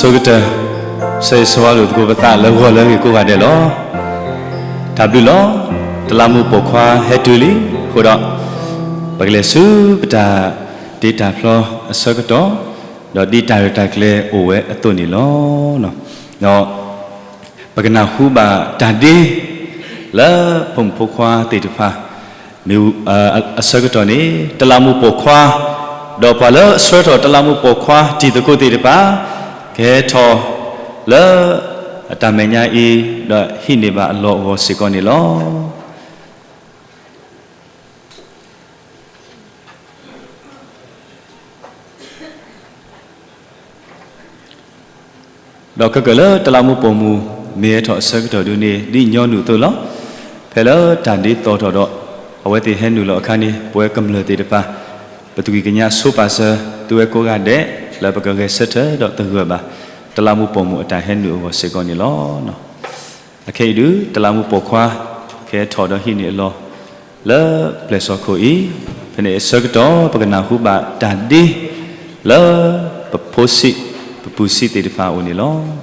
ဆိကတၢၢ်, ဆၢဂ့ၤဆၢဝါလိာ်သကိးပသးလၢဂီၤလၢအဂ့ၤကိးဂၤဒဲးလီၤ. တၢ်ဘျုးလီၤ. တလးမူးပိာ်ခွါဟဲတုၤလံအဃိဒီး, ပကလဲၤဆူပတၢ်တ့တၢ်ဖျီအဆၢကတီၢ်, ဒီးဒ်တၢ်ရဲၣ်တၢ်ကျဲၤအိၣ်ဝဲအသိးန့ၣ်လီၤ. ဒီး ပကနၢ်ဟူဘၣ်တၢ်ဒ့ လၢဖိမုၣ်ဖိခွါသ့ၣ်တဖၣ် မ့ၢ်အဆၢကတီၢ်န့ၣ် တလးမူးပိာ်ခွါ, ဒီးပှၤလၢအဆှၢထီၣ်တလးမူးပိာ်ခွါတံၤသကိးသ့ၣ်တဖၣ် ကဟဲထီၣ်လၢအတၢ်မဲာ်ညါအံၤ ဒီးဟံးန့ၢ်ဘၣ်အလီၢ်အဂီၢ်စ့ၢ်ကီးန့ၣ်လီၤ. ဒီးခဲကၢၣ်လၢတလးမူးပိာ်မုၣ် မ့ၢ်ဟဲထီၣ်အဆၢကတီၢ်ဒုန့ၣ် ဒ်ညီနုၢ်အသိးလီၤ. ဖဲလၢတၢ်ဒ့သီၣ်ထီၣ်ဒီး အဝဲသ့ၣ်ဟဲနုာ်လီၤအခါန့ၣ် ပဝဲကမျၢၢ်သ့ၣ်တဖၣ် ပသကွံာ်ကညးဆိပာ်စၢၤ သုဝဲကိးဂၤဒဲး လၢပကဂဲၤဆၢထၢၣ်ဒီးသဂၢၢ်ဘၣ် တလးမူးပိာ်မုၣ်အတၢ်ဟဲနုာ်အဂီၢ်စ့ၢ်ကီးန့ၣ်လီၤ. အခဲအံၤဒု တလးမူးပိာ်ခွါ ကဟဲထီၣ်ဒီးဟံးန့ၢ်အလီၢ် လၢပျဲၢ်စီၢ်ခိၣ်အံၤ, ဖဲန့ၣ်အဆၢကတီၢ် ပကနၢ်ဟူဘၣ်တၢ်ဒ့ လၢပဖိဆံး ပပူၤဆံးသ့ၣ်တဖၣ်အအိၣ်န့ၣ်လီၤ.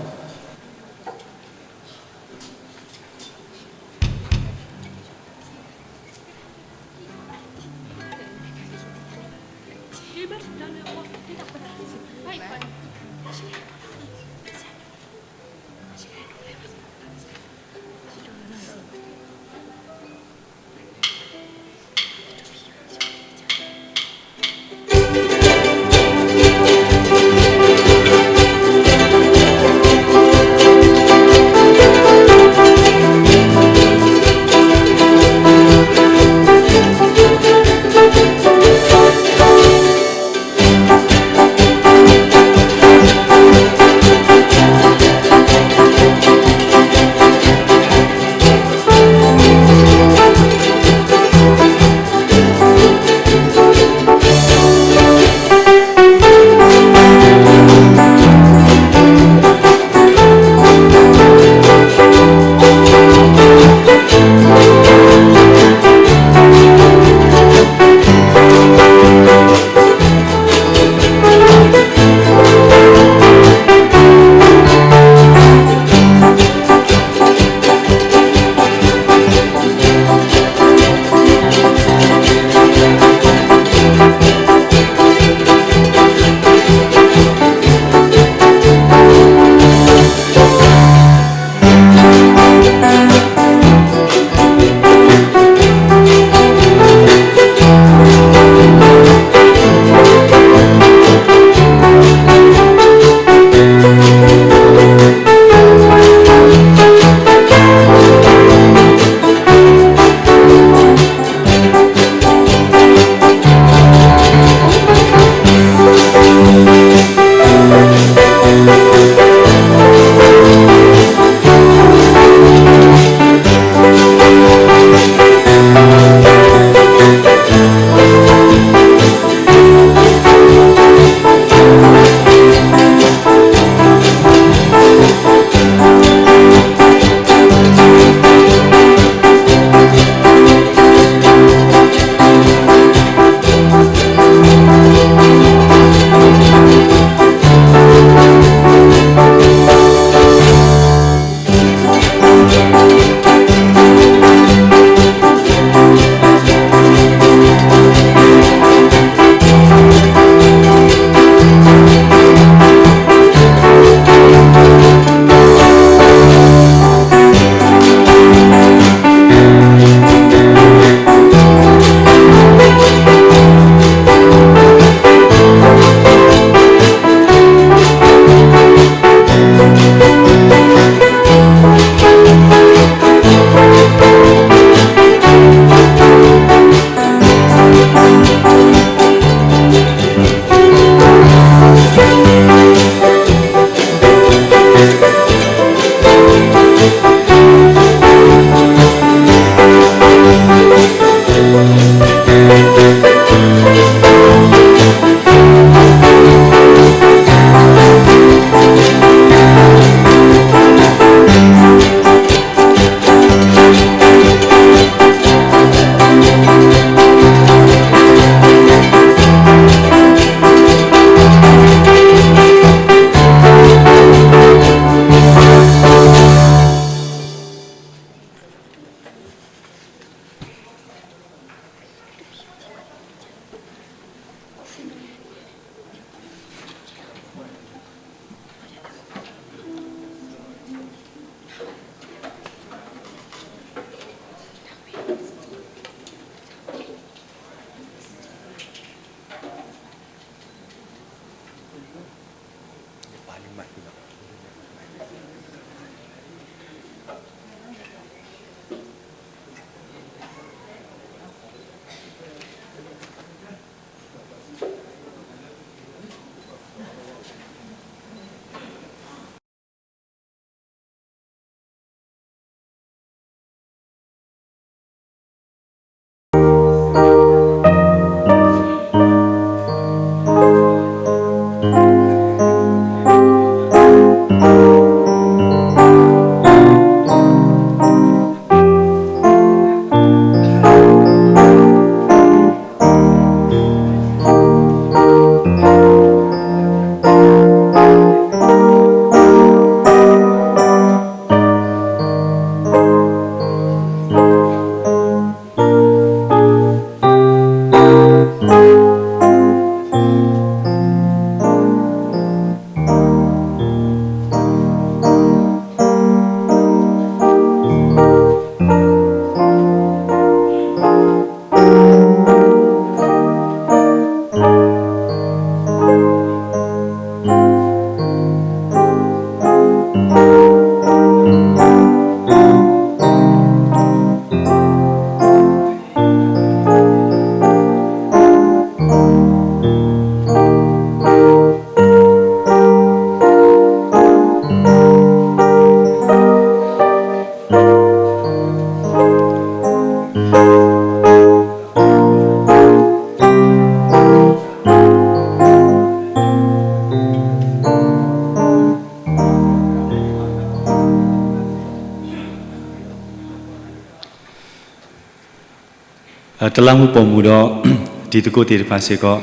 တလးမူးပိာ်မူဒီး တံၤသကိးသ့ၣ်တဖၣ်စ့ၢ်ကီး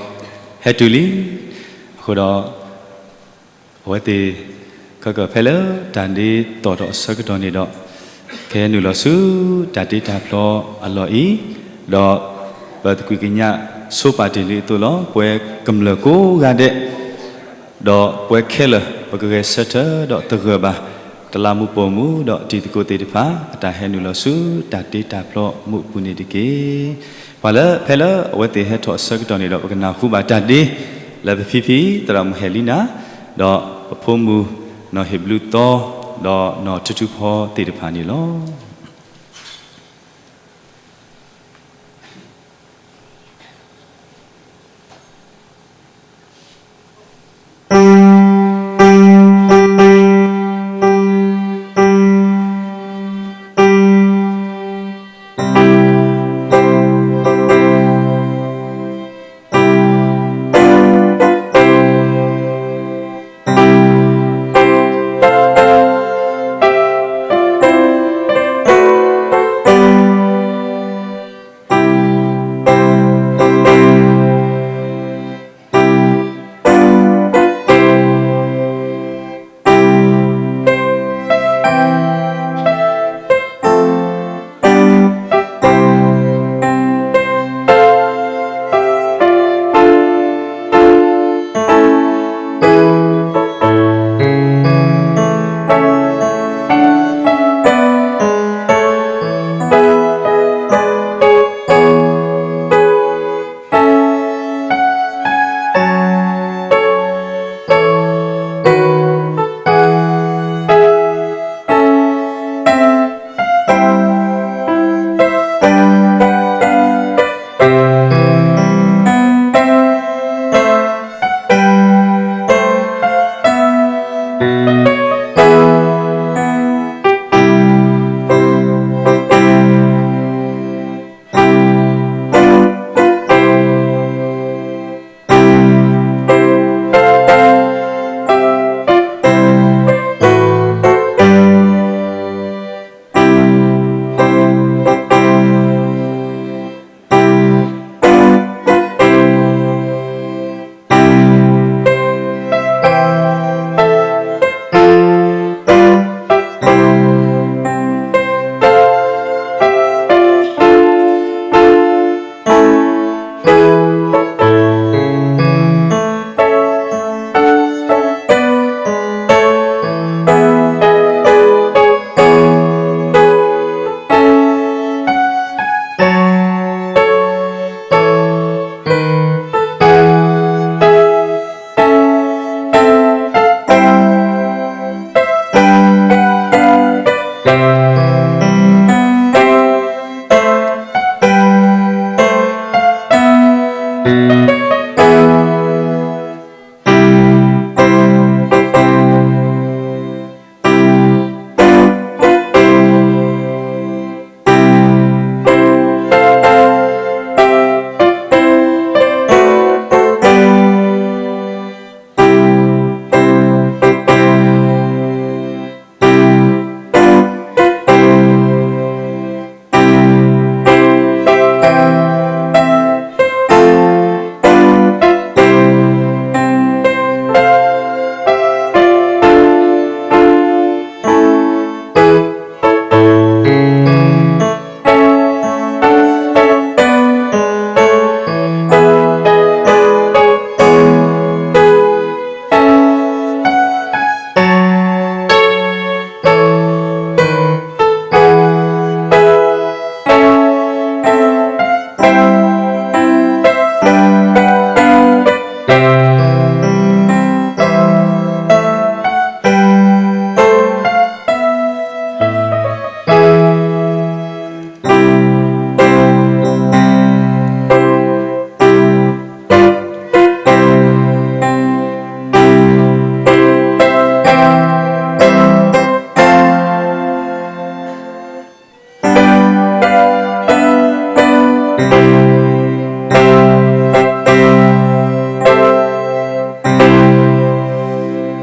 ဟဲတုၤလံ. အဃိဒီး အဝဲသ့ၣ် ခဲကၢၣ်ဖဲလၢတၢ်ဒ့တီၣ်ထီၣ်အဆၢကတီၢ်န့ၣ်ဒီး ကဟဲနုာ်လီၤဆူတၢ်တ့တၢ်ဖျီအလီၢ်အံၤ, ဒီးပသကွံာ်ကညးဆိပာ်တ့ၢ်လံအသိးလီၤ. ပှၤကမျၢၢ်ကိးဂၤဒဲး ဒီးပှၤခဲလၢာ် ပကဂဲၤဆၢထၢၣ်ဒီးသဂၢၢ်ဘၣ် တလးမူးပိာ်မူဒီးတံၤသကိးသ့ၣ်တဖၣ် အတၢ်ဟဲနုာ်လီၤဆူတၢ်တ့တၢ်ဖျီမူးအပူၤန့ၣ်တက့ၢ်. ပှၤလၢဖဲလၢအဝဲသ့ၣ်ဟဲထီၣ်အဆၢကတီၢ်န့ၣ်ဒီး ပကနၢ်ဟူဘၣ်တၢ်ဒ့ လၢပဖံဖံ သရၣ်မုၣ်ဟဲလံနၤ ဒီးပဖိမုၣ် နီၢ်ဟ့ၣ်ဘျုးသီ ဒီးနီၢ်ထူထူဖီသ့ၣ်တဖၣ်န့ၣ်လီၤ.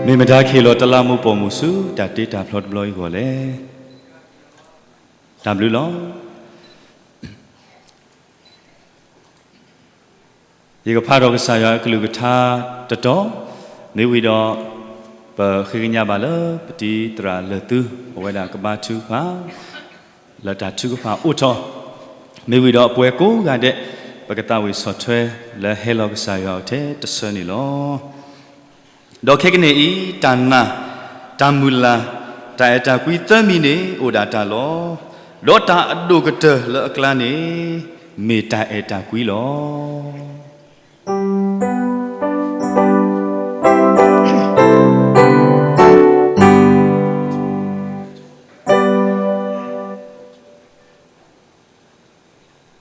မ့ၢ်မတၤကဟ့ၣ်လီၤတလးမူးပိာ်မူဆူ တၢ်တ့တၢ်ဖျီတဘျီအံၤအဂီၢ်လဲၣ်. တၢ်ဘျုးလီၤ. ယကဖးထီၣ်ကစၢ်ယွၤအကလုၢ်ကထါတတီၤ, မ့ၢ်ဝံၤဒီး ပဃ့ကညးဘၣ်လၢပတံၤသရၣ်လၢာ်သု အဝဲဒၣ်ကဘါထုကဖၣ် လၢတၢ်ထုကဖၣ်အိၣ်ထီၣ်, မ့ၢ်ဝံၤဒီးပဝဲကိးဂၤဒဲး ပကသးဝံၣ်ဆီၣ်ထွဲလၢဟဲလီၤကစၢ်ယွၤအအိၣ်ထဲတဆၢန့ၣ်လီၤ. ဒီးခဲကနံၣ်အံၤ တၢ်နာ်, တၢ်မုၢ်လၢ်, တၢ်အဲၣ်တၢ်ကွံသၢမံၤန့ၣ် အိၣ်ဒၣ်တၢ်လီၤ. ဒီးတၢ်အဒိၣ်ကတၢၢ်လၢအကျါန့ၣ် မ့ၢ်တၢ်အဲၣ်တၢ်ကွံလီၤ.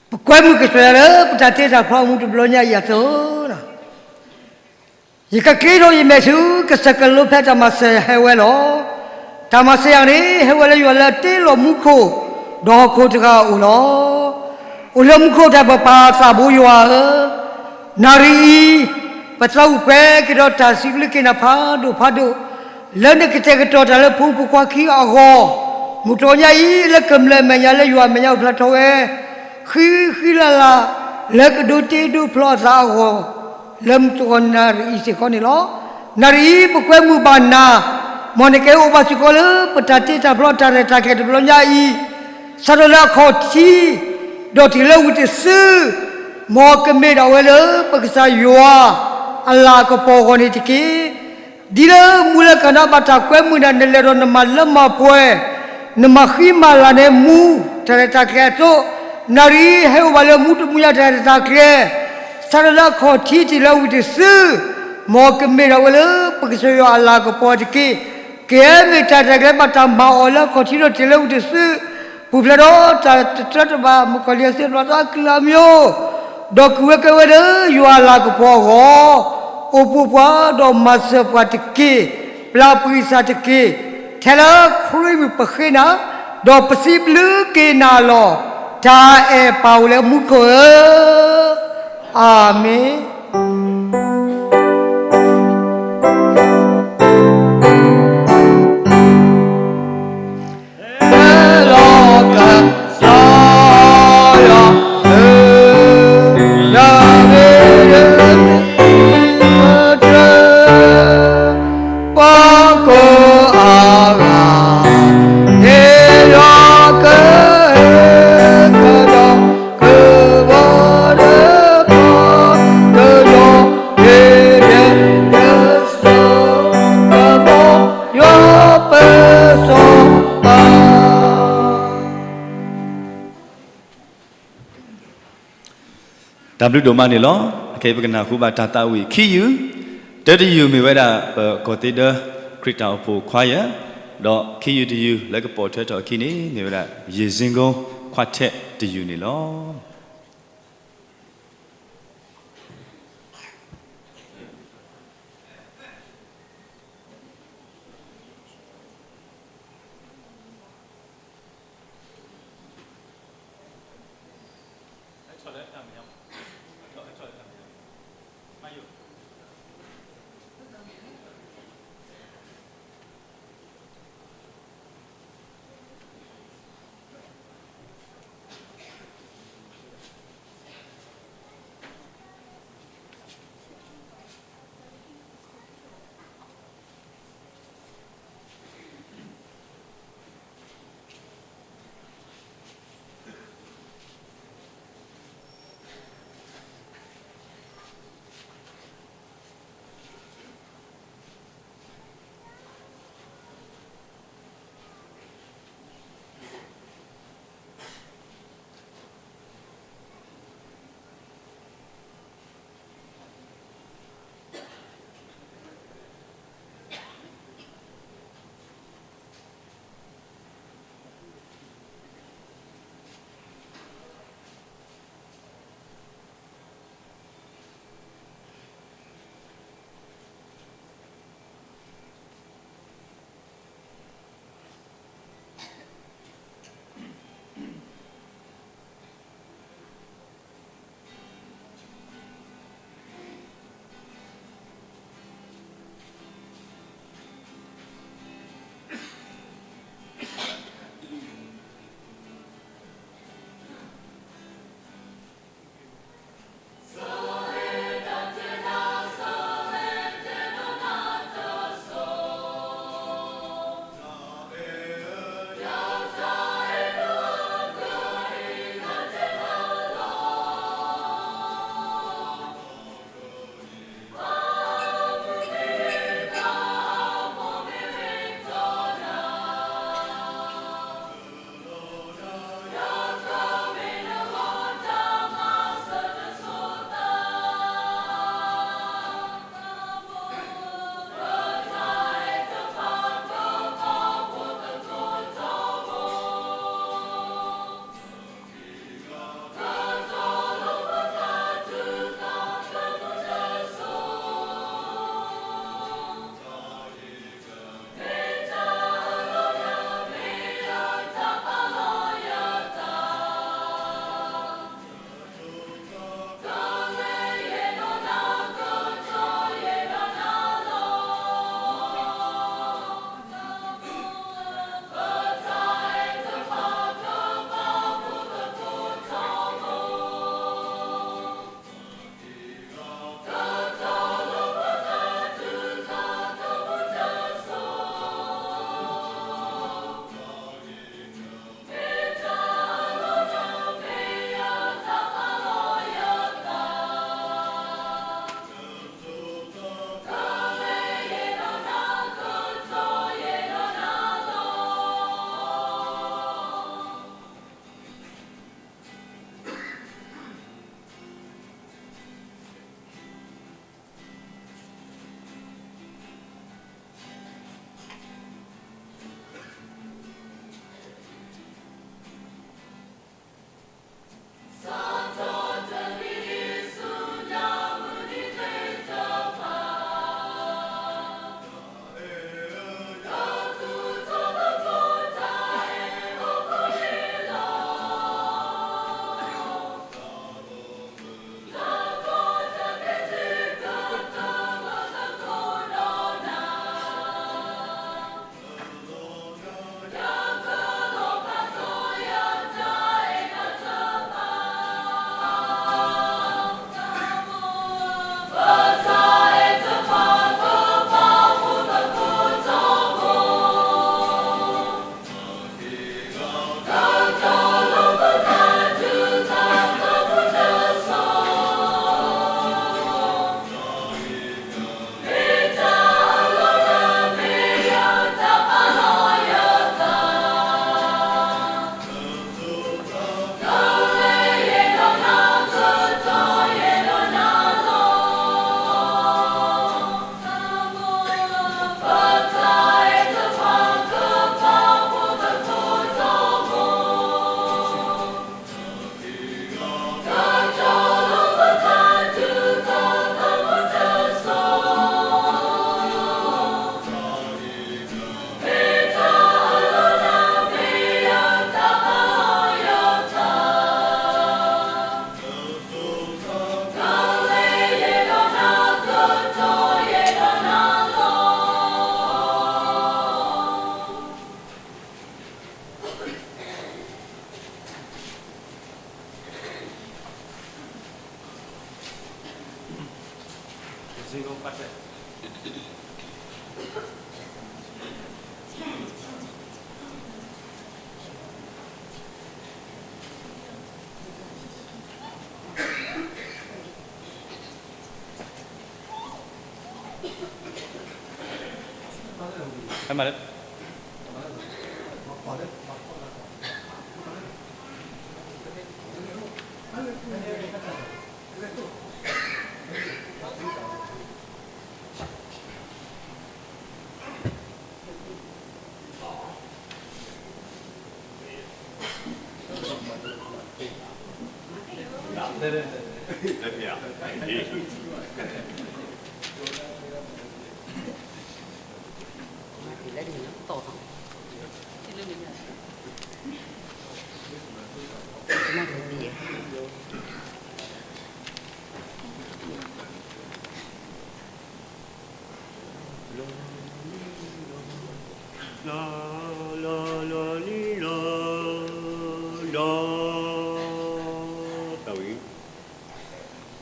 ပကွဲမုာ်ကစၢ်ယွၤလၢပတၢ်တ့တၢ်ဖျီအမူးတဘျီညါအံၤအသိး, ယကချ့ထီၣ်ယမဲာ်ဆူကစၢၢ်ကလိဖဲတၢ်မၤစၢၤဟဲဝဲလီၤ. တၢ်မၤစၢၤယၤန့ၣ် ဟဲဝဲလၢယွၤလၢအတ့လီၤမူခိၣ်, ဒီးဟီၣ်ခိၣ်တဂၤအအိၣ်လီၤ. အိၣ်လၢမူခိၣ်တၢ်ပၢ်ပၢ်သးဘိယွၤဧၢ, နၣ်ရံၣ်အံၤ ပသးအိၣ်ပှဲၤက့ၤဒီးတၢ်စံးဘျုးက့ၤနၤဖးဒိၣ်ဖးဒိၣ် လၢနကတဲာ်ကတီၤတၢ်လၢဖိမုၣ်ဖိခွါခံဂၤအဂီၢ်, မုၢ်တြီၤညါအံၤ လၢကမျၢၢ်အမဲာ်ညါလၢယွၤအမဲာ်ညါအိၣ်ဖျါထီၣ်ဝဲ ဃံဃံလၤလၤ လၢကဒိးတ့ဒိးဖျီအသးအဂီၢ်, လၢမုၢ်တြီၤနၣ်ရံၣ်အံၤစ့ၢ်ကီးန့ၣ်လီၤ. နၣ်ရံၣ်အံၤ ပကွဲမုာ်ဘၣ်နၤ, မ်နကအိၣ်ဘၣ်စ့ၢ်ကီးလၢပတၢ်တ့တၢ်ဖျီတၢ်ရဲၣ်တၢ်ကျဲၤတဘျီညါအံၤ, စးထီၣ်လၢအခီၣ်ထံး ဒီးတုၤလၢဝံၤတစု, မ်ကမ့ၢ်ဒၣ်ဝဲလၢပကစၢ်ယွၤအလၤအကပီၤအဂီၢ်န့ၣ်တက့ၢ်. ဒ်လၢမူလၢကနၣ်ဘၣ်တၢ်ကွဲမုာ်နၤ နလဲၤဒီးနမၤလၢမၤပှဲၤ, နမၤဃံမၤလၤန့ၣ်မူ တၢ်ရဲၣ်တၢ်ကျဲၤအသိး, နၣ်ရံၣ်အံၤဟဲအိၣ်ဘၣ်လၢမူတမူညါတၢ်ရဲၣ်တၢ်ကျဲၤ, စးထီၣ်လၢအခီၣ်ထံးတုၤလၢဝံၤတစု, မ်ကမ့ၢ်ဒၣ်ဝဲလၢပကစၢ်ယွၤအလၤအကပီၤတက့ၢ်. ကယဲၢ်မ့ၢ်တၢ်ရဲၣ်တၢ်ကျဲၤဘၣ်တၢ်မၤအီၤလၢအခီၣ်ထံးဒီးတုၤလၢဝံၤတစု, ပူၤဖျဲးဒီးတၢ်တတြၢတဘၣ် မုၣ်ကီၤလံၢ်အစုအဘျီသီအကလုၢ်အမျိုး, ဒီးက့ၤဝဲကဲဝဲလၢယွၤအလၤကပီၤအဂီၢ်, အိၣ်ဖှိၣ်ပှၤဒီးမၤစၢၤပှၤတက့ၢ်, ပျၢ်ပှံၤစၢ်တက့ၢ်, ထဲလၢခရံာ်မံၤပဃ့နၤ, ဒီးပစံးဘျုးက့ၤနၤလီၤ. တၢ်အဲၣ်ပာ်အိၣ်လၢမူခိၣ်ဧၢ, အၤမ့ၣ်. တၢ်ဘျုးဒိၣ်မးန့ၣ်လီၤ. အခဲအံၤပကနၢ်ဟူဘၣ်တၢ်သးဝံၣ်ခံယုၢ်, တၢတယုၢ်မ့ၢ်ဝဲဒၣ် ပကီၢ်သ့ဒၢ ခရံာ်တၢ်အိၣ်ဖှိၣ်ခွါယၢၢ်, ဒီးခံယုၢ်တယုၢ်လၢကပိာ်ထွဲထီၣ်အခံန့ၣ် မ့ၢ်ဝဲဒၣ် ယ့ၣ်စ့ကိ ခွါထဲးတယုၢ်န့ၣ်လီၤ.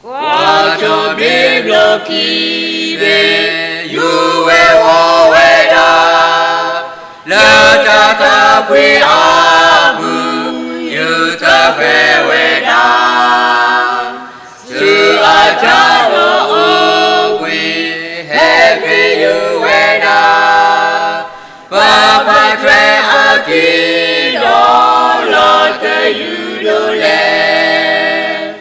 ကွၢ်တဘ့ၣ်ဘျီခံဘ့ၣ် ယူၤဝဲဝီၤဝဲဒၣ် လၢတၢ်သးဖှံအပူၤ ယူၤသၢဖဲဝဲဒၣ် ဆူအတၢ်လီၢ်အိၣ်ဘှံး ဟဲဖံးယူၤဝဲဒၣ် ပၢ်ပၢ်ထွဲအက့ၢ်ဒီး လီၤတယူၤဒိၣ်လဲၣ်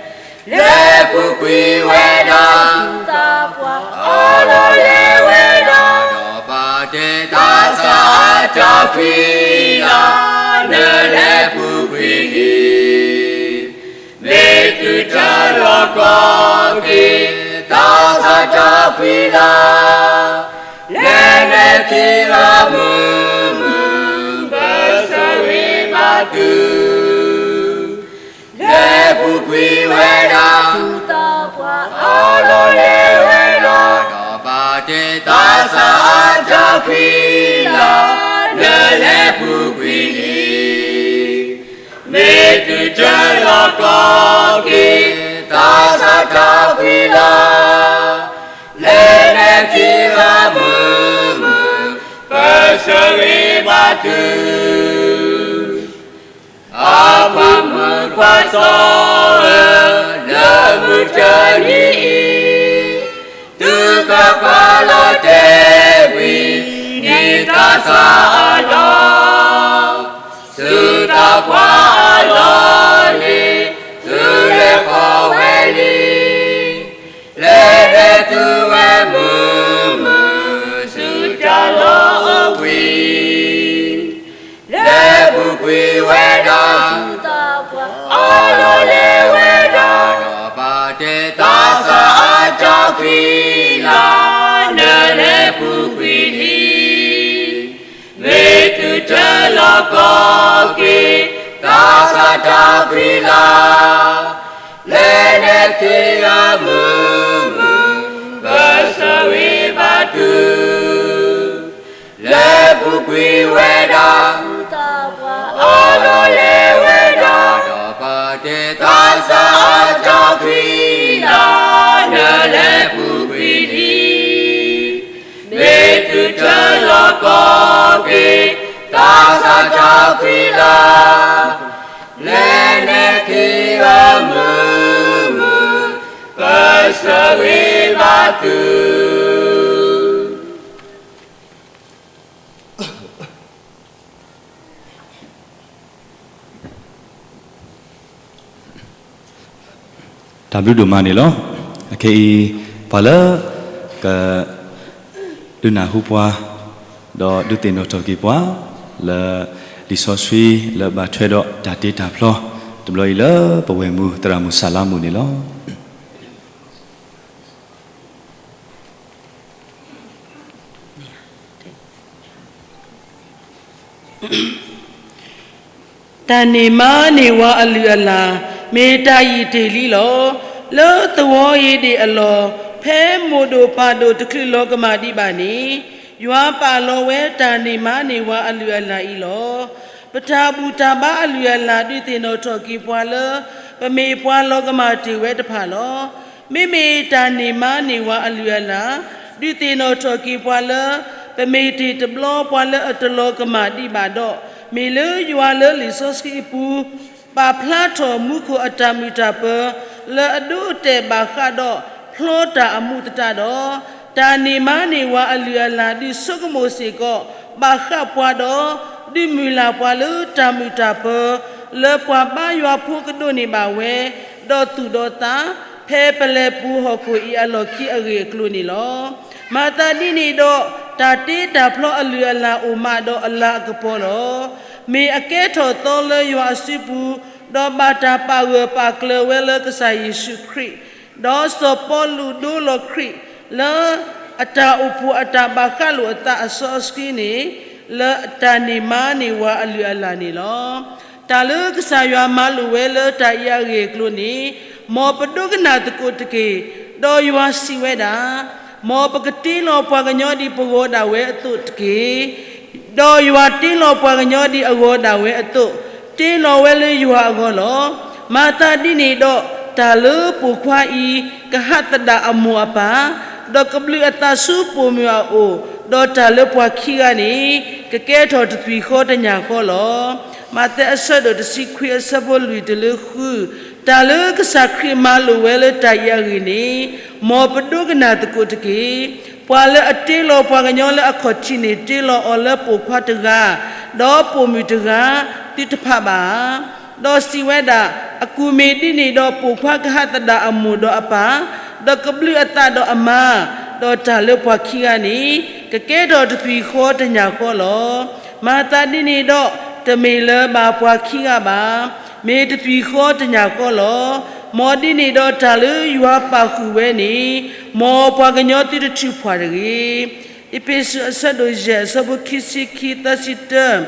လဲၤပူၤကွံာ်ဝဲဒၣ် တၢ်ပှၤအလီၢ်လဲၤဝဲဒၣ် ဒီးဘၣ်တဲတၢ်သးအတၢ်ဖှံလၢ် နလဲၤပူၤကွံာ်လံ မ့ၢ်တုၤတၢ်လီၢ်ကီးက့ၤ တၢ်သးတၢ်ဖှံလၢ် လဲၤလဲၤခံဂၤမုာ်မုာ် ပဆၢဂ့ၤဘၣ်သု လဲၤပူၤကွံာ်ဝဲဒၣ် တၢ်ပှၤအလီၢ်လဲၤဝဲဒၣ် ဒီးဘၣ်တဲတၢ်သးအတၢ်ဖှံလၢ် နလဲၤပူၤကွံာ်လံ မ့ၢ်တုၤတၢ်လီၢ်ကီးက့ၤ တၢ်သးတၢ်ဖှံလၢ် လဲၤလဲၤခံဂၤမုာ်မုာ် ပဆၢဂ့ၤဘၣ်သု အပှၤမုၣ်ခွါစီၤဧၢ, လၢမုၢ်တနံၤအံၤ, သုကပာ်လီၤတဲာ်ကွံာ် ဒ်တၢ်သးအလီၢ်, ဆူတၢ်ပှၤအလီၢ်န့ၣ် သုလဲၤဃီၤဝဲလံ. လဲၤလဲၤသုဝဲမုာ်မုာ် ဆူတၢ်လီၢ်အိၣ်ဘှံး, လဲၤပူၤကွံာ်ဝဲဒၣ် အလီၢ်လဲၤဝဲဒၣ်, ဒီးဘၣ်တဲတၢ်သးအတၢ်ဖှံလၢ် နလဲၤပူၤကွံာ်လံ. မ့ၢ်သုတၢ်လီၢ်ကီးက့ၤ တၢ်သးတၢ်ဖှံလၢ် လဲၤလဲၤခံဂၤမုာ်မုာ် ပဆၢဂ့ၤဘၣ်သု, လဲၤပူၤကွံာ်ဝဲဒၣ် အလီၢ်လဲၤဝဲဒၣ်, ဒီးဘၣ်တဲတၢ်သးအတၢ်ဖှံလၢ် နလဲၤပူၤကွံာ်လံ. မ့ၢ်သုတၢ်လီၢ်ကီးက့ၤ တၢ်သးတၢ်ဖှံလၢ် လဲၤလဲၤခံဂၤမုာ်မုာ် ပဆၢဂ့ၤဘၣ်သု. တၢ်ဘျုးဒိၣ်မးန့ၣ်လီၤ. အခဲအံၤ ပှၤလၢက ဒုးနၢ်ဟူပှၤ ဒီးဒုးသ့ၣ်နီၣ်ထီၣ်က့ၤပှၤ လၢလံာ်စီဆှံလၢဘၣ်ထွဲဒီးတၢ်တ့တၢ်ဖျီ တဘျီအံၤလၢပဝဲၢ်မုၢ်သရၣ်မုၣ်စၢ်လါမုၣ်န့ၣ်လီၤ. တၢ်န့ၢ်မါန့ၢ်ဝၤအလုၢ်အလၢ် မ့ၢ်တၢ်ယံာ်တ့ၢ်လံလီၤ. လၢသဝီဧ့ဒ့ၣ်အလီၢ် ဖဲမိၢ်ဒိၣ်ပၢ်ဒိၣ်တချုးလီၤကမၣ်ဒံးဘၣ်န့ၣ်, ယွၤပာ်လီၤဝဲတၢ်န့ၢ်မါန့ၢ်ဝၤအလုၢ်အလၢ်အံၤလီၤ. ပတၢ်ဘူၣ်တၢ်ဘါအလုၢ်အလၢ် ဒုးသ့ၣ်နီၣ်ထီၣ်က့ၤပှၤလၢ ပမ့ၢ်ပှၤလီၤကမၣ်တ့ၢ်ဝဲတဖၣ်လီၤ. မ့မ့ၢ်တၢ်န့ၢ်မါန့ၢ်ဝၤအလုၢ်အလၢ်, ဒုးသ့ၣ်နီၣ်ထီၣ်က့ၤပှၤလၢ ပမ့ၢ်တ့ၢ်တဘျီပှၤလၢအတလီၤကမၣ်ဒံးဘၣ်ဒီး, မ့ၢ်လၢယွၤလၢလံာ်စီဆှံအပူၤ ပာ်ဖျါထီၣ်မူခိၣ်အတၢ်မုာ်တၢ်ပၢၤ လၢအဒိအတဲာ်ဘၣ်ဃးဒီး ဖျီတၢ်အမူးသတးဒီး, တၢ်န့ၢ်မါန့ၢ်ဝၤအလုၢ်အလၢ် ဒုးဆိကမိၣ်စ့ၢ်ကီး ဘၣ်ဃးပှၤဒီး ဒုးမုၢ်လၢ်ပှၤလၢတၢ်မုာ်တၢ်ပၢၤ လၢပှၤဘါယွၤဖိကဒိးန့ၢ်ဘၣ်ဝဲ ဒီးသူၣ်ဒီးသး ဖဲပလဲၤပူၤဟီၣ်ခိၣ်အံၤအလီၢ်ခံအဂ့ၢ်အကျိၤန့ၣ်လီၤ. မၤသးဒ်န့ၣ်ဒီး တၢ်တ့တၢ်ဖျီအလုၢ်အလၢ်အိၣ်မးဒီးအလၤအကပီၤလီၤ. မ့ၢ်အကဲထီၣ်သီလၢယွၤအစုပူၤ, ဒီးဘၣ်တၢ်ပာ်ဂၢၢ်ပာ်ကျၢၤဝဲလၢကစၢ်ယ့ၣ်ၡူးခရံာ်, ဒီးစီၤပီလူးဒိလီၤခရံာ် လၢအတၢ်အိၣ်ဖှိၣ်အတၢ်ဘၣ်ဃးလိာ်အသးအစီအဆှံန့ၣ်, လၢတၢ်န့ၢ်မါန့ၢ်ဝၤအလုၢ်အလၢ်န့ၣ်လီၤ. တၢ်လၢကစၢ်ယွၤမၤလိာ်ဝဲလၢတၢ်အံၤအဂ့ၢ်အကျိၤန့ၣ်, မ်ပဒိကနၣ်သကိးတက့ၢ်. ဒီးယွၤစံးဝဲဒၣ်, မ်ပကတ့လီၤပှၤကညီဒ်ပဂီၤဒၣ်ဝဲအသိးတက့ၢ်. ဒီးယွၤတ့လီၤပှၤကညီဒ်အဂီၤဒၣ်ဝဲအသိး, တ့လီၤဝဲလၢယွၤအဂီၢ်လီၤ. မၤသးဒ်န့ၣ်ဒီး တၢ်လၢပိာ်ခွါအံၤ ကဟးသဒၣ်အမိၢ်အပၢ်, ဒီးကဘျုးအသးဆူပိာ်မုၣ်အအိၣ်, ဒီးတၢ်လၢပှၤခံဂၤန့ၣ် ကကဲထီၣ်တသွံၣ်ဃီတညၣ်ဃီလီၤ. မးသဲအဆၢဒိၣ်တဆံခွံအဆၢဖိလွံၢ်တုၤလၢဃု, တၢ်လၢကစၢ်ခရံာ်မၤလိာ်ဝဲလၢတၢ်အံၤအဂ့ၢ်န့ၣ်, မ်ပဒိကနၣ်သကိးတက့ၢ်. ပှၤလၢအတ့လီၤပှၤကညီလၢအခီၣ်ထံးန့ၣ် တ့လီၤအီၤလၢပိာ်ခွါတဂၤ, ဒီးပိာ်မုၣ်တဂၤ, သုတဖးဘၣ်ဧါ. ဒီးစံးဝဲဒၣ်, အကူၣ်မ့ၢ်ဒ်န့ၣ်ဒီး ပိာ်ခွါကဟးသဒၣ်အမိၢ်ဒီးအပၢ်, ဒီးကဘျုးအသးဒီးအမါ, ဒီးတၢ်လၢပှၤခံဂၤန့ၣ် ကကဲထီၣ်တသွံၣ်ဃီတညၣ်ဃီလီၤ. မၤသးဒ်န့ၣ်ဒီး တမ့ၢ်လၢၤဘၣ်ပှၤခံဂၤဘၣ်, မ့ၢ်တသွံၣ်ဃီတညၣ်ဃီလီၤ. မ်ဒ်န့ၣ်ဒီး တၢ်လၢယွၤပာ်ဃုာ်ဝဲန့ၣ်, မ်ပှၤကညီသုတထုးဖှၣ်တဂ့ၤ. အ့းဖ့းစူးအဆၢဒိၣ်ယဲၢ်အဆၢဖိခံဆံခံသၢဆံတၢ,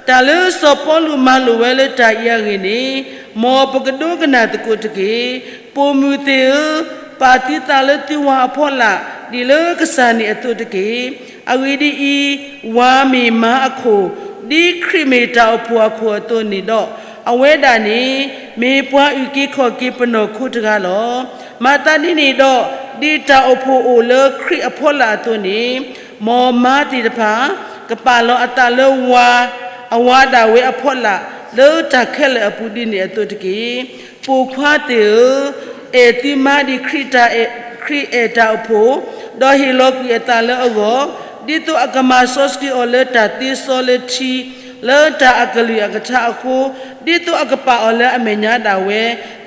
တၢ်လၢစီၤပီလူးမၤလိာ်ဝဲလၢတၢ်အံၤအဂ့ၢ်န့ၣ်, မ်ပကဒိကနၣ်သကိးတက့ၢ်. ပိာ်မုၣ်သ့ၣ်ဧၢ, ပာ်သုသးလၢသုဝၤအဖီလာ် ဒ်လၢကစၢ်န့ၣ်အသိးတက့ၢ်. အဂ့ၢ်ဒ်အံၤ, ဝၤမ့ၢ်မါအခိၣ်, ဒ်ခရံာ်မ့ၢ်တၢ်အိၣ်ဖှိၣ်အခိၣ်အသိးန့ၣ်ဒီး, အဝဲဒၣ်န့ၣ် မ့ၢ်ပှၤအုၣ်က့ၤခီၣ်က့ၤပနီၢ်ခိတဂၤလီၤ. မၤသးဒ်န့ၣ်ဒီး, ဒ်တၢ်အိၣ်ဖှိၣ်အိၣ်လၢခရံာ်အဖီလာ်အသိးန့ၣ်, မ်မါသ့ၣ်တဖၣ် ကပာ်လီၤအသးလၢဝၤ, အဝၤဒၣ်ဝဲအဖီလာ် လၢတၢ်ခဲလၢာ်အပူၤဒ်န့ၣ်အသိးတက့ၢ်. ပိာ်ခွါသ့ၣ်ဧၢ, အဲၣ်သုမါဒ်ခရံာ်တၢ်အဲၣ်, ခရံာ်အဲၣ်တၢ်အိၣ်ဖှိၣ်, ဒီးဟ့ၣ်လီၤကွံာ်အသးလၢအဂီၢ်, ဒ်သိးအကမၤစီဆှံအီၤလၢတၢ်သ့စီလၢထံ, လၢတၢ်အကလုၢ်အကထါအဃိ, ဒ်သိးအကပာ်အီၤလၢအမဲာ်ညါဒၣ်ဝဲ,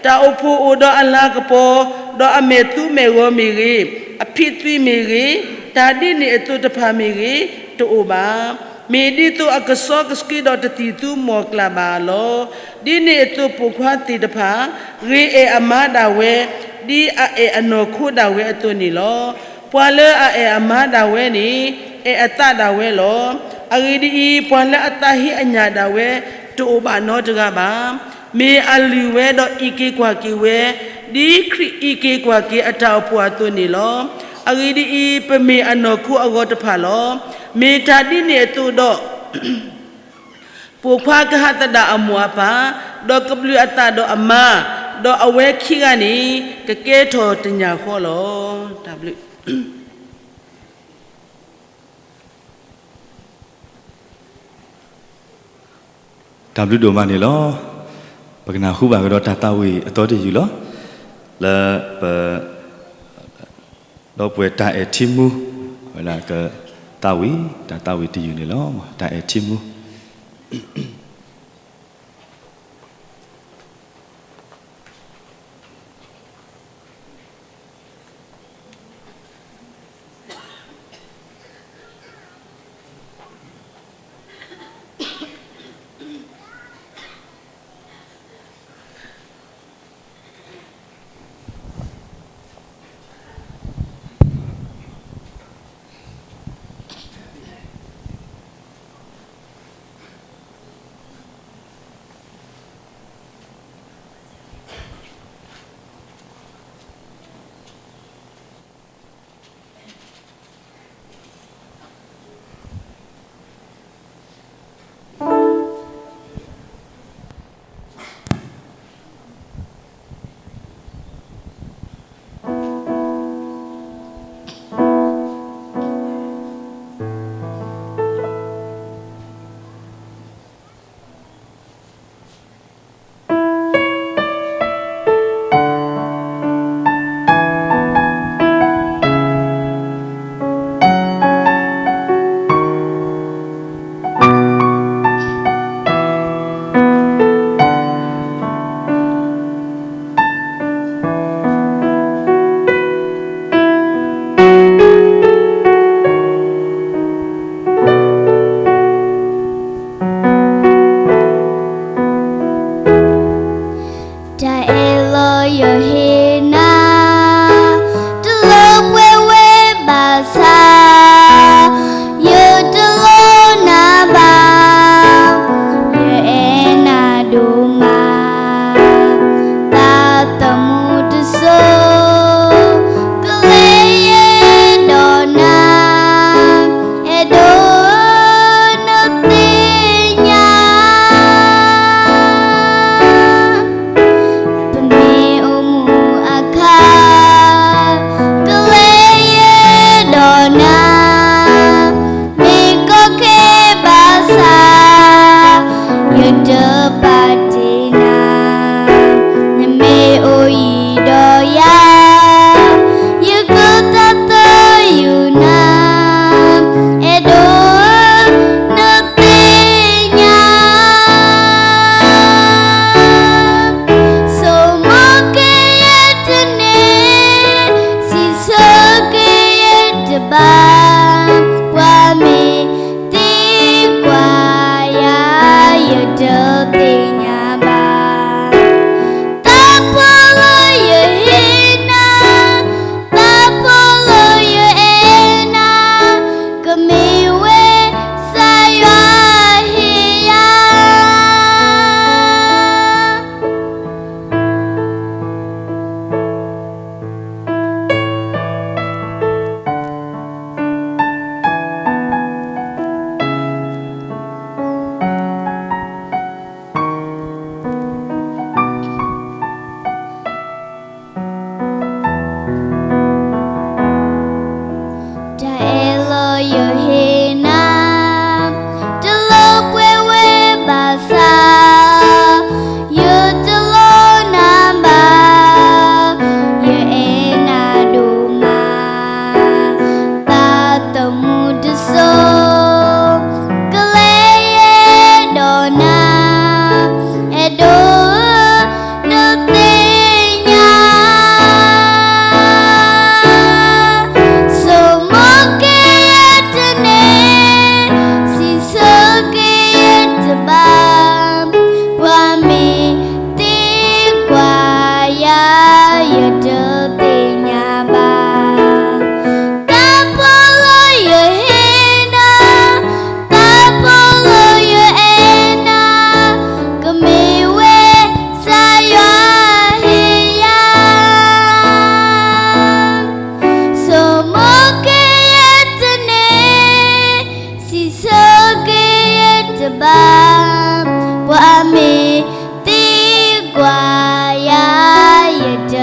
တၢ်အိၣ်ဖှိၣ်အိၣ်ဒီးအလၤကပီၤ, ဒီးအမဲာ်သူမဲာ်ဂီၤမ့ၢ်ဂ့ၤ, အဖံးသွံၣ်မ့ၢ်ဂ့ၤ, တၢ်ဒ်န့ၣ်အသိးတဖၣ်မ့ၢ်ဂ့ၤ, တအိၣ်ဘၣ်. မ့ၢ်ဒ်သိးအကစီကဆှံဒီးတသံၣ်သူမီၢ်ကျၢ်ဘၣ်လီၤ. ဒ်န့ၣ်အသိးပိာ်ခွါသ့ၣ်တဖၣ် ဂ့ၤအဲၣ်အမါဒၣ်ဝဲ, ဒ်အအဲၣ်အနီၢ်ခိဒၣ်ဝဲအသိးန့ၣ်လီၤ. ပှၤလၢအအဲၣ်အမါဒၣ်ဝဲန့ၣ် အဲၣ်အသးဒၣ်ဝဲလီၤ. အဂ့ၢ်ဒ်အံၤ, ပှၤလၢအသးဟ့အညၣ်ဒၣ်ဝဲ တအိၣ်ဘၣ်နီတဂၤဘၣ်. မ့ၢ်အလုၢ်ဝဲဒီးအံးက့ၤကွၢ်က့ၤဝဲ, ဒ်ခရံာ်အံးက့ၤကွၢ်က့ၤအတၢ်အိၣ်ဖှိၣ်အသိးန့ၣ်လီၤ. အဂ့ၢ်ဒ်အံၤ, ပမ့ၢ်အနီၢ်ခိအဂီၤတဖၣ်လီၤ. မ့ၢ်တၢ်ဒ်န့ၣ်အသိးဒီး ပိာ်ခွါကဟးသဒၣ်အမိၢ်အပၢ်, ဒီးကဘျုးအသးဒီးအမါ, ဒီးအဝဲခံဂၤန့ၣ် ကကဲထီၣ်တညၣ်ဃီလီၤ. တၢ်ဘျုး တၢ်ဘျုးဒိၣ်မးန့ၣ်လီၤ. ပကနၢ်ဟူဘၣ်ကဒီးတၢ်သးဝံၣ်အသီတယုၢ်လီၤ. လၢပ ဒီပုၢ်ဝဲၢ်တၢ်အဲၣ်ထံမူ, ဝဲဒၣ်ကသးဝံၣ်, တၢ်သးဝံၣ်တယုၢ်န့ၣ်လီၤ. တၢ်အဲၣ်ထံမူ တၢ်အဲၣ်လီၤယဟ့ၣ်နၤ, တလၢပှဲၤဝဲဘၣ်ဆၣ်, ယတလိၣ်နၤဘၣ်, ယအဲၣ်နၤဒိၣ်မး, သးသမူတစိၤ, ကလဲၤယဲဒီးနၤ, အဲၣ်ဒိး နသ့ၣ်ညါ, ဆိမိၣ်က့ၤယဲတန့ၢ်, စံးဆၢက့ၤယဲတဘၣ်, ပှၤမ့ၢ်သံကွၢ်ယၤ ယတသ့ၣ်ညါဘၣ်. တၢ်ပီလၢယဟ့ၣ်နၤ, တၢ်ပီလၢယအဲၣ်နၤ, ကမ့ၢ်ဝဲ ကစၢ်ယွၤဟ့ၣ်ယၤ, ဆိမိၣ်က့ၤယဲတန့ၢ်, စံးဆၢက့ၤယဲတဘၣ်, ပှၤမ့ၢ်သံကွၢ်ယၤ ယတ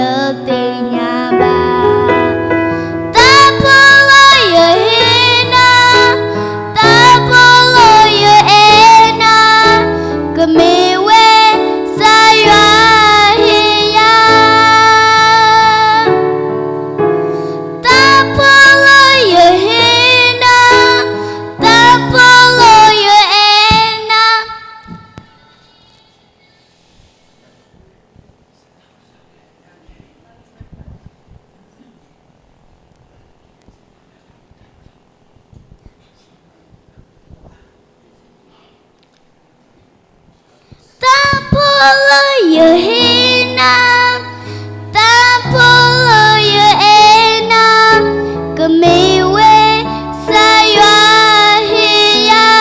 သ့ၣ်ညါဘၣ်. တၢ်ပီလၢယဟ့ၣ်နၤ, တၢ်ပီလၢယအဲၣ်နၤ, ကမ့ၢ်ဝဲ ကစၢ်ယွၤဟ့ၣ်ယၤ, တၢ်ပီလၢယဟ့ၣ်နၤ, တၢ်ပီလၢယအဲၣ်နၤ. တၢ်ပီလၢယဟ့ၣ်နၤ, တၢ်ပီလၢယအဲၣ်နၤ, ကမ့ၢ်ဝဲ ကစၢ်ယွၤဟ့ၣ်ယၤ,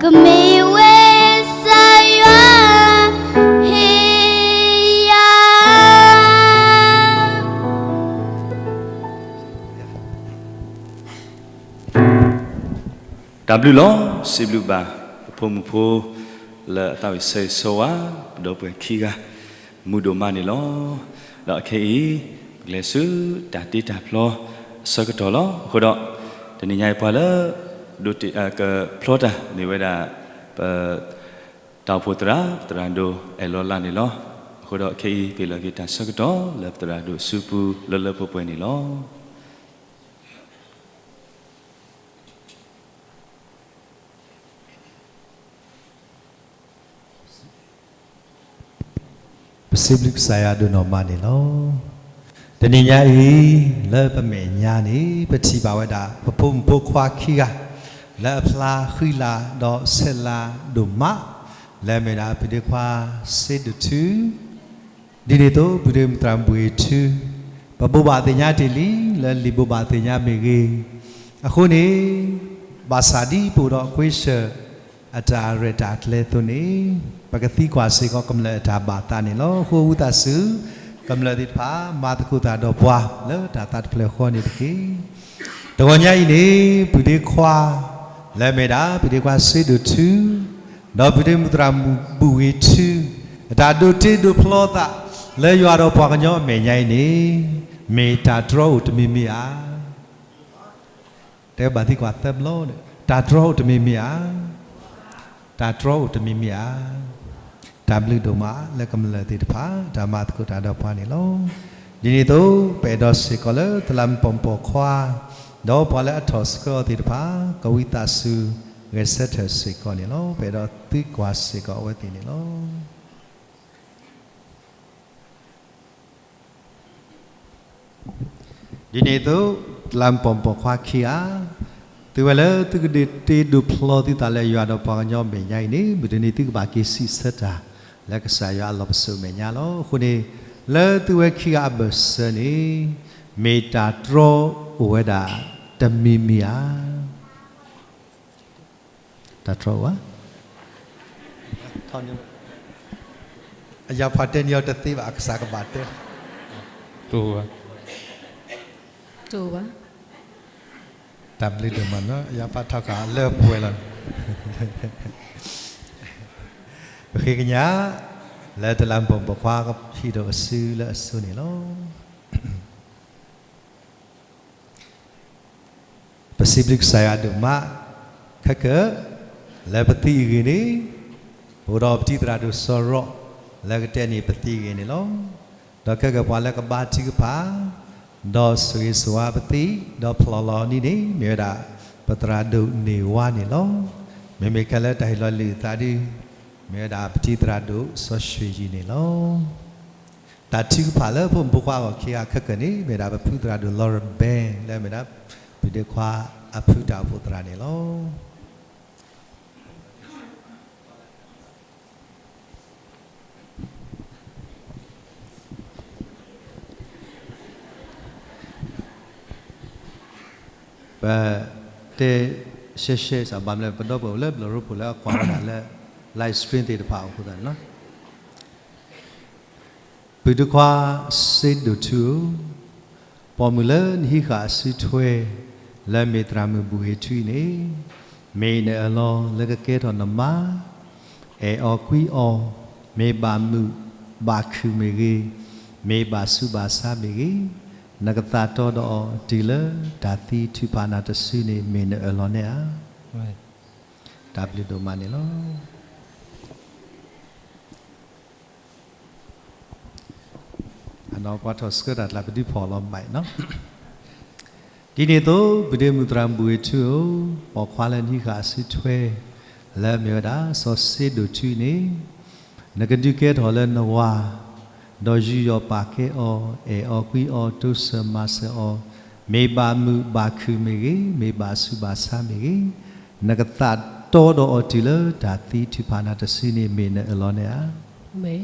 ကမ့ၢ်ဝဲ ကစၢ်ယွၤဟ့ၣ်ယၤ. တၢ်ဘျုးလီၤ. စံးဘျုးဘၣ် ပဖိမုၣ်ဖိ လၢအသးဝံၣ်ဆၢဂ့ၤဆၢဝါ ပဒီပုၢ်ဝဲၢ်ခံဂၤ မုာ်ဒိၣ်မးန့ၣ်လီၤ. ဒီးခဲအံၤ ပကလဲၤဆူတၢ်တ့တၢ်ဖျီအဆၢကတီၢ်လီၤ. အဃိဒီး တနံၤညါအံၤပှၤလၢ ဒိးတ့ ကဖျီတၢ်မ့ၢ်ဝဲဒၣ် ပ တၢ်အိၣ်ဖှိၣ်သရၣ် ပသရၣ်ဒိၣ်အဲၣ်လီၤလးန့ၣ်လီၤ. အဃိဒီးခဲအံၤ ပဟ့ၣ်လီၤက့ၤတၢ်ဆၢကတီၢ်လၢပသရၣ်ဒိၣ်အစုပူၤလၢလၢပှဲၤပှဲၤန့ၣ်လီၤ. ပစံးဘျုးကစၢ်ယွၤဒိၣ်နီၢ်မးန့ၣ်လီၤ. တနံၤညါအံၤ လၢပမဲာ်ညါန့ၣ် ပထံၣ်ဘၣ်ဝဲဒၣ် ပဖိမုၣ်ဖိခွါခံဂၤ လၢအဖျါဃံလၤဒီးဆဲးလၤဒိၣ်မး လၢအမ့ၢ်ဒၣ် ပုၢ်ဒ့ခွါစ့ဒိၣ်ထူ ဒ်န့ၣ်အသိး ပုၢ်ဒ့မုၣ်သရၣ်မုၣ်ဘှံးထူ ပဘိးဘၣ်သ့ၣ်ညါတ့ၢ်လံ လၢလံာ်ဘိးဘၣ်သ့ၣ်ညါမ့ၢ်ဂ့ၤ, အဃိန့ၣ် ဘၣ်ဆၣ်ဒ်ပအိၣ်ဒီးကွ့ဆၢၣ် အတၢ်ရဲၣ်တၢ်ကျဲၤအသိးန့ၣ် ပကသံကွၢ်စ့ၢ်ကီးကမျၢၢ်အတၢ်ဘၣ်သးန့ၣ်လီၤ. အဃိဝံသးစူၤ ကမျၢၢ်သ့ၣ်တဖၣ် မၤသကိးတၢ်ဒီးပှၤ လၢတၢ်သးတဖျၢၣ်ဃီန့ၣ်တက့ၢ်. တဂီၤညါအံၤန့ၣ် ပုၢ်ဒ့ခွါ လၢအမ့ၢ်ဒၣ် ပုၢ်ဒ့ခွါစ့ဒိၣ်ထူ ဒီးပုၢ်ဒ့မုၣ်သရၣ်မုၣ်ဘှံးထူ အတၢ်ဒိးတ့ဒိးဖျီသး လၢယွၤဒီးပှၤကညီအမဲာ်ညါအံၤန့ၣ် မ့ၢ်တၢ်တြီအိၣ်တမံၤမံၤဧါ. တဲဘၣ်သံကွၢ်သၢဘျီန့ၣ် တၢ်တြီအိၣ်တမံၤမံၤဧါ. တၢ်တြီအိၣ်တမံၤမံၤဧါ. တၢ်ဘျုးဒိၣ်မးလၢကမျၢၢ်သ့ၣ်တဖၣ် တၢ်မၤသကိးတၢ်ဒီးပှၤန့ၣ်လီၤ. ဒ်န့ၣ်အသိး ပအဲၣ်ဒိးစ့ၢ်ကီးလၢတလးမူးပိာ်မုၣ်ပိာ်ခွါ ဒီးပှၤလၢအထီၣ်ဆှၢအီၤသ့ၣ်တဖၣ် ကဝံသးစူၤဂဲၤဆၢထၢၣ်စ့ၢ်ကီးန့ၣ်လီၤ. ပအဲၣ်ဒိးသံကွၢ်စ့ၢ်ကီးအဝဲသ့ၣ်န့ၣ်လီၤ. ဒ်န့ၣ်အသိး တလးမူးပိာ်မုၣ်ပိာ်ခွါခံဂၤ သုဝဲလၢသုကဒိးတ့ဒိးဖျီသုသးလၢယွၤဒီးပှၤကညီမဲာ်ညါအံၤန့ၣ် မုၢ်တနံၤသုကဘၣ်က့ၤစံးဆၢတၢ် လၢကစၢ်ယွၤအလီၢ်ပစိာ်မဲာ်ညါလီၤ. အဃိန့ၣ် လၢသုဝဲခံဂၤအဘၢၣ်စၢၤန့ၣ် မ့ၢ်တၢ်တြီအိၣ်ဝဲဒၣ်တမံၤမံၤဧါ. တၢ်တြီအိၣ်ဧါ. အယၤဖးတဲန့ၢ်အီၤတသ့ဘၣ် အကစၢ်ကဘၣ်တဲ, တအိၣ်ဘၣ်, တအိၣ်ဘၣ်. တၢ်ဘျုးဒိၣ်မးနီၤ အယၤဖးထီၣ်ခါလၢပှဲၤလီၤ. ပဃ့ကညး လၢတလးမူးပိာ်မုၣ်ပိာ်ခွါကဟံးထီၣ်ကစုလၢအစိၤန့ၣ်လီၤ. ပစံးဘျုးကစၢ်ယွၤဒိၣ်မး, ခဲကၢၣ် လၢပသံအဂ့ၢ်န့ၣ်, ပအိၣ်ဒီးပတံၤသရၣ်ဒိၣ်စီၤရီး လၢကတဲန့ၢ်ပသံအဂ့ၢ်န့ၣ်လီၤ. ဒီးခဲကၢၣ်ပှၤလၢကဘါထုကဖၣ်, ဒီးဆိၣ်ဂ့ၤဆိၣ်ဝါပသံ, ဒီးဖျီၣ်လီၤနံၤန့ၣ် မ့ၢ်ဝဲဒၣ် ပသရၣ်ဒိၣ်န့ၢ်ဝါန့ၣ်လီၤ. မ့မ့ၢ်ခဲလၢာ်တၢ်ဟ့ၣ်လီၤလံာ်အသးဒ်, မ့ၢ်ဝဲဒၣ်ပတံၤသရၣ်ဒိၣ်စီၤၡွ့ၣ်ယံၤန့ၣ်လီၤ. တၢ်ထုကဖၣ်လၢဖိမုၣ်ဖိခွါအဂီၢ်ခံဂၤခဲကၢၣ်န့ၣ် မ့ၢ်ဝဲဒၣ်ပဖုသရၣ်ဒိၣ် Lauren Band လၢမ့ၢ်ဒၣ် ပုၢ်ဒ့ခွါအဖုတၢ်အိၣ်ဖှိၣ်သရၣ်န့ၣ်လီၤ. ပတဲရှဲရှဲစ့ၢ် ဘၣ်မနုၤလဲၣ် ပဒီပုၢ်ဝဲၢ်လၢဘျီၣ်ရိဖှိၣ်လၢအကွၢ်ဝဲဒၣ်လၢ live stream သ့ၣ်တဖၣ်အဃိသတးန့ၣ်လီၤ. ပုၢ်ဒ့ခွါစ့ဒိၣ်ထူဧၢ, ပိာ်မုၣ်လၢနဟံးဃာ်အစုထွဲ လၢမ့ၢ်သရၣ်မုၣ်ဘူၣ်ဂ့ၤထူအံၤန့ၣ်, မ့ၢ်နအၢၣ်လီၤလၢကကဲထီၣ်နမါ, အဲၣ်အီၤကွံအီၤ, မ့ၢ်ဘၣ်မုာ်ဘၣ်ခုၣ်မ့ၢ်ဂ့ၤ, မ့ၢ်ဘၣ်ဆူးဘၣ်ဆါမ့ၢ်ဂ့ၤ, နကသးတီဒီးအီၤတုၤလၢတၢ်သံထုးဖးနၤတစုန့ၣ် မ့ၢ်နအၢၣ်လီၤန့ၣ်ဧါ. တၢ်ဘျုးဒိၣ်မးန့ၣ်လီၤ. အနီၢ်ပှၤထီၣ်ဆှၢတၢ်ကျါ ပဒုးဖီၣ်လီၤမးနီၤ. ဒ်န့ၣ်အသိး ပုၢ်ဒ့မုၣ်သရၣ်မုၣ်ဘူၣ်ဂ့ၤထူဧၢ, ပိာ်ခွါလၢနဟံးဃာ်အစုထွဲ လၢအမ့ၢ်ဝဲဒၣ် စီၤစ့ဒိၣ်ထူအံၤန့ၣ်, နကဒုးကဲထီၣ်လၢနဝၤ, ဒီးယူးယီၣ်ပာ်ကဲအီၤ, အဲၣ်အီၤကွံအီၤ, တိစၢၤမၤစၢၤအီၤ, မ့ၢ်ဘၣ်မုာ်ဘၣ်ခုၣ်မ့ၢ်ဂ့ၤ, မ့ၢ်ဘၣ်ဆူးဘၣ်ဆါမ့ၢ်ဂ့ၤ, နကသးတီဒီးအီၤတုၤလၢတၢ်သံထုးဖးနၤတစုန့ၣ် မ့ၢ်နအၢၣ်လီၤန့ၣ်ဧါ.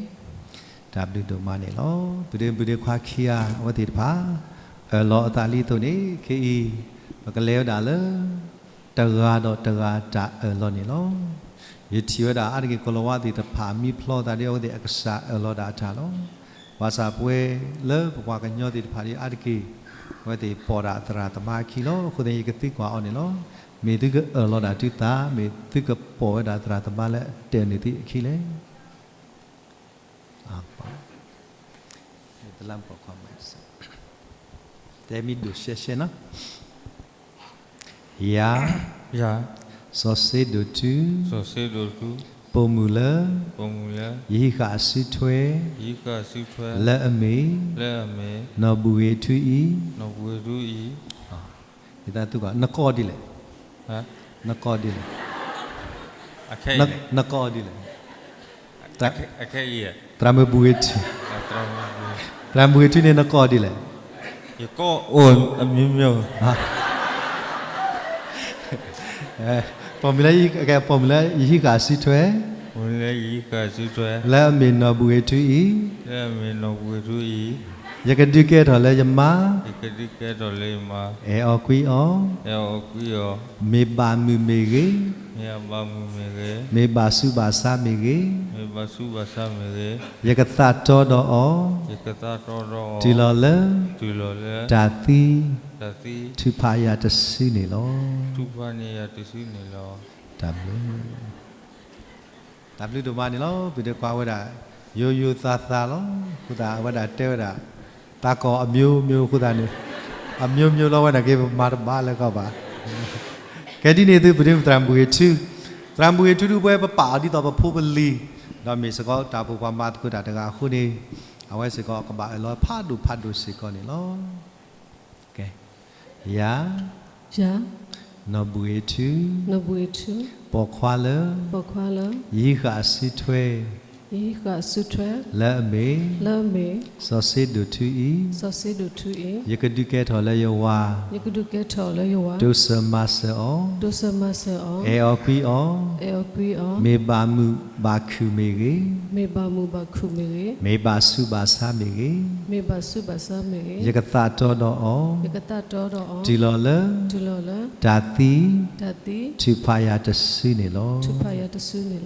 တၢ်ဘျုးဒိၣ်မးန့ၣ်လီၤ. ပုၢ်ဒ့မုၣ်ဒ့ခွါခံဂၤ အဝဲသ့ၣ်တဖၣ် အၢၣ်လီၤအသးလံအသိးန့ၣ် ခဲအံၤ ပကလဲၤဝဲဒၣ်လၢ တဂၤဒီးတဂၤတၢ်အၢၣ်လီၤန့ၣ်လီၤ. ယထံၣ်ဝဲဒၣ်အါတက့ၢ် ကိၤလၤဝါသ့ၣ်တဖၣ် မံဖျီသးဒ်အဝဲသ့ၣ်အကစၢ်အၢၣ်လီၤဒၣ်အတၢ်လီၤ. ဘၣ်ဆၣ်ပဝဲလၢပပှၤကညီသ့ၣ်တဖၣ်ဒ်အါတက့ၢ် အဝဲသ့ၣ်ပိာ်ဒၣ်သရၣ်သမါအခံလီၤ. အဃိသတး ယကသံကွၢ်အီၤန့ၣ်လီၤ. မ့ၢ်သုကအၢၣ်လီၤဒၣ်သုသး မ့ၢ်သုကပိာ်ဝဲဒၣ်သရၣ်သမါလၢအတၢၢ်န့ၢ်သုအခံလဲၣ်. တဲမ့ၢ်ဒိၣ်ရှဲရှဲနီၤ. ယၤ, စီၤစ့ဒိၣ်ထူ, ပိာ်မုၣ်လၢ ယဟံးဃာ်အစုထွဲ လၢအမ့ၢ် နီၢ်ဘူၣ်ဂ့ၤထူအံၤ, နကိးဒ်လဲၣ်, နကိးဒ်လဲၣ်, နကိးဒ်လဲၣ်. သရၣ်မုၣ်ဘူၣ်ဂ့ၤထူ, သရၣ်မုၣ်ဘူၣ်ဂ့ၤထူန့ၣ် နကိးဒ်လဲၣ်. ယကိးအီၤ အမျိုးမျိုး, ပိာ်မုၣ်လၢ, ပိာ်မုၣ်လၢယဟံးဃာ်အစုထွဲ, လၢအမ့ၢ်နီၢ်ဘူၣ်ဂ့ၤထူအံၤ, ယကဒုးကဲထီၣ်လၢယမါ, အဲၣ်အီၤကွံအီၤ, မ့ၢ်ဘၣ်မုာ်မ့ၢ်ဂ့ၤ, မ့ၢ်ဘၣ်ဆူးဘၣ်ဆါမ့ၢ်ဂ့ၤ, ယကသးတီဒီးအီၤ, တုၤလီၤလၢ တၢ်သံ ထုးဖးယၤတစုန့ၣ်လီၤ. တၢ်ဘျုး, တၢ်ဘျုးဒိၣ်မးန့ၣ်လီၤ. ပုၢ်ဒ့ခွါဝဲဒၣ် ယိယိသးသးလီၤ. အဃိသတးအဝဲဒၣ်တဲဝဲဒၣ် သးကိးအမျိုးမျိုးအဃိသတးန့ၣ် အမျိုးမျိုးလီၤ. ဝဲဒၣ်က့ၤ ပမၤတဘၣ်လၢၤကီးဘၣ်. ကဲဒ်န့ၣ်သု ပုၢ်ဒ့မုၣ်သရၣ်မုၣ်ဘူၣ်ဂ့ၤထူ, သရၣ်မုၣ်ဘူၣ်ဂ့ၤထူဒုး ပဝဲပပာ်အီၤဒ်သိးပဖိပလံၤ, ဒီးမ့ၢ်စ့ၢ်ကီးတၢ်အိၣ်ဖှိၣ်ပှၤမၤသကိးတၢ်တဂၤအဃိန့ၣ်, အဝဲစ့ၢ်ကီးကဘၣ်အၢၣ်လီၤဖးဒိၣ်ဖးဒိၣ်စ့ၢ်ကီးန့ၣ်လီၤ. ယၤ, နီၢ်ဘူၣ်ဂ့ၤထူ, ပိာ်ခွါလၢ ယဟံးဃာ်အစုထွဲ လၢအမ့ၢ် စီၤစ့ဒိၣ်ထူအံၤ, ယကဒုးကဲထီၣ်လၢယဝၤ, တိစၢၤမၤစၢၤအီၤ, အဲၣ်အီၤကွံအီၤ, မ့ၢ်ဘၣ်မုာ်ဘၣ်ခုၣ်မ့ၢ်ဂ့ၤ, မ့ၢ်ဘၣ်ဆူးဘၣ်ဆါမ့ၢ်ဂ့ၤ, ယကသးတီဒီးအီၤ, တုၤလီၤလၢ တၢ်သံ ထုးဖးယၤတစုန့ၣ်လီ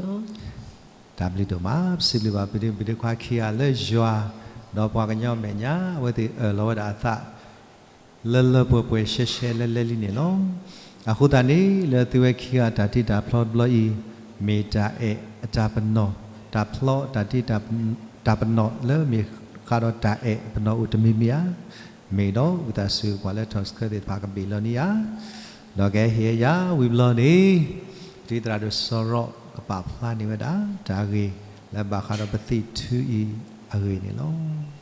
ၤ. တၢ်ဘျုးဒိၣ်မး, ပစံးဘျုးဘၣ် ပုၢ်ဒ့မုၣ် ပုၢ်ဒ့ခွါခံဂၤလၢယွၤ, ဒီးပှၤကညီမဲာ်ညါ အဝဲသ့ၣ်အၢၣ်လီၤဝဲဒၣ်အသး လၢလၢပှဲၤပှဲၤရှဲရှဲလဲၤလဲၤလံန့ၣ်လီၤ. အဃိသတးန့ၣ် လၢသုဝဲခံဂၤတၢ်တ့တၢ်ဖျီတဘျီအံၤ, မ့ၢ်တၢ်အဲၣ်အတၢ်ပနီၣ်, တၢ်ဖျီတၢ်တ့တၢ်ပနီၣ်လၢမ့ၢ်ဃးဒီးတၢ်အဲၣ်အပနီၣ်အိၣ်တမံၤမံၤဧါ, မ့ၢ်ဒီးဝံသးစူၤပှၤလၢထီၣ်ဆှၢသ့ၣ်တဖၣ်ကဘ့ၣ်လီၤန့ၣ်ဧါ. ဒီးကဟ့ၣ်ယၤဝံၤဘျီန့ၣ်, ဒ်သရၣ်ဒိၣ်စီၤရီၣ်ကပာ်ဖျါန့ၢ်ဝဲဒၣ် တၢ်ဂ့ၢ်လၢဘၣ်ဃးဒီးပသံၣ်ထူအံၤအဂ့ၢ်န့ၣ်လီၤ.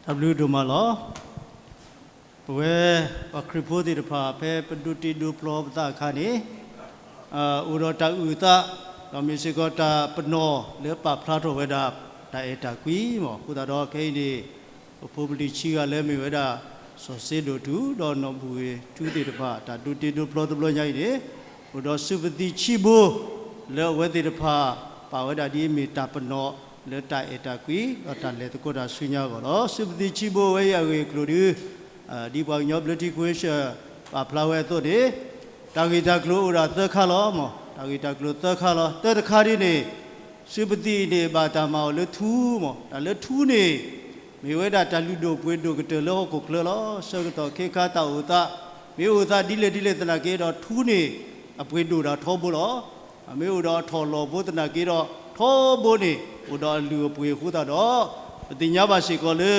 တၢ်ဘျုးဒိၣ်မးလီၤ. ပဝဲပှၤခရံာ်ဖိသ့ၣ်တဖၣ် ဖဲပဒိးတ့ဒိးဖျီပသးအခါန့ၣ်, အိၣ်ဒီးတၢ်အုၣ်သး, ဒီးမ့ၢ်စ့ၢ်ကီးတၢ်ပနီၣ်လၢပာ်ဖျါထီၣ်ဝဲဒၣ် တၢ်အဲၣ်တၢ်ကွံမး. အဃိသတးဒီးခဲအံၤန့ၣ်, ပဖိပလံၤဆံဂၤလၢမ့ၢ်ဝဲဒၣ် စီၤစ့ဒိၣ်ထူ ဒီးနီၢ်ဘူၣ်ဂ့ၤထူသ့ၣ်တဖၣ် တၢ်ဒိးတ့ဒိးဖျီတဘျီညါအံၤန့ၣ်, အိၣ်ဒီးစုပသံၣ်ဆံဘိ လၢအဝဲသ့ၣ်တဖၣ် ပာ်ဝဲဒၣ်ဒ်အမ့ၢ်တၢ်ပနီၣ်လၢတၢ်အဲၣ်တၢ်ကွံ ဒီးတၢ်လဲၤသကိးတၢ်ဆူညါအဂီၢ်လီၤ. စုပသံၣ်ဆံဘိဝဲအံၤအဂ့ၢ်အကျိၤဒီး, ဒ်ပှၤကညီဘျၢထံခဝ့ၡၢၣ် ပာ်ဖျါဝဲအသိးန့ၣ်, တၢ်ဂ့ၢ်တၢ်ကျိၤအိၣ်ဒၣ်သၢခါလီၤမး. တၢ်ဂ့ၢ်တၢ်ကျိၤသၢခါလီၤ. တၢတခါဒ်န့ၣ်, စုပသံၣ်အံၤန့ၣ် ဘၣ်တၢ်မၤအီၤလၢထူမး. တၢ်လၢထူန့ၣ် မ့ၢ်ဝဲဒၣ်တၢ်လုၢ်ဒိၣ်ပှ့ၤဒိၣ်ကတၢၢ်လၢဟီၣ်ခိၣ်ချၢလီၤ. ဆၢကတီၢ်ခဲခါတၢ်အိၣ်သး မ့ၢ်အိၣ်သးဒ်လဲၣ်ဒ်လဲၣ်သနာ်က့ဒီး ထူန့ၣ် အပှ့ၤဒိၣ်တၢ်ထီဘိလီၤ. မ့ၢ်အိၣ်ဒီးအထီၣ်လီၢ်ဖိသနာ်က့ဒီး ထီဘိန့ၣ် အိၣ်ဒီးအလုၢ်အပှ့ၤအဃိသတးဒီး, ပသ့ၣ်ညါဘၣ်စ့ၢ်ကီးလၢ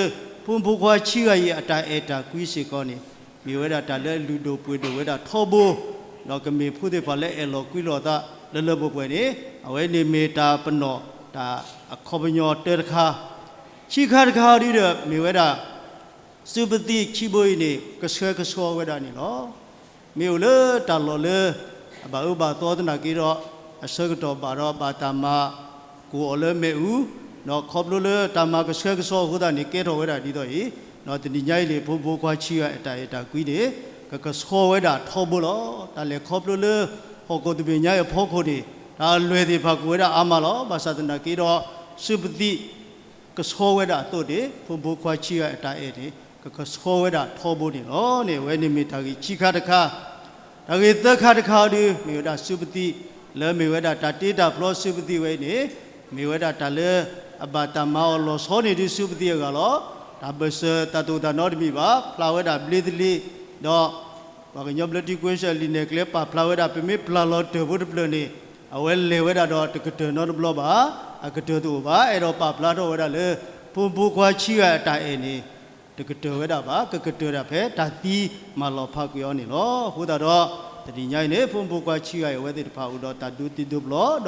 ဖိမုၣ်ဖိခွါဆံဂၤအံၤအတၢ်အဲၣ်တၢ်ကွံစ့ၢ်ကီးန့ၣ်, မ့ၢ်ဝဲဒၣ်တၢ်လၢအလုၢ်ဒိၣ်ပှ့ၤဒိၣ်ဝဲဒၣ်ထီဘိ, ဒီးကမ့ၢ်ဖိသ့ၣ်တဖၣ်လၢအဲၣ်လီၤကွံလီၤသးလၢလၢပှဲၤပှဲၤန့ၣ်, အဝဲန့ၣ်မ့ၢ်တၢ်ပနီၣ်တၢ်အခီပညီတၢတခါ. ခံခါတခါဒ်ဒီး မ့ၢ်ဝဲဒၣ် စုပသံၣ်ဆံဘိအံၤန့ၣ် ကဆှဲကဆှီဝဲဒၣ်န့ၣ်လီၤ. မ့ၢ်အိၣ်လၢတၢ်လီၢ်လၢ အဘၣ်အၢဘၣ်သီသနာ်က့ဒီး, အဆၢကတီၢ်ဘၣ်ဒီးဘၣ်တၢ်မၤကိၢ်အီၤလၢမ့ၣ်အူ, ဒီးခီဖျိလၢတၢ်မၤကဆှဲကဆှီအဃိသတးန့ၣ် ကဲထီၣ်ဝဲဒၣ်ဒ်သိးအံၤ, ဒီးတနံၤညါအံၤန့ၣ် ဖိမုၣ်ဖိခွါဆံဂၤအတၢ်အဲၣ်တၢ်ကွံန့ၣ် ကကဆှီဝဲဒၣ်ထီဘိလီၤ. တၢ်လဲၤခီဖျိလၢ ဟီၣ်ခိၣ်တဘ့ၣ်ညါအံၤအဖီခိၣ်န့ၣ် တၢ်အလွဲၢ်သ့ၣ်တဖၣ်ကအိၣ်ဝဲဒၣ်အါမးလီၤ. ဘၣ်ဆၣ်သနာ်က့ဒီး စုပသံၣ် ကဆှီဝဲဒၣ်အသိးန့ၣ် ဖိမုၣ်ဖိခွါဆံဂၤအတၢ်အဲၣ်န့ၣ် ကကဆှီဝဲဒၣ်ထီဘိန့ၣ်လီၤန့ၣ်. အဝဲန့ၣ်မ့ၢ်တၢ်ဂ့ၢ်ခံခါတခါ, တၢ်ဂ့ၢ်သၢခါတခါဒီး မ့ၢ်ဝဲဒၣ်စုပသံၣ် လၢမ့ၢ်ဝဲဒၣ်တၢ်တ့တၢ်ဖျီစုပသံၣ်ဝဲအံၤန့ၣ်, မ့ၢ်ဝဲဒၣ်တၢ်လၢ အဘၣ်တၢ်မၤအီၤလီၤဆီန့ၢ်ဒုးစုပသံၣ်အဂၤလီၤ. တၢ်ဘၢၣ်စၢၤတၢ်တိာ်တၢ်နီတမံၤဘၣ်, ဖျါဝဲဒၣ်ဘျ့သလ့ၤ, ဒီး ပှၤကညီဘျၢထံခဝ့ၡၢၣ်လံာ်နဲၣ်ကျဲပာ်ဖျါဝဲဒၣ် ပမ့ၢ်ပျၢ်လီၤတၢၢ်ဖိတဖျၢၣ်န့ၣ် အဝဲလဲၤဝဲဒၣ်ဒီးတကတၢၢ်နီတဘျီဘၣ်, အကတၢၢ်တအိၣ်ဘၣ်. အဲၣ်ဒိးပာ်ဖျါထီၣ်ဝဲဒၣ်လၢ ဖိမုၣ်ဖိခွါဆံဂၤအတၢ်အဲၣ်န့ၣ် တကတၢၢ်ဝဲဒၣ်ဘၣ်, ကကတၢၢ်ဒၣ်ဖဲတၢ်သံမၤလီၤဖးကွံာ်အီၤန့ၣ်လီၤ. အဃိသတးဒီး တနံၤညါအံၤန့ၣ် ဖိမုၣ်ဖိခွါဆံဂၤအံၤအဝဲသ့ၣ်တဖၣ်အိၣ်ဒီးတၢ်ဒိးတ့ဒိးဖျီ ဒီးအိၣ်ဒီးတၢ်ပ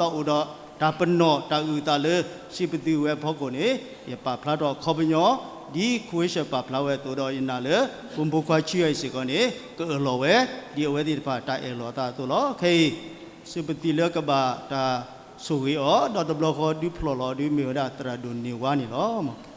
နီၣ်တၢ်အုၣ်အသးလၢ စုပသံၣ်ဝဲအဖီခိၣ်န့ၣ် ယပာ်ဖျါထီၣ်အခီပညီ ဒ်ခဝ့ၡၢၣ်ပာ်ဖျါဝဲအသိးဒီး ယနာ်လၢ ဖိမုၣ်ဖိခွါဆံဂၤအံၤစ့ၢ်ကီးန့ၣ် ကအၢၣ်လီၤဝဲ ဒ်အဝဲသ့ၣ်တဖၣ်တၢ်အဲၣ်လီၤအသးအသိးလီၤ. ခဲအံၤ စုပသံၣ်လၢကဘၣ်တၢ်ဆိၣ်ဂ့ၤအီၤ ဒီးတဘျီဃီဒုးဖျိးလီၤဒုးမ့ၢ်ဝဲဒၣ်သရၣ်ဒိၣ်န့ၢ်ဝါန့ၣ်လီၤ.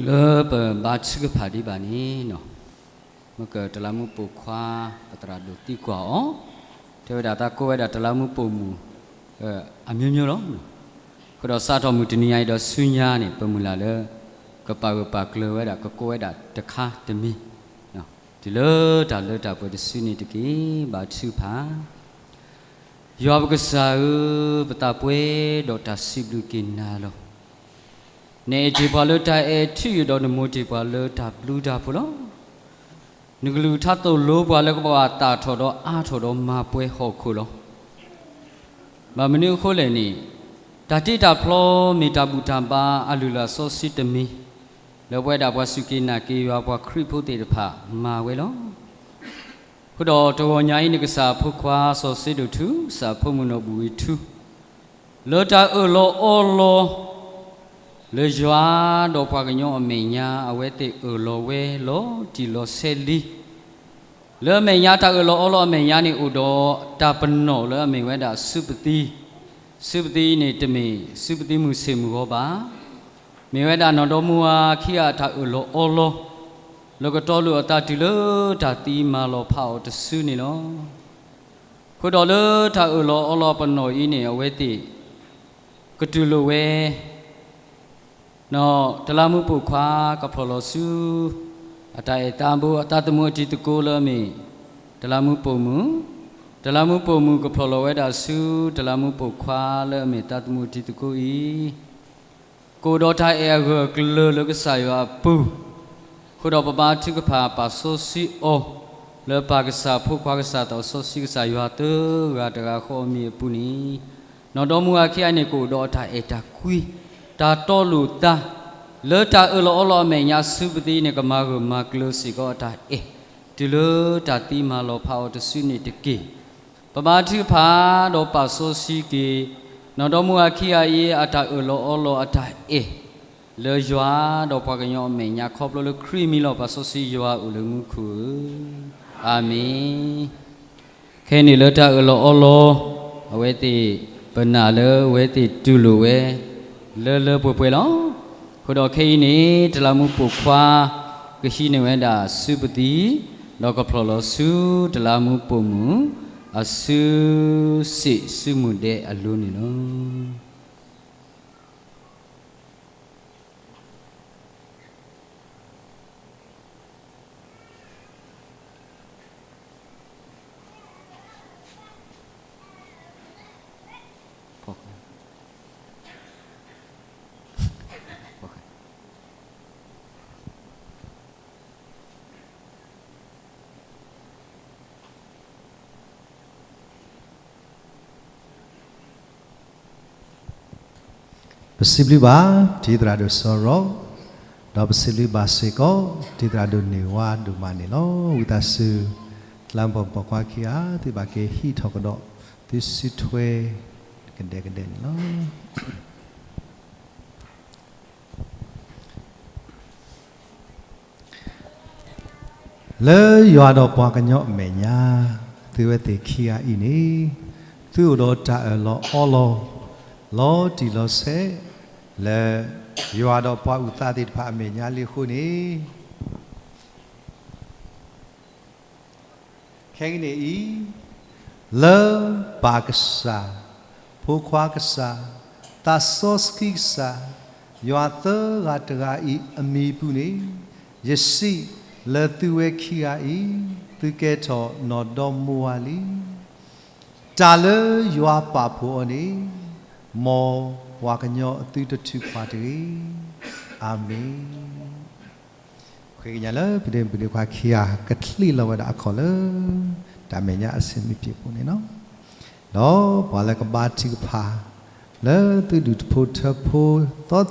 လၢပဘါထုကဖၣ်ဒံးဘၣ်န့ၣ်, မ့ၢ်ကတလးမူးပိာ်ခွါ ပသရၣ်ဒိၣ်သံကွၢ်အီၤ, တဲဝဲဒၣ်သးကိးဝဲဒၣ်တလးမူးပိာ်မုၣ် အမျိုးမျိုးလီၤ. အဃိဒီးစးထီၣ်မုၢ်တနံၤညါအံၤဒီးဆူညါန့ၣ် ပမုၢ်လၢ်လၢ ကပာ်ဂၢၢ်ပာ်ကျၢၤဝဲဒၣ် ကကိးဝဲဒၣ်တခါတမံၤ, တုၤလၢတၢ်လၢတၢ်ပှဲၤတစုန့ၣ်တက့ၢ်. ဘါထုကဖၣ်. ယွၤပကစၢ်ဧၢ, ပသးပှဲၤဒီးတၢ်စံးဘျုးက့ၤနၤလီၤ. နအဲၣ်တ့ၢ်ပှၤလၢတၢ်အဲၣ်ထူၣ်ယိာ်ဒီးနမိၢ်တ့ၢ်ပှၤလၢတၢ်ဘျုးတၢ်ဖှိၣ်လီၤ. နကလုၢ်ကထါသိၣ်လိပှၤလၢကဘၣ်သၣ်ထီၣ်ဒီးအါထီၣ်ဒီးမၤပှဲၤဟီၣ်ခိၣ်လီၤ. ဘၣ်မနုၤအဃိလဲၣ်န့ၣ်, တၢ်တ့တၢ်ဖျီမ့ၢ်တၢ်ဘူၣ်တၢ်ဘါအလုၢ်အလၢ်စီဆှံတမံၤ, လၢပဝဲဒၣ်ပှၤစူၢ်က့ၤနာ်က့ၤယွၤပှၤခရံာ်ဖိသ့ၣ်တဖၣ်မၤဝဲလီၤ. အဃိဒီးတဂီၤညါအံၤန့ၣ် ကစၢ်အဖိခွါစီၤစ့ဒိၣ်ထူ ကစၢ်အဖိမုၣ်နီၢ်ဘူၣ်ဝံၤထူ လၢတၢ်အၢၣ်လီၤအီလီၤ လၢယွၤဒီးပှၤကညီအမဲာ်ညါ အဝဲသ့ၣ်အၢၣ်လီၤဝဲလီၤတံၢ်လီၤဆဲးလံ. လၢအမဲာ်ညါတၢ်အၢၣ်လီၤအီလီၤအမဲာ်ညါန့ၣ် အိၣ်ဒီးတၢ်ပနီၣ်လၢအမ့ၢ်ဝဲဒၣ်စုပသံ, စုပသံအံၤန့ၣ်တမ့ၢ်စုပသံမုၢ်ဆ့ၣ်မုၢ်ဂီၤဘၣ်. မ့ၢ်ဝဲဒၣ်နီၢ်ဒီမါဝၤခံဂၤအတၢ်အၢၣ်လီၤအီလီၤ လၢကတီၤလိာ်အသးတုၤလၢတၢ်သံမၤလီၤဖးအီၤတစုန့ၣ်လီၤ. အဃိဒီးလၢတၢ်အၢၣ်လီၤအီလီၤပနီၣ်အံၤန့ၣ် အဝဲသ့ၣ် ကတူၢ်လိာ်ဝဲ တလးမူးပိာ်ခွါ ကဖျိးလီၤဆူ အတၢ်အဲၣ်သးဘိ အသးသမူအတံၤသကိးလၢအမ့ၢ် တလးမူးပိာ်မုၣ်, တလးမူးပိာ်မုၣ်ကဖျိးလီၤဝဲဒၣ်ဆူ တလးမူးပိာ်ခွါလၢအမ့ၢ်သးသမူအတံၤသကိးအံၤ ကအိၣ်ဒီးတၢ်အဲၣ်အဂၢၢ်အကျၢၤလၢကစၢ်ယွၤအပူၤ, အဃိဒီးပဘါထုကဖၣ်ပာ်စီဆှံအီၤ လၢပၢ်ကစၢ် ဖိခွါကစၢ် သးစီဆှံကစၢ်ယွၤသၢဂၤတဂၤဃီအမံၤအပူၤန့ၣ်, နီၢ်ဒီမါဝၤခံဂၤအံၤန့ၣ် ကအိၣ်ဒီးအတၢ်အဲၣ်တၢ်ကွံ, တၢ်တီလိာ်သး လၢတၢ်အၢၣ်လီၤအီလီၤအမဲာ်ညါ ဆူပသံးန့ၣ် ကမၤဂၢၢ်မၤကျၢၤစ့ၢ်ကီးအတၢ်အဲၣ် တုၤလၢတၢ်သံမၤလီၤဖးအီၤတစုန့ၣ်တက့ၢ်. ပဘါထုကဖၣ်ဒီးပာ်စီဆှံက့ၤ နီၢ်ဒီမါဝၤခံဂၤအံၤ အတၢ်အၢၣ်လီၤအီလီၤအတၢ်အဲၣ် လၢယွၤဒီးပှၤကညီအမဲာ်ညါ ခီဖျိလၢခရံာ်မံၤလီၤ. ပာ်စီဆှံယွၤအိၣ်လၢမူခိၣ်ဧၢ, အၤမ့ၣ်. ခဲအံၤန့ၣ်လၢတၢ်အၢၣ်လီၤအီလီၤ အဝဲသ့ၣ် ပနာ်လၢအဝဲသ့ၣ်တူၢ်လိာ်ဝဲ လၢလၢပှဲၤပှဲၤလီၤ. အဃိဒီးခဲအံၤန့ၣ် တလးမူးပိာ်ခွါ ကဟံးန့ၢ်ဝဲဒၣ်စုပသံး ဒီးကဖျိးလီၤဆူ တလးမူးပိာ်မုၣ် အစုစ့ၣ်စုမုၢ်ဒဲအလိၤန့ၣ်လီၤ. ပစံးဘျုးဘၣ် တံၤသရၣ်ဒိၣ်စီၤရီ, ဒီးပစံးဘျုးဘၣ်စ့ၢ်ကီး တံၤသရၣ်ဒိၣ်န့ၢ်ဝါဒိၣ်မးန့ၣ်လီၤ. ဝံသးစူၤ တလးမူးပိာ်ခွါခံဂၤ သုဘၣ်က့ၤဟံးထီၣ်ကဒီး သုစုထွဲ ကဒဲကဒဲန့ၣ်လီၤ. လၢယွၤဒီးပှၤကညီအမဲာ်ညါ သုဝဲသ့ၣ်ခံဂၤအံၤန့ၣ် သုအိၣ်ဒီးတၢ်အၢၣ်လီၤအီလီၤ လီၤတံၢ်လီၤဆဲး လၢယွၤဒီးပှၤအုၣ်သးသ့ၣ်တဖၣ်အမဲာ်ညါလံအဃိန့ၣ် ခဲကနံၣ်အံၤ လၢပၢ်ကစၢ်, ဖိခွါကစၢ်, သးစီဆှံကစၢ်, ယွၤသၢဂၤတဂၤအံၤအမံၤပူၤန့ၣ်, ယစံးလၢသုဝဲခံဂၤအံၤ, သုကဲထီၣ်နီၢ်ဒီမါဝၤလံ. တၢ်လၢယွၤပာ်ဖှိၣ်အီၤန့ၣ်, မ်ပှၤကညီအသုတထုးဖးတဂ့ၤ. အၤမ့ၣ်. ဃ့ကညးလၢ ပဒ့မုၣ်ပဒ့ခွါခံဂၤ ကချံးလီၤဝဲဒၣ်အခီၣ်လၢ တၢ်မဲာ်ညါအဆ့ၣ်မ့ၢ်ပှဲၤပူၤန့ၣ်လီၤ. ဒီးပှၤလၢကဘါထုကဖၣ် လၢသုဒူၣ်ဖိထၢဖိ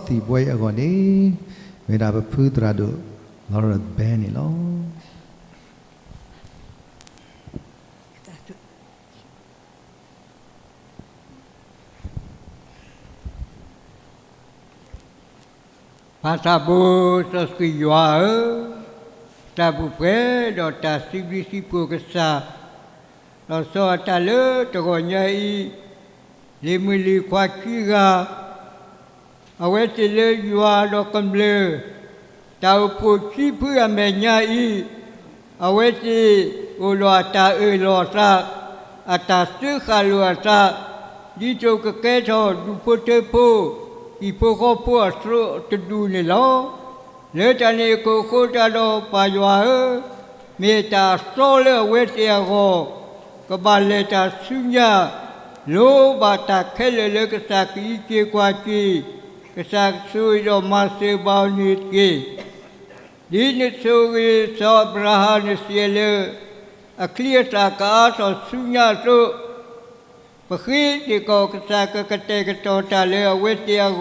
သီသံၣ်ဘှဲအံၤအဂီၢ်န့ၣ်, မ့ၢ်ဒၣ်ပဖုသရၣ်ဒိၣ် လီရၢၣ်ဘဲန့ၣ်လီၤ. ပၢ်သးဘိစီဆှံယွၤဧၢ, တၢ်ပူၤဖျဲးဒီးတၢ်စံးဘျုးစံးဖှိၣ်ကစၢ်, လီၤဆီအတၢ်လၢတဂီၤညါအံၤ, လံၤမုၣ်လံၤခွါခံဂၤ အဝဲသ့ၣ်လၢယွၤဒီးကမျၢၢ် တၢ်အိၣ်ဖှိၣ်ဆံဖုအမဲာ်ညါအံၤ, အဝဲသ့ၣ်အိၣ်ဒီးအတၢ်အၢၣ်လီၤအသး, အတၢ်စၢဃာ်လိာ်အသး, ဒ်သိးကကဲထီၣ်ဒူၣ်ဖိထၢဖိ, ဟံၣ်ဖိဃီဖိအသိးတဒူၣ်န့ၣ်လီၤ. လၢတၢ်န့ၣ်အခိၣ်ဃိတၢ်ဒီးပၢ်ယွၤဧၢ, မ့ၢ်တၢ်အသီလၢအဝဲသ့ၣ်အဂီၢ်, ကဘၣ်လဲၤတၢ်ဆူညါ, လိၣ်ဘၣ်တၢ်ခဲလၢာ်လၢကစၢ်ကအံးက့ၤကွၢ်က့ၤ, ကစၢ်ကဆိၣ်ဂ့ၤဒီးမၤစၢၤဘၣ်အီၤန့ၣ်တက့ၢ်. ဒ်နဆိၣ်ဂ့ၤစီၤအၤဘြၤဟၣ်နစံးလၢ, အချံအသၣ်ကအါထီၣ်ဆူညါအသိး, ပဃ့စ့ၢ်ကီးကစၢ်ကကတဲာ်ကတီၤတၢ်လၢအဝဲသ့ၣ်အ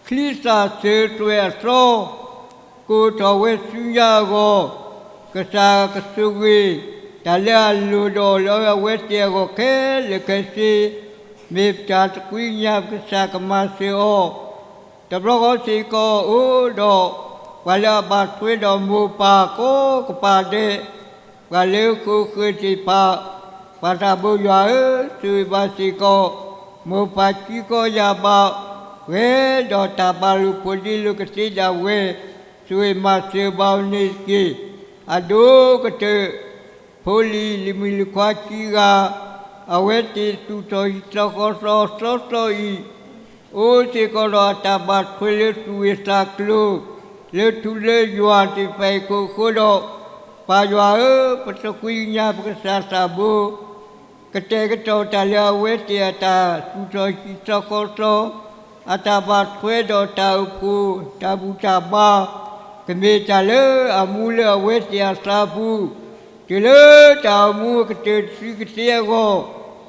ဂီၢ်, ချံသၣ်စၢၤသွဲၣ်အသီ, ကအိၣ်ထီၣ်ဝဲဆူညါအဂီၢ်, ကစၢ်ကဆိၣ်ဂ့ၤ, တၢ်လၢအလိၣ်ဒီးလၢအဝဲသ့ၣ်အဂီၢ်ခဲလၢာ်ခဲဆ့, မ့ၢ်ပတၢ်သကွံၣ်ညါကစၢ်ကမၤစၢၤအီၤ တဘျီဃီစ့ၢ်ကီးအိၣ်ဒီး ပှၤလၢအဘၣ်ထွဲဒီးမိၢ်ပၢ်ကိးကပၤဒဲး, ပှၤလၢဃိာ်ဃၢၤသ့ၣ်တဖၣ်, ပၢ်သးဘိယွၤဧၢ, ဆိၣ်ဂ့ၤဘၣ်စ့ၢ်ကီး, မိၢ်ပၢ်ခံကီၢ်ယၤဘၣ်, ဂဲၤဒီးတၢ်ဘၣ်လိာ်ဖိးဒ့လိာ်ကသ့ဒၣ်ဝဲ, ဆိၣ်ဂ့ၤမၤစၢၤဘၣ်အီၤန့ၣ်တက့ၢ်. အဒိၣ်ကတၢၢ် ဖိလံၤလံၤမုၣ်လံၤခွါခံဂၤ, အဝဲသ့ၣ်သူၣ်ထီၣ်ဟံၣ်သီဃီသီအသီသီအံၤ, အိၣ်စ့ၢ်ကီးဒီးအတၢ်ဘၣ်ထွဲလၢသူၣ်ဂ့ၢ်သးကျိၤ လၢထူလၢယွၤသ့ၣ်တဖၣ်အံၤအဃိဒီး, ပၢ်ယွၤဧၢ, ပတကွံကညးပကစၢ်သးဘိ ကတဲာ်ကတီၤတၢ်လၢအဝဲသ့ၣ်အတၢ်သူၣ်ထီၣ်ဟံၣ်သီဃီသီ, အတၢ်ဘၣ်ထွဲဒီးတၢ်အိၣ်ဖှိၣ်တၢ်ဘူၣ်တၢ်ဘါ, ကမ့ၢ်တၢ်လၢအမူလၢအဝဲသ့ၣ်အသးပူၤ, တုၤလၢတၢ်အိၣ်မူကတၢၢ်တစုကသ့အဂီၢ်,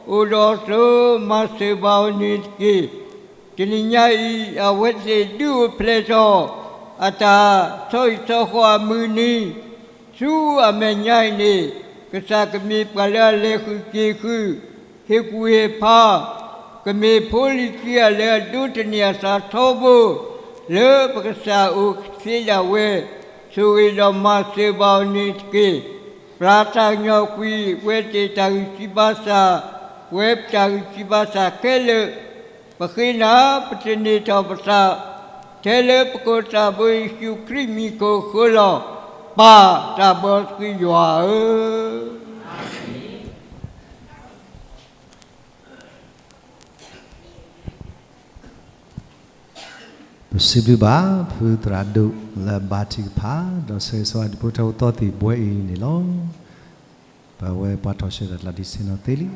အိၣ်ဒီးအသိးမၤစၢၤဘၣ်အီၤန့ၣ်တက့ၢ်. တနံၤညါအံၤ အဝဲသ့ၣ်ဒုးအိၣ်ဖျဲၣ်ထီၣ် အတၢ်ဆီဟံၣ်ဆီဃီအမုၢ်နံၤ, ဆူအမဲာ်ညါအံၤန့ၣ်, ကစၢ်ကမ့ၢ်ပှၤလၢအလဲၤဃုာ်က့ၤဃုာ်, ဟ့ၣ်ကူၣ်ဟ့ၣ်ဖး, ကမ့ၢ်ဖိလံၤခံဂၤလၢအဒိးသန့ၤအသးထီဘိ, လၢပကစၢ်အအိၣ်ကသ့ဒၣ်ဝဲ, ဆိၣ်ဂ့ၤဒီးမၤစၢၤဘၣ်အီၤန့ၣ်တက့ၢ်. ပျၢ်တၢ်ကညီကွံာ်ဝဲသ့ၣ်တၢ်ဂံၢ်စၢ်ဘါစၢ်, ဝဲပတၢ်ဂံၢ်စၢ်ဘါစၢ်ခဲလၢာ်, ပဃ့နၤပတန့ၢ်ထီၣ်ပသး, ထဲလၢပကီၢ်သးဘိယ့ၣ်ၡူးခရံာ်မံၤကိၣ်ဃၢလီၤ, ပၢ်တၢ်ဘီသကိးယွၤဧၢ. ပစံးဘျုးဘၣ် ဖုသရၣ်ဒိၣ် လၢအဘါထုကဖၣ် ဒီးဆၢဂ့ၤဆၢဝါဒံဖိထၢဖိသီသ့ၣ်ဘှဲအံၤန့ၣ်လီၤ. ပဝဲပှၤထီၣ်ဆှၢတၢ်ကျါဒံးဆ့ၣ်နီၤသ့လံ.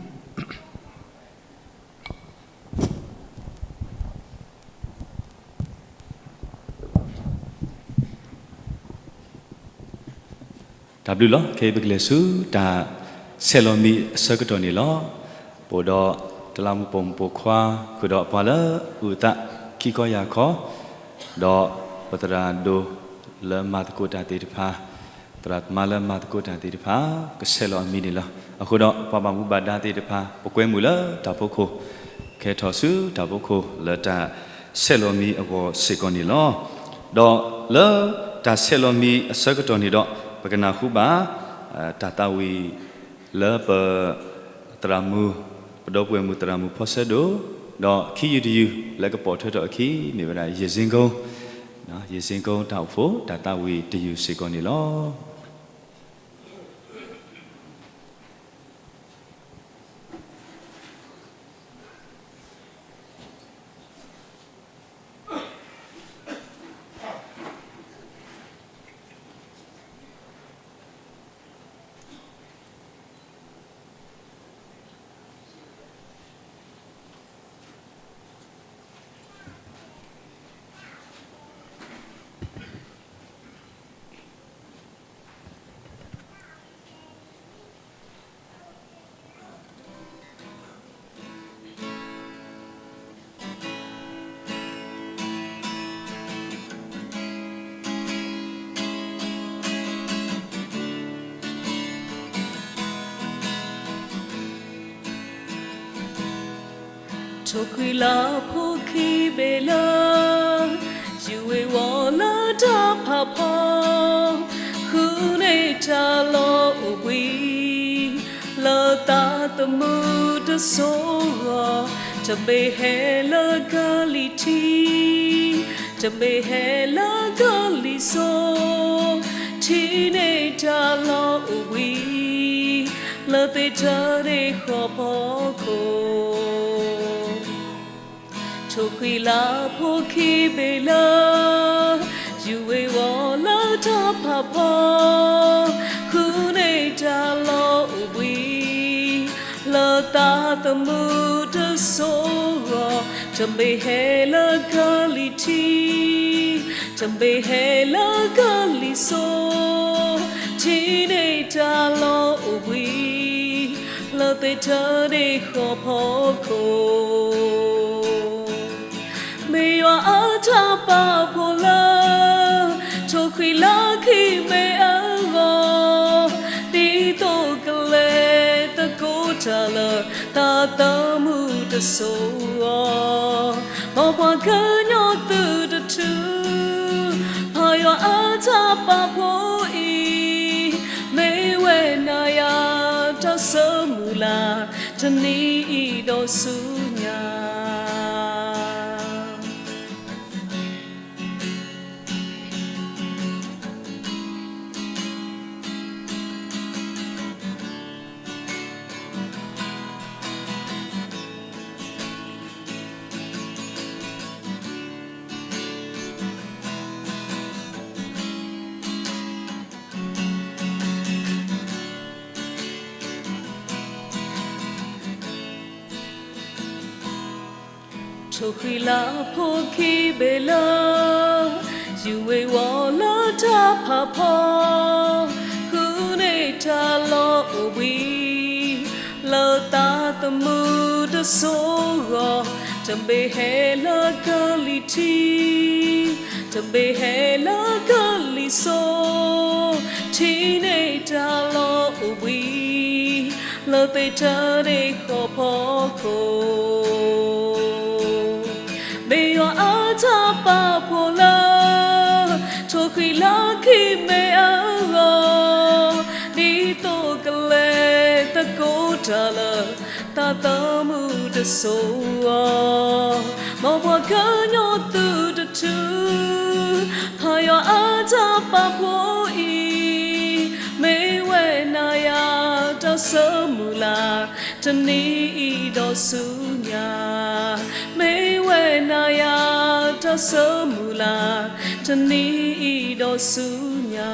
တၢ်ဘျုးလီၤ. ခဲအံၤပကလဲၤဆူတၢ်ဆဲးလီၤမံၤအဆၢကတီၢ်န့ၣ်လီၤ. ပအိၣ်ဒီးတလးမူးပိာ်မုၣ်ပိာ်ခွါ ဃုာ်ဒီးအပှၤလၢအုၣ်အသးခံခီယၤခီ, ဒီးပသရၣ်ဒိၣ်လၢမၤသကိးတၢ်သ့ၣ်တဖၣ်, သရၣ်သမါလၢမၤသကိးတၢ်သ့ၣ်တဖၣ်, ကဆဲးလီၤအမံၤန့ၣ်လီၤ. အဃိဒီးပှၤဘၣ်မူဘၣ်ဒါသ့ၣ်တဖၣ် ပကွဲမုာ်လၢတၢ်ဖီခိၣ်, ကဟဲထီၣ်ဆူတၢ်ဖီခိၣ်လၢတၢ်ဆဲးလီၤမံၤအဂီၢ်စ့ၢ်ကီးန့ၣ်လီၤ. ဒီးလၢတၢ်ဆဲးလီၤမံၤအဆၢကတီၢ်န့ၣ်ဒီး ပကနၢ်ဟူဘၣ် တၢ်သးဝံၣ်လၢပ သရၣ်မုၣ်, ပဒီပုၢ်ဝဲၢ်မုၣ်သရၣ်မုၣ်ဖီဆၢဒိၣ်, ဒီးခံယုၢ်တယုၢ်လၢကပိာ်ထွဲထီၣ်အခံ မ့ၢ်ဝဲဒၣ် ယ့ၣ်စ့ကိ, ယ့ၣ်စ့ကိတၢ်အိၣ်ဖှိၣ် တၢ်သးဝံၣ်တယုၢ်စ့ၢ်ကီးန့ၣ်လီၤ. ထိၣ်ဃံလၤဖိခံဘ့ၣ်လၢ ယူၤဝ့ၤဝီၤလၢတၢ်ဖးဖီ, ဃုန့ၢ်တၢ်လီၢ်အိၣ်ဘှံး လၢသးသမူတစိၤဂီၢ်, တမ့ၢ်ဟဲလၢကလံၤထံး, တမ့ၢ်ဟဲလၢကလံၤစိး, ထံၣ်န့ၢ်တၢ်လီၢ်အိၣ်ဘှံး လၢသ့ၣ်ထၢန့ၢ်ဃီၤဖီခိၣ် ထိၣ်ဃံလၤဖိခံဘ့ၣ်လၢ ယူၤဝ့ၤဝီၤလၢတၢ်ဖးဖီ, ဃုန့ၢ်တၢ်လီၢ်အိၣ်ဘှံး လၢသးသမူတစိၤဂီၢ်, တမ့ၢ်ဟဲလၢကလံၤထံး, တမ့ၢ်ဟဲလၢကလံၤစိး, ထံၣ်န့ၢ်တၢ်လီၢ်အိၣ်ဘှံး လၢသ့ၣ်ထၢန့ၢ်ဃီၤဖီခိၣ် မ့ၢ်ယွၤအတၢ်ပာ်ဖှိၣ်လၢ ထိၣ်ဃံလၤခံဘ့ၣ်အဂီၢ်, ဒ်သိးကလဲၤသကိးတၢ်လၢ သးသမူတစိၤဂီၢ်, မ်ပှၤကညီသုးတထူၣ်, ပၢ်ယွၤအတၢ်ပာ်ဖှိၣ်အံၤ, မ့ၢ်ဝဲနၤယၤတၢ်ဆၢမုၢ်လၢ် တနံၤအံၤဒီးဆူညါ ထိၣ်ဃံလၤဖိခံဘ့ၣ်လၢ ယူၤဝ့ၤဝီၤလၢတၢ်ဖးဖီ, ဃုန့ၢ်တၢ်လီၢ်အိၣ်ဘှံး လၢသးသမူတစိၤအဂီၢ်, တဘ့ၣ်ဟဲလၢကလံၤထံး, တဘ့ၣ်ဟဲလၢကလံၤစိၤ, ထံၣ်န့ၢ်တၢ်လီၢ်အိၣ်ဘှံး လၢသ့ၣ်တၢ်န့ၣ်ဃီဖီခိၣ် မ့ၢ်ယွၤအတၢ်ပာ်ဖှိၣ်လၢ ထိၣ်ဃံလၤခံဘ့ၣ်အဂီၢ်, ဒ်သိးကလဲၤသကိးတၢ်လၢ သးသမူတစိၤအဂီၢ်, မ်ပှၤကညီသုတထူ, ဖးယွၤအတၢ်ပာ်ဖှိၣ်အံၤ, မ့ၢ်ဝဲနၤယၤတၢ်ဆၢမုၢ်လၢ် တနံၤအံၤဒီးဆူညါ, မ့ၢ်ဝဲနၤယၤတၢ်ဆၢမုၢ်လၢ် တနံၤအံၤဒီးဆူညါ.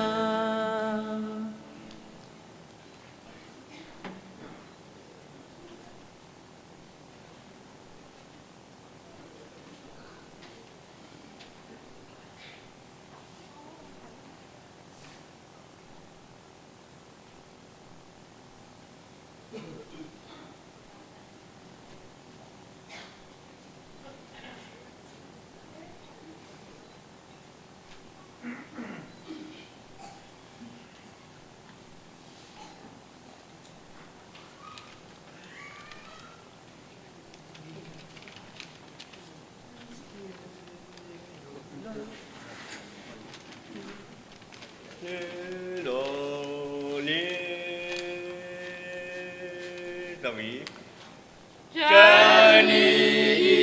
လၢလီၤလံ သဝံၤ တနံၤအံၤမ့ၢ်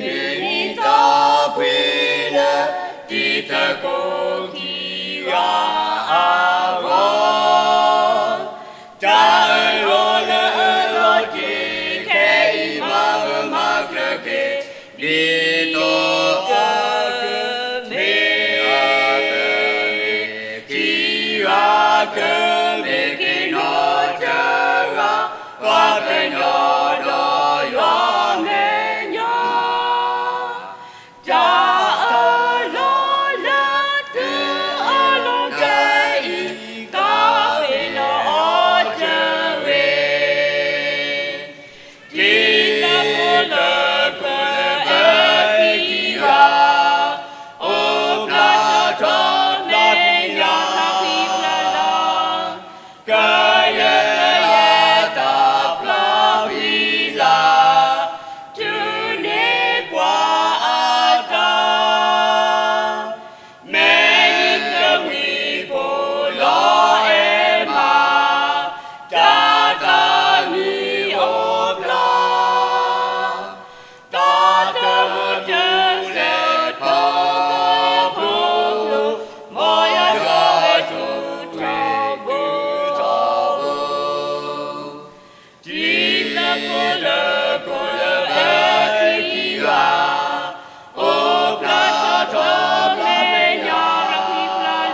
နံၣ်တၢ်ပှ့ၤလၢ တံၤသကိးခံဂၤအဂီၢ်, တၢ်အၢၣ်လီၤလၢအၢၣ်လီၤတ့ၢ်ခဲအံၤ မၤဂၢၢ်မၤကျၢၤက့ၤ ဒ်သိးအကမ့ၢ် ခံဂၤကမ့ၢ်က့ၤနီၢ်တဂၤ, ပှၤကညီဒီးယွၤမဲာ်ညါ တၢ်အၢၣ်လီၤလၢသုအၢၣ်လီၤခဲအံၤ ကသ့လီၤအီၤတဂ့ၤ. တံၤသကိးလၢကီၢ်လၢအၢခံခံဂၤ, အိၣ်ဖျါထီၣ်မဲာ်ညါဖျါဖျါလီၤ, ကယဲၢ်ယဲၢ်တၢ်ဖျါဖျါလီၤ, တုၤန့ၢ်ပှၤအတၢ် မဲာ်ညါကမှံၤဖိလီၤအဲၣ်မး, တၢ်တၢ်မံၤအိၣ်ဖျါ, တၢ်တမုာ်တစဲးဖီကီၢ်ဖိ, မ်ယွၤဆိၣ်ဂ့ၤဆိၣ်ဝါထီဘိ တံၤသကိးလၢကီၢ်လၢအၢခံခံဂၤ, အိၣ်ဖျါထီၣ်မဲာ်ညါ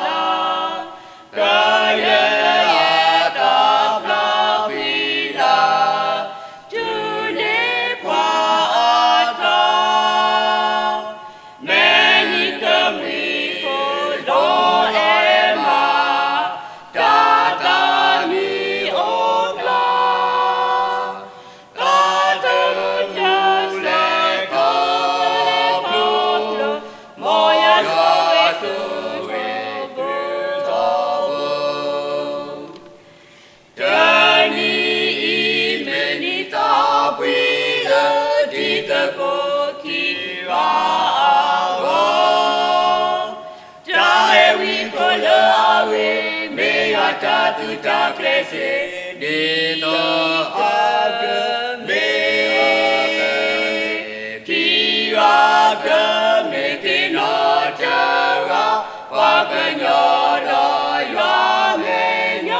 ဖျါဖျါလီၤ, ကယဲၢ်ယဲၢ်တၢ်ဖျါဖျါလီၤ, တုၤန့ၢ်ပှၤအတၢ် မဲာ်ညါကမှံၤဖိလီၤအဲၣ်မး, တၢ်တၢ်မံၤအိၣ်ဖျါ, တၢ်တမုာ်တစဲးဖီကီၢ်ဖိ, မ်ယွၤဆိၣ်ဂ့ၤဆိၣ်ဝါထီဘိ တနံၤအံၤမ့ၢ်နံၣ်တၢ်ပှ့ၤလၢ တံၤသကိးခံဂၤအဂီၢ်, တၢ်အဲၣ်ဝံဖိလၢအဝ့ၢ်, မ့ၢ်ယွၤတၢ်သုးတၢ်ကျဲးစ့, ဒ်သိးအကမ့ၢ် ခံဂၤကမ့ၢ်က့ၤနီၢ်တဂၤ, ပှၤကညီဒီးယွၤမဲာ်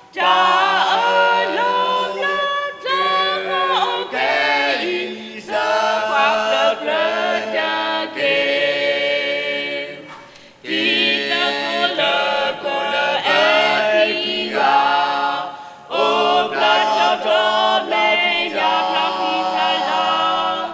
ညါ, တၢ်အၢၣ်လီၤလၢတၢ်အိၣ်ခဲအံၤ စၢၤပှၤကျၢၤကျၢၤတက့ၢ်. တံၤသကိးလၢကီၢ်လၢအၢခံခံဂၤ, အိၣ်ဖျါထီၣ်ထီမဲာ်ညါဖျါဖျါလီၤ,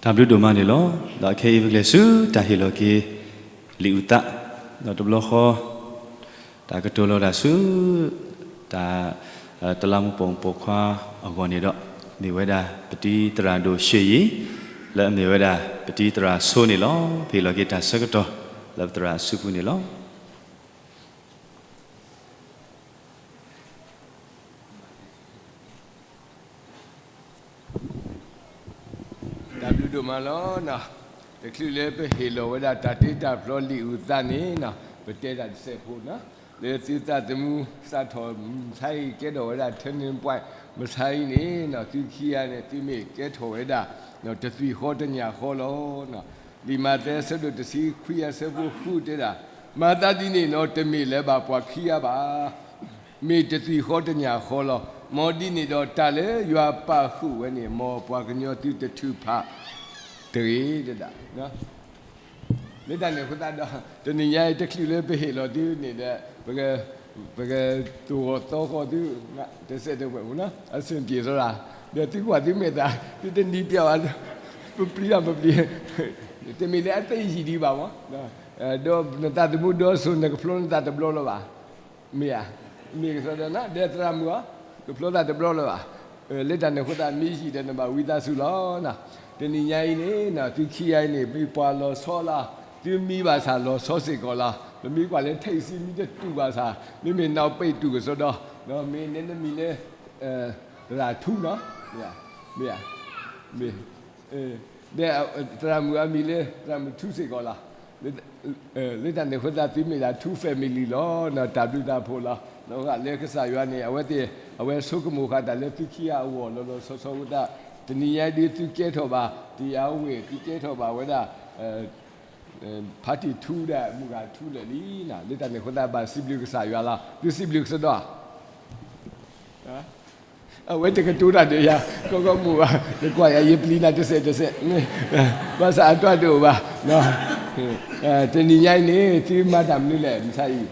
တၢ်ဘျုးဒိၣ်မးန့ၣ်လီၤ. ဒီးခဲအံၤပကလဲၤဆူတၢ်ဟ့ၣ်လီၤက့ၤလံာ်အုၣ်သး, ဒီးတဘျီဃီ တၢ်ကတိၤလီၤတၢ်ဆူ တၢ် တလးမူပိာ်မုၣ်ပိာ်ခွါအဂီၢ်န့ၣ်ဒီး မ့ၢ်ဝဲဒၣ်ပတံၤသရၣ်ဒိၣ်ရွှ့ယီၤ လၢအမ့ၢ်ဝဲဒၣ်ပတံၤသရၣ်ဆိန့ၣ်လီၤ. ပဟ့ၣ်လီၤက့ၤတၢ်ဆၢကတီၢ်လၢပသရၣ်အစုပူၤန့ၣ်လီၤ. တၢ်ဘျုးဒိၣ်မးလီၤ. တချုးလၢပဟ့ၣ်လီၤဝဲဒၣ်တၢ်တ့တၢ်ဖျီလံာ်အုၣ်သးန့ၣ် ပတဲတၢ်တစဲးဖိန့ၣ် လၢသုသးသမူစးထီၣ် မဆါအံၤကဲထီၣ်ဝဲဒၣ် turning point မဆါအံၤန့ၣ် သုခံဂၤန့ၣ် သုမ့ၢ်ကဲထီၣ်ဝဲဒၣ် တသွံၣ်ဃီတညၣ်ဃီလီၤ. လံာ်မးသဲအဆၢဒိၣ်တဆံခွံအဆၢဖိဃုတဲဒၣ်, မၤသးဒ်န့ၣ်ဒီး တမ့ၢ်လၢၤဘၣ်ပှၤခံဂၤဘၣ် မ့ၢ်တသွံၣ်ဃီတညၣ်ဃီလီၤ. မ်ဒ်န့ၣ်ဒီးတၢ်လၢယွၤပာ်ဃုာ်ဝဲန့ၣ် မ်ပှၤကညီသုတထုးဖးတဂ့ၤတဒၣ်. လၢတၢ်န့ၣ်အဃိသတးဒီး တနံၤညါအံၤတချုးလၢပဟ့ၣ်လီၤသုန့ၣ်ဒီး ပက ပကတိၢ်ဃီၣ်သီဃီသု တစဲးတဝဲၢ်မနီၤ အဆင်ပြေသရၣ် ဒီးသုကွၢ်သုမဲာ်သး သုတနံၤပျးဘၣ် ပပျံၤတၢ်ပပျံၤ တမ့ၢ်လၢအသ့ယံာ်ဒံးဘၣ်မနီၤ ဒီးနသးသမူဒီစိၤ နကဖျီနသးတဘျီလၢၤဘၣ်. မ့ၢ်ဧါ, မ့ၢ်ကစီဒီး ဒီးသရၣ်မုၣ်ဧၢ, ကဖျီသးတဘျီလၢၤဘၣ်. လၢတၢ်န့ၣ်အဃိသတး မ့ၢ်ယံာ်ဒီးနဘၣ်ဝံသးစူၤလီၤ. တနံၤညါအံၤန့ၣ် သုခံဂၤအံၤန့ၣ် မ့ၢ်ပှၤလီၤဆီလီၤ. သုမံဘၣ်ဆၣ်လီၤဆီစ့ၢ်ကီးလီၤ. ပမ့ၢ်ကွၢ်လၢ taxi မံတတူၢ်ဘၣ်ဆၣ် မ့မ့ၢ်နီၣ်ပဲာ်တူၢ်ကစီဒီး မ့ၢ်နမံၤလၢ သရၣ်ထူနီၤ, မ့ၢ်ဧါ, မ့ၢ် ဒီးသရၣ်မုၣ်အမံၤလၢ သရၣ်မုၣ်ထူစ့ၢ်ကီးလီၤ. လၢတၢ်န့ၣ်အဃိသတး သုမ့ၢ်ဒၣ်ထူ family လီၤ. တၢ်ဘျုးတၢ်ဖှိၣ်လီၤ. လီၤဂာ်လၢကစၢ်ယွၤန့ၣ် အဝဲသ့ၣ် အဝဲဆိကမိၣ်ဃာ်တၢ်လၢသုခံဂၤအဂီၢ်လီၤလီၤဆီဆီအဃိသတး တနံၤညါဒ်သုကဲထီၣ်ဘၣ် တယၤဝ့ၢ် သုကဲထီၣ်ဘၣ်ဝဲဒၣ် ဖါတံၢ်ထူဒီးမုၢ်ဂၤထူလၢာ်လံ. လၢတၢ်န့ၣ်အဃိသတး ဘၣ်စံးဘျုးကစၢ်ယွၤလီၤ. သုစံးဘျုးကစီဒီဧါ. အဝဲတကတိၤတၢ်ဒီးယၤ ကီကီမိၢ်ဘၣ်, နကွၢ်ယၤ ယပျံၤနၤတစဲးတစဲး, ဘၣ်ဆၣ်အတၢ်တအိၣ်ဘၣ်. တနံၤညါအံၤန့ၣ် သုမၤတၢ်မနုၤလဲၣ် မဆါအံၤ,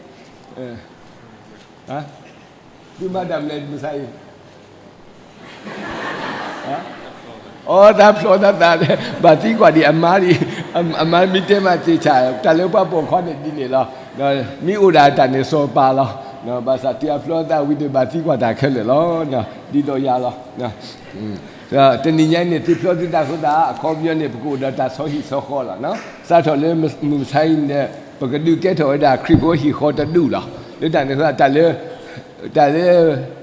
သုမၤတၢ်မနုၤလဲၣ် မဆါအံၤ အီ တၢ်ဖျီတၢ်သး ဘၣ်သံကွၢ်ဒံးအမါဒံး, အမါမ့ၢ်တဲမးသ့ၣ်ဆၣ် တၢ်လၢပှၤပိာ်ခွါန့ၣ်ဒ်န့ၣ်လီၤ. မ့ၢ်အိၣ်ဒၣ်တၢ်န့ၣ်စီၤပၤလီၤ. ဘၣ်ဆၣ်တုၤအဖျီသးဝံၤဒီး ဘၣ်သံကွၢ်တၢ်ခဲလၢာ်လီၤ. ဒ်သိးယၤလီၤ. တနံၤညါအံၤန့ၣ် သုဖျီသုသးအဃိသတး အခီပညီန့ၣ် ပကအိၣ်ဒီးတၢ်ဆီဟံၣ်ဆီဃီလီၤ. စးထီၣ်လၢမုၢ်မဆါအံၤန့ၣ် ပကဒုးကဲထီၣ်ဝဲဒၣ်ခရံာ်ဖိဟံၣ်ဃီတဒူၣ်လီၤ. လၢတၢ်န့ၣ်အဃိသတး တၢ်လၢ တၢ်လၢ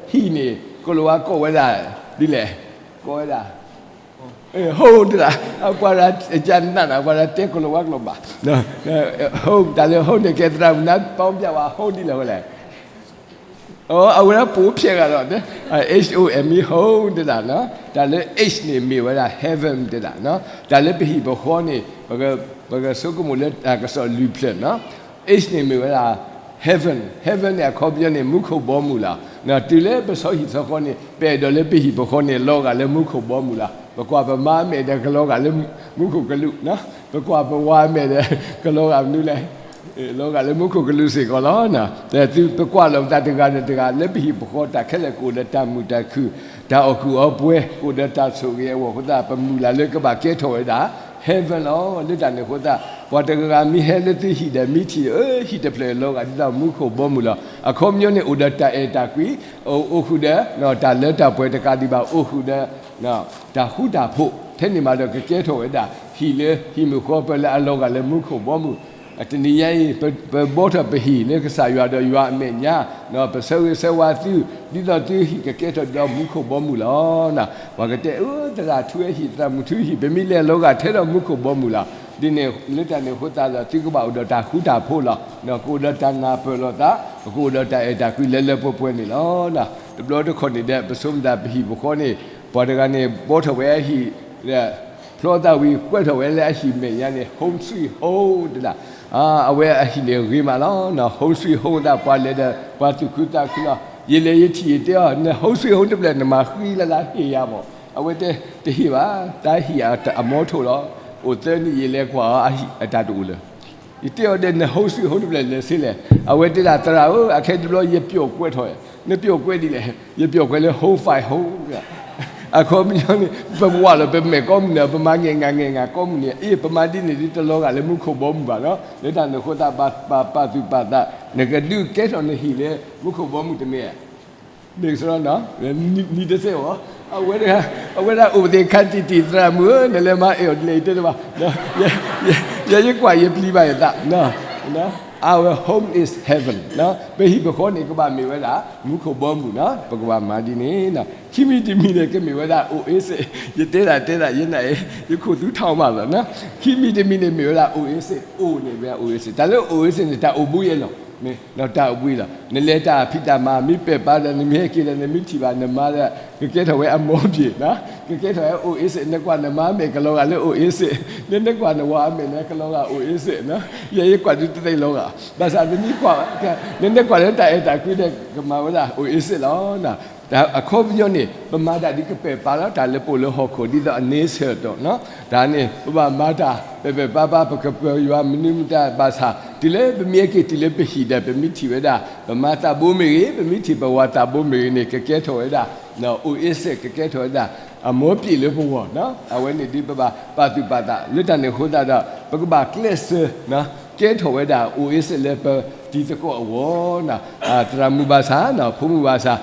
ဟံၣ်န့ၣ် ကိၤလၤဝါကိးဝဲဒၣ်ဒ်လဲၣ်, ကိးဝဲဒၣ် home တဒၣ်, အပှၤဒၣ်ကနၣ် ပှၤဒၣ်တဲကိၤလၤဝါကျိာ်ဘၣ်. home တၢ်လၢ home န့ၣ် ကဲသရၣ်မုၣ်နါပီပျၢ်ဝဲ home ဒ်လဲၣ်ဝဲလဲၣ်. အဝဲဒၣ်ပိာ်ဖျဲးဂၤဒီး H O M E home တဒၣ်, တၢ်လၢ H န့ၣ်မ့ၢ်ဝဲဒၣ် heaven တဒၣ်, တၢ်လၢပဟံၣ်ပဃီန့ၣ် ပကဆိကမိၣ်လၢတၢ်ကစီၣ်လွံၢ်ဖျၢၣ်နီၤ. H န့ၣ်မ့ၢ်ဝဲဒၣ် heaven, heaven န့ၣ် အခီပညီန့ၣ် မူခိၣ်ဘီမုၢ်လီၤ. တုၤလၢပဆီဟံၣ်ဆီဃီန့ၣ် ပအဲၣ်ဒိးလၢပဟံၣ်ပဃီန့ၣ် လီၤဂာ်လၢမူခိၣ်ဘီမုၢ်လီၤ. ပကွၢ်ပမါအမဲာ်ဒီးကလီၤဂာ်လၢမူခိၣ်ကလူး, ပကွၢ်ပဝၤအမဲာ်ဒီး ကလီၤဂာ်မနုၤလဲၣ်, လီၤဂာ်လၢမူခိၣ်ကလူးစ့ၢ်ကီးလီၤ. သုပကွၢ်လီၤပသးတဂၤန့ၣ်တဂၤ လၢပဟံၣ်ပဃီတၢ်ခဲလၢာ်ကအိၣ်ဒီးတၢ်မုာ်တၢ်ခုၣ်, တၢ်အီၣ်ကူၣ်အီပှဲၤ ကအိၣ်ဒီးတၢ်ဆိၣ်ဂ့ၤအဂီၢ်အဃိသတး ပမုၢ်လၢ်လၢကဘၣ်ကဲထီၣ်ဝဲဒၣ် heaven လီၤ. လၢတၢ်န့ၣ်အဃိသတး ပှၤတဂၤဂၤမ့ၢ်ဟဲလၢသုဟံၣ်ဒီး မ့ၢ်ထံၣ် ဟံၣ်တဖျၢၣ်လီၤဂာ်ဒ်သိးမူခိၣ်ဘီမုၢ်လီၤ. အခီပညီန့ၣ် အိၣ်ဒီးတၢ်အဲၣ်တၢ်ကွံ, အိၣ်ဃုာ်ဒီး တၢ်လၢတၢ်ပှဲၤတကးဒံးဘၣ် အိၣ်ဃုာ်ဒီး တၢ်ဃူတၢ်ဖိး, ထဲန့ၣ်မးဒီးကကဲထီၣ်ဝဲဒၣ် ဟံၣ်လၢဟံၣ်မုၢ်ဃီပၢၤလၢအလီၤဂာ်လၢမူခိၣ်ဘီမုၢ်. တနံၤညါအံၤ ပဘီထီၣ်ပဟံၣ်လၢကစၢ်ယွၤဒီးယွၤအမဲာ်ညါ, ပဆၢဂ့ၤဆၢဝါသု ဒ်သိးသုဟံၣ်ကကဲထီၣ်ဒီးမူခိၣ်ဘီမုၢ်လီၤ. ပှၤကတဲ အၢ သရၣ်ထူအဟံၣ် သရၣ်မုၣ်ထူအဟံၣ် ပမ့ၢ်လဲၤလီၤဂာ်ထဲဒီးမူခိၣ်ဘီမုၢ်လီၤ. ဒ်န့ၣ် လၢတၢ်န့ၣ်အဃိသတးဒီး သုကဘၣ်အိၣ်ဒီးတၢ်ဃူတၢ်ဖိးလီၤ. ကအိၣ်ဒီးတၢ်နၢ်ပၢၢ်လိာ်သး, ကအိၣ်ဒီးတၢ်အဲၣ်တၢ်ကွံလၢလၢပှဲၤပှဲၤန့ၣ်လီၤ. တဘျီတခီၣ်န့ၣ်ဒီး ပဆိကမိၣ်သးပဟံၣ်ပဃီန့ၣ် ပှၤတဂၤန့ၣ် ဘီထီၣ်ဝဲအဟံၣ် ဖျီသးဝံၤ ကွဲးထီၣ်ဝဲလၢအဟံၣ်မဲာ်ညါန့ၣ် home sweet home တဒၣ်. အဝဲအဟံၣ်န့ၣ်ဂ့ၤမးလီၤ. home sweet home သးပှၤလဲၤဒီး ပှၤသူၣ်ခုသးခုလီၤ. ယလဲၤယထံၣ်ယတဲအီၤ န home sweet home တဖျၢၣ် နမၤဃံလၢ်လၢ်ဟ့ၣ်ယၤမး. အဝဲတဲ တဟ့ၣ်ဘၣ်, တၢ်ဟံၣ်အမီထိၣ်လီၤ. အိၣ်သၢနံၣ်ယလဲၤကွၢ်အီၤ အဟံၣ်အတၢ်တအိၣ်လၢၤ. ယတဲအီၤဒီး န home sweet home တဖျၢၣ်လဲၤဆ့လဲၣ်. အဝဲတဲဒၣ် သရၣ်ဧၢ, အခဲတဘျီယပျီၣ်ကွဲးထီၣ်, နပျီၣ်ကွဲးဒ်လဲၣ်. ယပျီၣ်ကွဲးလၢ home fight home တဒၣ်. အခီပညီန့ၣ် ပဝဲလီၤ ပမဲာ်ကိးမုၢ်နံၤ ပမၤငဲၢ်ငါငဲၢ်ငါကိးမုၢ်နံၤ အ့ၣ် ပမၤဒ်န့ၣ်ဒ်တလီၤဂာ်လၢမူခိၣ်ဘီမုၢ်ဘၣ်နီၤ. လၢတၢ်န့ၣ်အဃိသတး ပာ်သူၣ်ပာ်သး နကဒုးကဲထီၣ်နဟံၣ်လၢမူခိၣ်ဘီမုၢ်တမ့ၢ်ဧါ. မ့ၢ်ကစီနီၤ နံၤတစဲးအီၤ အဝဲဒၣ် အဝဲဒၣ်အိၣ်ပသ့ၣ်ခါတံၢ်တံၢ် သရၣ်မုၣ်ဧၢ နလဲၤမၤအဲၣ်အီၤဒ်လဲၣ်အံၤတဲတဘၣ် ယဲယကွၢ်ယပျံၤဘၣ်ယသး Our home is heaven ပဟံၣ်ပဃီန့ၣ် ကဘၣ်မ့ၢ်ဝဲဒၣ် မူခိၣ်ဘီမုၢ်နီၤ ပကဘၣ်မၤဒ်န့ၣ်နီၤ ခံမံၤတမံၤန့ၣ် ကမ့ၢ်ဝဲဒၣ် oasis ယတဲဒၣ်တဲဒၣ် ယနာ်အံၤ ယခိၣ်သူထီၣ်မးလီၤနီၤ ခံမံၤတမံၤန့ၣ် မ့ၢ်ဝဲဒၣ် oasis အိၣ်န့ၣ်ဝဲ oasis တၢ်လၢ oasis န့ၣ် တၢ်အိၣ်ဘှံးယဲလီၤ မ့ၢ်တၢ်အိၣ်ဘှံးလီၤ နလဲၤတၢ်ဖံးတၢ်မၤ မ့ၢ်ပဲာ်ပာ်ဒီး နမ့ၢ်ဟဲက့ၤဒီး နမ့ၢ်ထံၣ်ဘၣ် နမါဒီး ကကဲထီၣ်ဝဲအမိၢ်ပှၢ်နီၤ ကကဲထီၣ်ဝဲ oasis နကွၢ်နမါမဲာ်ကလီၤဂာ်လၢ oasis နနကွၢ်နဝၤအမဲာ်န့ၣ် ကလီၤဂာ် oasis နီၤ ယဲယကွၢ်ဒုးတသ့လီၤဂာ် ဘၣ်ဆၣ်နမ့ၢ်ကွၢ် နနကွၢ်လၢတၢ်အဲၣ်တၢ်ကွံဒီး ကမၤဝဲဒၣ် oasis လီၤ အခီပညီန့ၣ် ပမၤတၢ်ဒ်ကပဲာ်ပာ်လီၤတၢ်လၢပအိၣ်လၢဟီၣ်ခိၣ် ဒ်သိးအန့ဆၢၣ်တီၤနီၤ တၢ်န့ၣ် ပဘၣ်မၤတၢ် ပဲာ်ပဲာ်ပါးပါး ပကပၢၤယွၤမနုၤမတၤဘၣ်ဆၣ် တုၤလၢပမ့ၢ်ဟဲက့ၤတုၤလၢပဟံၣ်ဒီး ပမ့ၢ်ထံၣ်ဝဲဒၣ် ပမါသးဘိမ့ၢ်ဂ့ၤ ပမ့ၢ်ထံၣ်ပဝၤသးဘိမ့ၢ်ဂ့ၤန့ၣ် ကကဲထီၣ်ဝဲဒၣ် oasis ကကဲထီၣ်ဝဲဒၣ် အမိၢ်ပှၢ်လၢပဂီၢ်နီၤ အဝဲန့ၣ်ဒ်ပဘၣ်ပာ်သူၣ်ပာ်သး လၢတၢ်န့ၣ်အဃိသတးဒီး ပကဘၣ်ကျဲးစၢး ကဲထီၣ်ဝဲဒၣ် oasis လၢပတံၤသကိးအဂီၢ်နီၤ သရၣ်မုၣ်ဘၣ်ဆၣ်နီၤ ဖိမုၣ်ဘၣ်ဆၣ်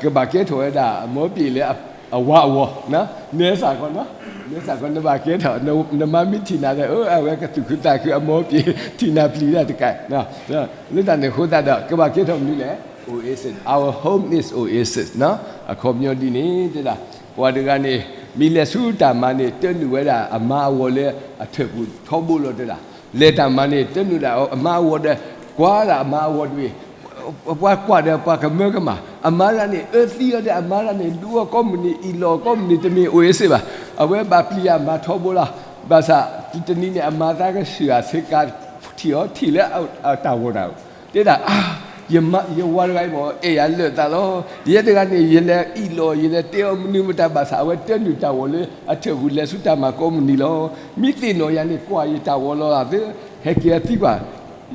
ကဘၣ်ကဲထီၣ်ဝဲဒၣ်အမိၢ်ပှၢ်လၢအဝၤအဂီၢ် နဲစ့ၢ်ကီးနီၤ နဲစ့ၢ်ကီး နဘၣ်ကဲထီၣ် နမါမ့ၢ်ထံၣ်နၤဒီး အဝဲကသူၣ်ခုသးခုအမိၢ်ပှၢ် ထံၣ်နၤပျံၤတၢ်တကး လၢတၢ်န့ၣ်အဃိသတးဒီး ကဘၣ်ကဲထီၣ်မနုၤလဲၣ် oasis, our home is oasis နီၤ အခီပညီဒ်န့ၣ်တဲဒၣ် ပှၤတဂၤန့ၣ် မ့ၢ်လဲၤဆူတၢ်မၤန့ၣ် တၢနုာ်ဝဲဒၣ်အမါအဂီၤလၢအထၢၣ်ပူၤထီဘိလီၤတဲဒၣ် လဲၤတၢ်မၤန့ၣ် တၢနုာ်ဒၣ်အမါအဂီၤဒီး ကွၢ်ဒၣ်အမါအဂီၤတဂ့ၤ ပှၤကွၢ်ဒီးပှၤကမၢကမၣ် အမါတဂၤန့ၣ် အၢသံအီၤဒီးအမါတဂၤန့ၣ် ဒူအီၤကိးမုၢ်နံၤ အ့ၣ်လိာ်အီၤကိးမုၢ်နံၤ တမ့ၢ် oasis ဘၣ် အဝဲဘၣ်ပျံၤအမၤထီဘိလီၤ ဘၣ်ဆၣ် တနံၤန့ၣ် အမၤသးကဆှၢအဆ့ကၤထံၣ်အီၤ ထံၣ်လၢအတၢ်ဂီၤတၢ်အီၤ တဲဒၣ် အါ ယဝၤတဂၤအံၤမ့ၢ် အဲၣ်ယၤလၢာ်သးလီၤ. ယဲတဂၤန့ၣ် ယလဲၤအ့ၣ်လိာ် ယလဲၤတဲအီၤမနုၤမတၤဘၣ်ဆၣ် အဝဲတၢနုာ်တၢ်ဂီၤလၢအထၢၣ်ပူၤ လဲၤဆူတၢ်မၤကိးမုၢ်နံၤလီၤ. မ့ၢ်သ့ၣ်နီၣ်ယၤန့ၣ် ကွၢ်ယတၢ်ဂီၤလီၤသ့ ဟဲက့ၤအသံကွၢ်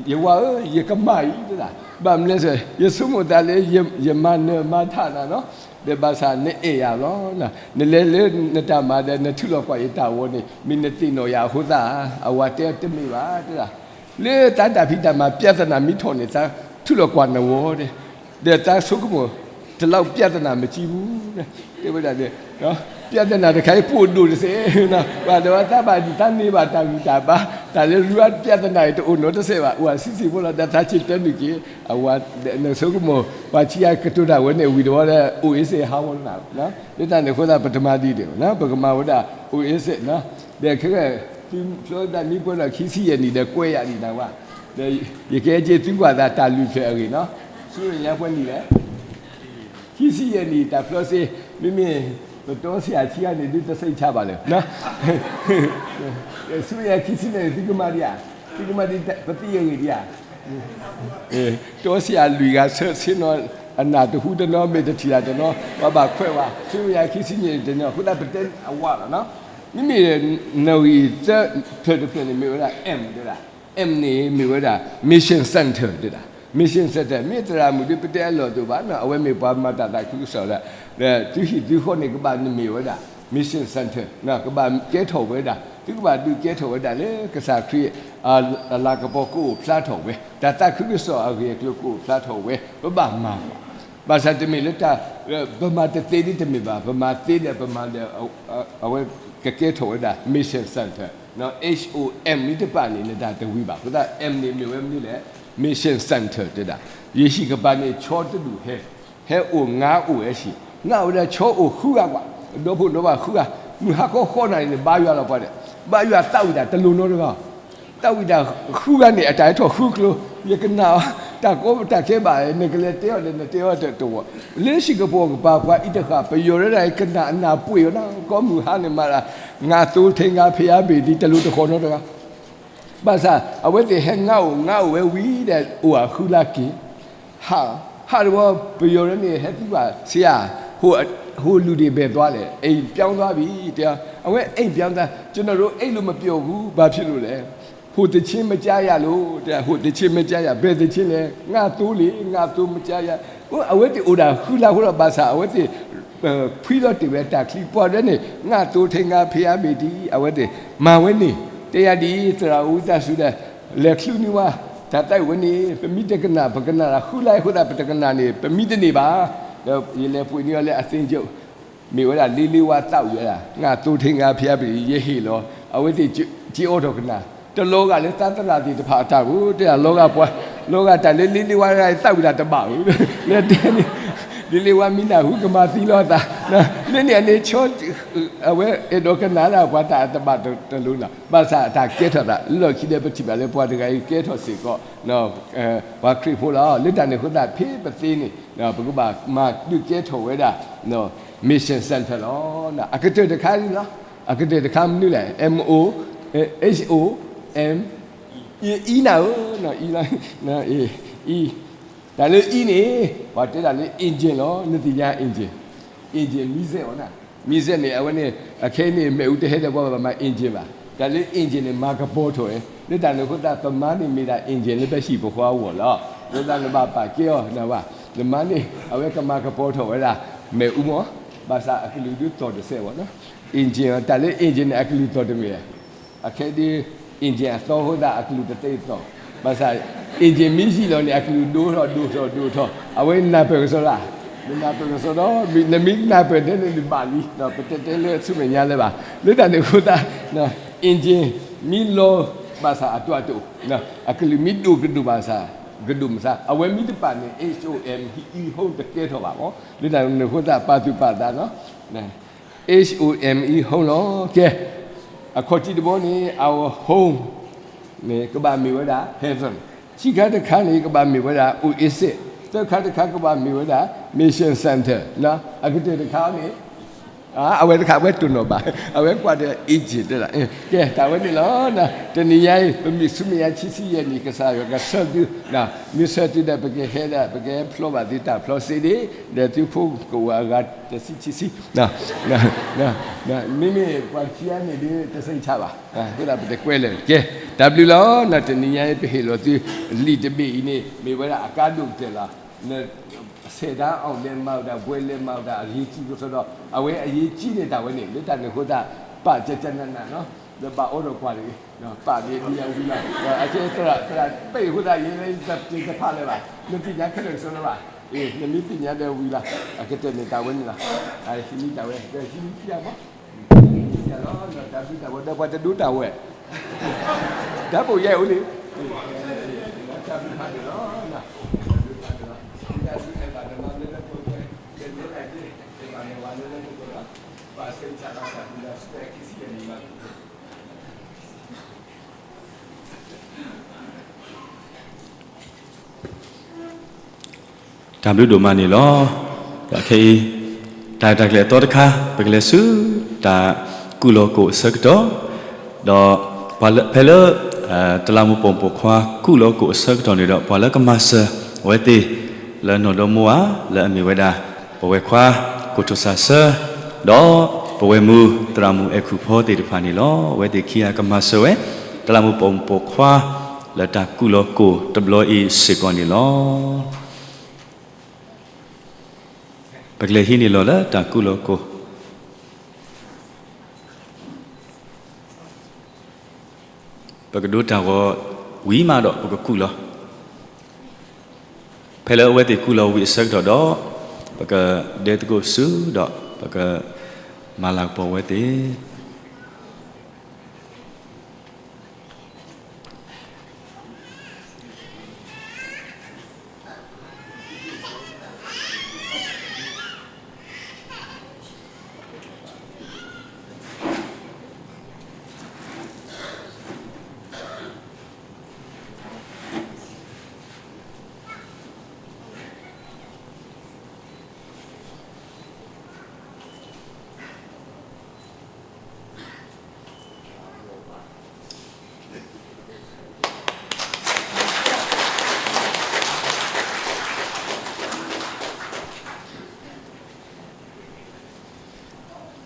ယဝၤဧၢ ယကမၣ်အံၤတဒၣ် ဘၣ်မနုၤလဲၣ် ယဆိကမိၣ်သးလၢ ယမၤနၢၤမၤထးနၤနီၤ ဒီးဘၣ်ဆၣ်နအဲၣ်ယၤလီၤ. နလဲၤလၢနတၢ်မၤဒီး နထုးလီၤကွၢ်ယတၢ်ဂီၤန့ၣ် မ့ၢ်နသ့ၣ်နီၣ်ယၤအဃိသတး အဝၤတဲတမ့ၢ်ဘၣ်တဒၣ် လၢသးတၢ်ဖံးတၢ်မၤ ပြဿနာ မ့ၢ်ထီၣ်န့ၣ် သးထုးလီၤကွၢ်နဂီၤ ဒီးသးဆိကမိၣ် တလောက်ပြဿနာမကြီးဘူး တဲဝဲဒၣ် ပြဿနာတခါအံၤ ပှိၢ်ဒိၣ်တစဲး ဘၣ်ဒီးသးဘၣ်ဒုးသးန့ၢ်ဘၣ်တၢ်ဂံၢ်တၢ်ဘါ တၢ်လၢလွံၢ်ပြဿနာအံၤ တအိၣ်နီတစဲးဘၣ် အိၣ်အဆံးဆံးဖိလီၤ ဒီးသးဆံးတၢနုာ်က့ၤ အဝၤ နဆိကမိၣ် ပှၤဆံးအကတိၤတၢ်ဝဲန့ၣ် ဝံၤတဝီဒီး အိၣ်အ့စ့ၣ်ဟးဂီၤနၤ လၢတၢ်န့ၣ်အဃိသတး ပတမၤဒ်န့ၣ် ပကမၤဝဲဒၣ် အိၣ်အ့စ့ၣ် ဒီးခဲကဲ သုဖျိသးမံပှဲၤဒီးခံဆံယဲၢ်နံၣ်ဒီးကွဲးယၤဒံးနၤဝဲ ဒီးယကဟဲက့ၤသုကွၢ်သးတၢ်လုၢ်ဖျၢၣ်အဂ့ၢ်နီၤ ဆူညါပှဲၤနံၣ်လဲၣ် ခံဆံယဲၢ်နံၣ် တၢ်ဖျီစ့ မ့မ့ၢ် ပတီဆံးအခံဂၤန့ၣ် ဒုးတစိတ်ချပါလေ ဆူညါခံဆံယဲၢ်နံၣ် သုကမၤဒံးဧါ သုကမၤဒံး ပသံအဂ့ၢ်ဒံးဧါ တီဆံးအလွံၢ်ဂၤဆၢဆ့နီၤ အနၢ်တဟူတနီၤ မ့ၢ်တထံၣ်တၢ်တနီၤ ပှၤဘၣ်ခွဲးဝဲ ဆူညါခံဆံယဲၢ်နံၣ်တနီၤ အဃိသတးပတဲအဝၤလီၤနီၤ မ့မ့ၢ် နဂံၢ်သၢဖျၢၣ်တဖျၢၣ်န့ၣ် မ့ၢ်ဝဲဒၣ် M တဲဒၣ် M န့ၣ် မ့ၢ်ဝဲဒၣ် Mission Center တဲဒၣ် Mission Center မ့ၢ်သရၣ်မုၣ်ဒ်ပတဲအလီၢ်အသိးဘၣ်နီၤ အဝဲမ့ၢ်ပှၤမၤတၢ်သးခုကစီၣ်ဒီး ဒီးသုဟံၣ်သုဃီန့ၣ် ကဘၣ်နမ့ၢ်ဝဲဒၣ် Mission Center ကဘၣ်ကဲထီၣ်ဝဲဒၣ် သုကဘၣ်ဒုးကဲထီၣ်ဝဲဒၣ်လၢ ကစၢ်ခရံာ် အလၤကပီၤကအိၣ်ဖျါထီၣ်ဝဲ တၢ်သးခုကစီၣ်အဂ့ၢ်အကျိၤကအိၣ်ဖျါထီၣ်ဝဲ ပဘၣ်မၤ ဘၣ်ဆၣ်တမ့ၢ်လၢတၢ် ပမၤတသ့ဒ်တမ့ၢ်ဘၣ် ပမၤသ့ဒီးပမၤဒီး အဝဲကကဲထီၣ်ဝဲဒၣ် Mission Center H O M မ့ၢ်တပာ်န့ၣ် နတၢ်တဝံၤဘၣ် အဃိသတး M န့ၣ်မ့ၢ်ဝဲမနုၤလဲၣ် Mission Center တဲဒၣ် ယဟံၣ်ကပၤန့ၣ် ဆီတဒူၣ်ဟဲ ဟဲအိၣ်ငါအိၣ်ဝဲဆံး ငါအိၣ်ဝဲဒၣ်ဆီအိၣ်ဃုဂၤကွၢ် ဒီဖိဒီဘၣ်ဃုဂၤ မုၢ်ဟါခီဃိးနၣ်ရံၣ်န့ၣ် ဘါယွၤလီၤပှၤဒီး ဘါယွၤသးဝံၣ်တၢ်တလိၤနီတဂၤ သးဝံၣ်တၢ်ဃုဂၤန့ၣ် အတၢ်ဟဲထီၣ်ဃုကျိၤ ယကနၣ်အီၤ တၢ်ကီတၢ်ခဲဘၣ် နကလဲၤတဲအီၤဒီး နတဲအီၤတဝီၤ လၢစ့ၢ်ကီးပှၤကပၤ ပှၤအံၤတဃၣ် ပယီၤရဲၣ်ဒၣ် ကနၣ်အနၢ်ပှ့ၤအီၤနီၤ ကိးမုၢ်ဟါန့ၣ်မးဒၣ် ငါသိထဲငါဖဲအါဘ့ၣ်ဒ် တလိၤတဃီၤနီတဂၤ ဘၣ်ဆၣ် အဝဲသ့ၣ်ဟဲငါအိၣ် ငါအိၣ်ဝဲဝံၤဒီး အိၣ်အဃုလါက့ၤ ဟး ဟးတဝီ ပယီၤရဲၣ်န့ၣ် ဟဲသံကွၢ် ဆရာ ဟိုလူတွေဘယ်သွားလဲ အိမ်ပြောင်းသွားပြီ တဲ အဝဲ အိမ်ပြောင်းသွား ကျွန်တော်တို့ အိမ်လိုမပြောဘူး ဘာဖြစ်လို့လဲ ဟိုသီချင်းမကြားရလို့ တဲ ဟိုသီချင်းမကြားရ ဘယ်သီချင်းလဲ ငါသိလံ ငါသိမကြားရ အဝဲသ့ၣ်အိၣ်ဒၣ်ဃုလါအဃိဒီး ဘၣ်ဆၣ်အဝဲသ့ၣ် ဖှံလီၤတ့ၢ်ဝဲတၢ်ချံပှၤဒဲးန့ၣ် ငါသိၣ်ထံငါဖဲအါဘ့ၣ်တံၢ် အဝဲသ့ၣ်မၤဝဲန့ၣ် တဲယၤဒ်အံၤ သရၣ်အူတၢ်စူၤဒီး လဲၤချုးန့ၢ်ဝဲ တၢ်သးဝံၣ်ဝဲန့ၣ် ပမံတကနၣ် ပကနၣ်တၢ်ဃုလါအဃိသတး ပတကနၣ်န့ၣ် ပမံတန့ၢ်ဘၣ်. ဒီးယလဲၤပှ့ၤန့ၢ်အီၤလၢအသ့ကၠိ မ့ၢ်ဝဲဒၣ်လ့လ့ဝါသးဝံၣ်ဝဲဒၣ် ငါသိၣ်ထံငါဖဲအါဘ့ၣ်တံၢ် ယဟ့ၣ်လီၤ အဝဲသ့ၣ်က့ၤအိးထီၣ်ကနၣ် တလီၤဂာ်လၢသးသရၣ်သ့ၣ်တဖၣ်အတၢ်ဘၣ် တဲဒၣ်လီၤဂာ်ပှၤ လီၤဂာ်တၢ်လၢလ့လ့ဝါသးဝံၣ်ဒၣ်တဘၣ်ဧိၤ လၢတဲန့ၣ် လ့လ့ဝါမံနၢ်ဟူကမၤသံလီၤအသး လၢန့ၣ်အန့ၣ်ဆီ အဝဲအဲၣ်ဒိးကနၣ်ဒၣ်ပှၤတၢ်တဘၣ်တလိၤနီၤ ဘၣ်ဆၣ်အတၢ်ကဲထီၣ်သး လီၢ်ခံဒီးပထံၣ်ဘၣ်လၢပှၤတဂၤအံၤကဲထီၣ်စ့ၢ်ကီး ပှၤခရံာ်ဖိလီၤ. လၢတၢ်န့ၣ်အဃိသတး ဖဲပသ့န့ၣ် ပကဘၣ်မၤဒုးကဲထီၣ်ဝဲဒၣ် Mission Center လီၤ. အကတၢၢ်တခါန့ၣ်လီၤ. အကတၢၢ်တခါမနုၤလဲၣ် M O H O M E နၤဧၢ E လီၤ E တၢ်လၢ E န့ၣ် ပှၤတဲတၢ်လၢ engine လီၤ. နသ့ၣ်ညါ engine engine မံစဲးအီၤနၤ မံစဲးန့ၣ် အဝဲန့ၣ် အခဲအံၤန့ၣ် မ့ၣ်အူတဟဲဒီးပှၤဘၣ်မၤ engine ဘၣ်. တၢ်လၢ engine န့ၣ် မၤကပီၤထီၣ်ဝဲ လၢတၢ်န့ၣ်အဃိသတး ပမါန့ၣ်မ့ၢ်ဒၣ် engine လၢပဟံၣ်ပဃီအဂီၢ်လီၤ. လၢတၢ်နဘၣ်ပာ်ကဲအီၤနဘၣ် နမါန့ၣ် အဝဲကမၤကပီၤထီၣ်ဝဲဒၣ် မ့ၣ်အူမး ဘၣ်ဆၣ်အကလုာ်ဒုးသီၣ်တစဲးဘၣ် engine တၢ်လၢ engine န့ၣ် အကလုာ်သီၣ်တမ့ၢ်လဲၣ် အခဲဒ် engine အသီအဃိသတး အကလုာ်တသ့သီၣ် ဘၣ်ဆၣ် engine မ့ၢ်ယံာ်လီၤန့ၣ် အကလုာ်ဒိၣ်ထီၣ်ဒိၣ်ထီၣ်ဒိၣ်ထီၣ် အဝဲနၢ်ပၢၢ်ကစီဒီ နနၢ်ပၢၢ်ကစီဒီ နမ့ၢ်နၢ်ပၢၢ်ဒ်န့ၣ်န့ၣ်ဘၣ်လံ ပတဲတဲလၢဆူမဲာ်ညါလၢၤဘၣ် လၢတၢ်န့ၣ်အဃိသတး engine မ့ၢ်လီၤဘၣ်ဆၣ်အတီအတိာ် အကလုာ်မ့ၢ်ဒိၣ်ကဒိၣ်ဘၣ်ဆၣ် ကဒိၣ်မးဆါ အဝဲမ့ၢ်တပာ်န့ၣ် H O M E home တကဲထီၣ်ဘၣ်မး လၢတၢ်န့ၣ်အဃိသတး ပာ်သူၣ်ပာ်သးနီၤ H O M E home လီၤ. ကဲ အခီၣ်ထံးတဘီန့ၣ် our home န့ၣ် ကဘၣ်မ့ၢ်ဝဲဒၣ် heaven ခံခါတခါန့ၣ် ကဘၣ်မ့ၢ်ဝဲဒၣ် oasis သၢခါတခါကဘၣ်မ့ၢ်ဝဲဒၣ် mission center အကတၢၢ်တခါန့ၣ် အဝဲတခါ အဝဲတိၢ်နီၣ်ဘၣ် အဝဲကွၢ်ဒီး Egypt တဲဒၣ် ကဲ တၢ်ဝဲန့ၣ်လီၤ. တနံၤညါအံၤ ပမ့ၢ်ဆူမဲာ်ညါခံဆံယဲၢ်နံၣ် ကစၢ်ယွၤကဆှၢသု မ့ၢ်ဆှၢသုဒီး ပကဟဲဒီး ပကဟဲဖျီဘၣ်သုတၢ်ဖျီစ့ဒ့ၣ် ဒီးသုဖိကအိၣ်အဂၤတဆံခံဆံ မ့မ့ၢ်ပှၤခံဂၤန့ၣ်ဒ်တစ့ၢ်ဆါဘၣ် အဃိသတးပတကွဲးလၢာ် ကဲ တၢ်ဘျုးလီၤ. တနံၤညါအံၤ ပဟ့ၣ်လီၤသု လံာ်တဘ့ၣ်အံၤန့ၣ် မ့ၢ်ဝဲဒၣ်အကါဒိၣ်ကတၢၢ်လီၤ. ဆဲးတၢ်အီၣ်လဲၤမၤဝဲဒၣ် ဘှဲလဲၤမၤဝဲဒၣ် အရေးကြီးကစီဒီ အဝဲအရေးကြီးန့ၣ်တၢ်ဝဲန့ၣ် လၢတၢ်န့ၣ်အဃိသတး ပာ်ကကနးနးနီၤ ဒီးဘၣ်အိးထီၣ်ကွၢ်တဂ့ၤ ပာ်န့ၣ်ဒ်အဝံၤလီၤ အကဲသရၣ် သရၣ်ပဲာ်အဃိသတး ယဲလၢတပာ်လၢၤဘၣ် နသ့ၣ်ညါခဲလၢာ်ကစီဒီဘၣ် နမ့ၢ်သ့ၣ်ညါဒီးဝံၤလီၤ အကတၢၢ်န့ၣ်တၢ်ဝဲန့ၣ်လီၤ ဟံးန့ၢ်တၢ်ဝဲ ဟံးန့ၢ်ခံဂၤမး ခံဂၤလီၤ တၢ်ဘျုးတၢ်ဝဲဒီးပှၤတဒိတၢ်ဝဲ တၢ်ဘိယဲၢ်အိၣ်လံ တၢ်ဘျုးဖးဒိၣ်လီၤ တၢ်ဘျုးဖးဒိၣ်လီၤ ပှၤစဲးဆၢလီၤတၢ်ဘျုးလီၤ ဆူတၢ်ခံဆံယဲၢ်နံၣ်လီၤ တၢ်ဘျုးဒိၣ်မးန့ၣ်လီၤ. ဒီးခဲအံၤ တၢ်ရဲၣ်တၢ်ကျဲၤအသီတခါ ပကလဲၤဆူ တၢ်ကူၣ်လီၤကိၣ်အဆၢကတီၢ်, ဒီးပှၤလၢ ဖဲလၢ တလးမူးပိာ်မုၣ်ပိာ်ခွါကူၣ်လီၤကိၣ်အဆၢကတီၢ်န့ၣ်ဒီး ပှၤလၢကမၤစၢၤအဝဲသ့ၣ် လၢနီၢ်ဒီမါဝၤ လၢအမ့ၢ်ဝဲဒၣ် ပဝဲခွါ ကိၣ်ထိၣ်စၢ်ဆၢ ဒီးပဝဲမုၢ်သရၣ်မုၣ်အဲၣ်ခူၣ်ဖီသ့ၣ်တဖၣ်န့ၣ်လီၤ. အဝဲသ့ၣ်ခံဂၤကမၤစၢၤဝဲ တလးမူးပိာ်မုၣ်ပိာ်ခွါ လၢတၢ်ကူၣ်လီၤကိၣ်တဘျီအံၤစ့ၢ်ကီးန့ၣ်လီၤ. ပကလဲၤဟံးန့ၢ်လီၤလၢတၢ်ကူၣ်လီၤကိၣ် ပကဒိတၢ်ဂီၤဝံၤမးဒီးပကကူၣ်လီၤ. ဖဲလၢအဝဲသ့ၣ်ကူၣ်လီၤဝံၤအဆၢကတီၢ်ဒီး ပကဒဲသကိးဆူဒီး ပကမၤလၤကပီၤအဝဲသ့ၣ်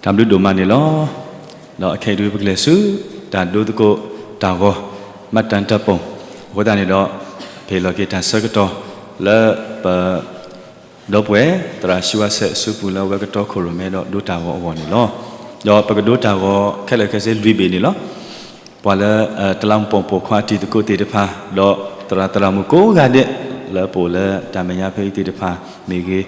တၢ်ဘျုးဒိၣ်မးန့ၣ်လီၤ. ဒီးအခဲအံၤဒုး ပကလဲၤဆူ တၢ်ဒိသကိးတၢ်ဂီၤ မှတ်တမ်းဓာတ်ပုံ အဃိသတးန့ၣ်ဒီး ပဟ့ၣ်လီၤက့ၤတၢ်ဆၢကတီၢ်လၢပ ဒီပုၢ်ဝဲၢ် သရၣ်စံးဝါစဲးအစုပူၤလၢအဝဲကတီခိၣ်ရိၣ်မဲဒီးဒိတၢ်ဂီၤအဂီၢ်န့ၣ်လီၤ. ဒီးပကဒိတၢ်ဂီၤခဲလၢာ်ခဲဆ့လွံၢ်ဘ့ၣ်န့ၣ်လီၤ. ပှၤလၢ တလးမူးပိာ်မူပိာ်ခွါတံၤသကိးသ့ၣ်တဖၣ် ဒီးသရၣ်သရၣ်မုၣ်ကိးဂၤဒဲး လၢပအိၣ်လၢတၢ်မဲာ်ညါဖဲအံၤသ့ၣ်တဖၣ်မ့ၢ်ဂ့ၤ, ဒီး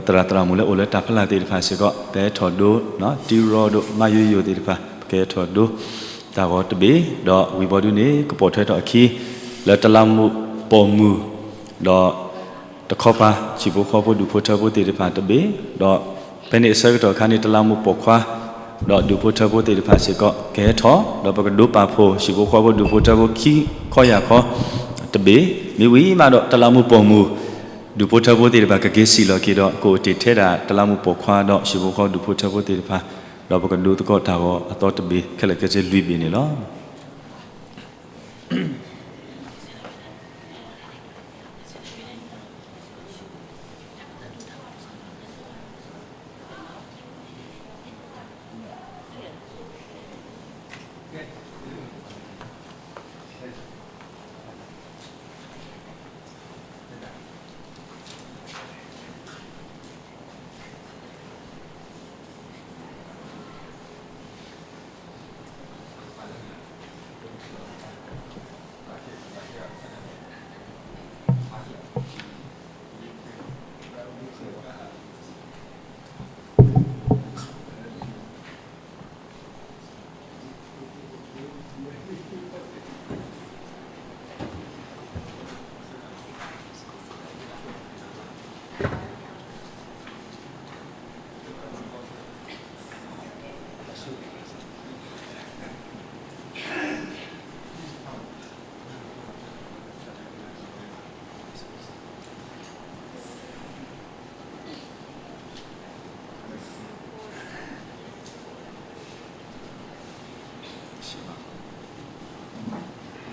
သရၣ်သရၣ်မုၣ်လၢအိၣ်လၢတၢ်ဖီလာ်သ့ၣ်တဖၣ်စ့ၢ်ကီး ပဟဲထီၣ်ဒိ တံရီဒိ မၤယိယိသ့ၣ်တဖၣ် ပကဟဲထီၣ်ဒိ တၢ်ဂီၤတဘ့ၣ်, ဒီးဝံၤဘီဒုန့ၣ် ကပိာ်ထွဲထီၣ်အခံ လၢတလးမူးပိာ်မုၣ် ဒီး တခီပၤ ဟံၣ်ဖိဃီဖိဒူၣ်ဖိထၢဖိသ့ၣ်တဖၣ်တဘ့ၣ်, ဒီးဖဲန့ၣ်အဆၢကတီၢ်အခါန့ၣ် တလးမူးပိာ်ခွါ ဒီးဒူၣ်ဖိထၢဖိသ့ၣ်တဖၣ်စ့ၢ်ကီး ကဟဲထီၣ် ဒီးပကဒိပာ်ဖှိၣ်ဟံၣ်ဖိဃီဖိဒူၣ်ဖိထၢဖိခံခီယၢ်ခီတဘ့ၣ်, မ့ၢ်ဝံၤမးဒီးတလးမူးပိာ်မုၣ် ဒူၣ်ဖိထၢဖိသ့ၣ်တဖၣ် ကက့ၤစံၣ်လီၤ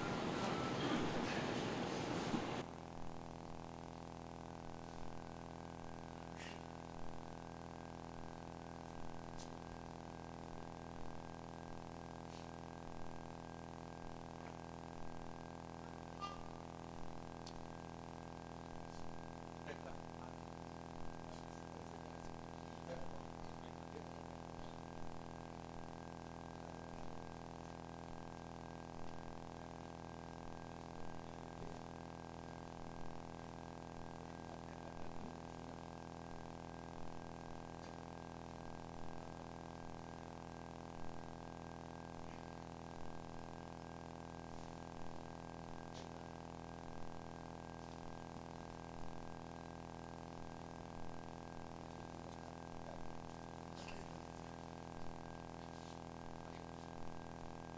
က့ၤဒီး ကအိၣ်တ့ၢ်ထဲဒၣ်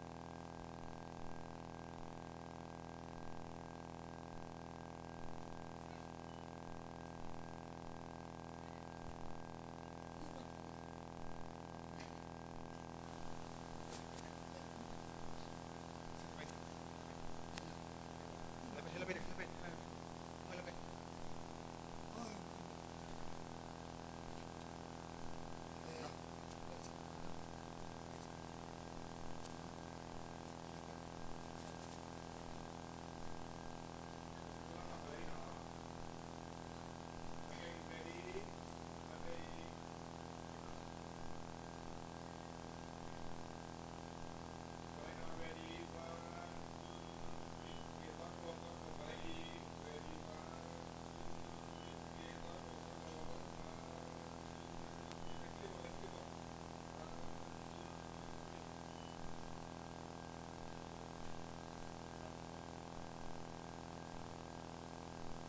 တလးမူးပိာ်ခွါဒီးဟံၣ်ဖိဃီဒူၣ်ဖိထၢဖိသ့ၣ်တဖၣ်, ဒီးပကဒိသကိးတၢ်ဂီၤအသီတဘ့ၣ် ခဲလၢာ်ခဲဆ့လွံၢ်ဘ့ၣ်န့ၣ်လီၤ.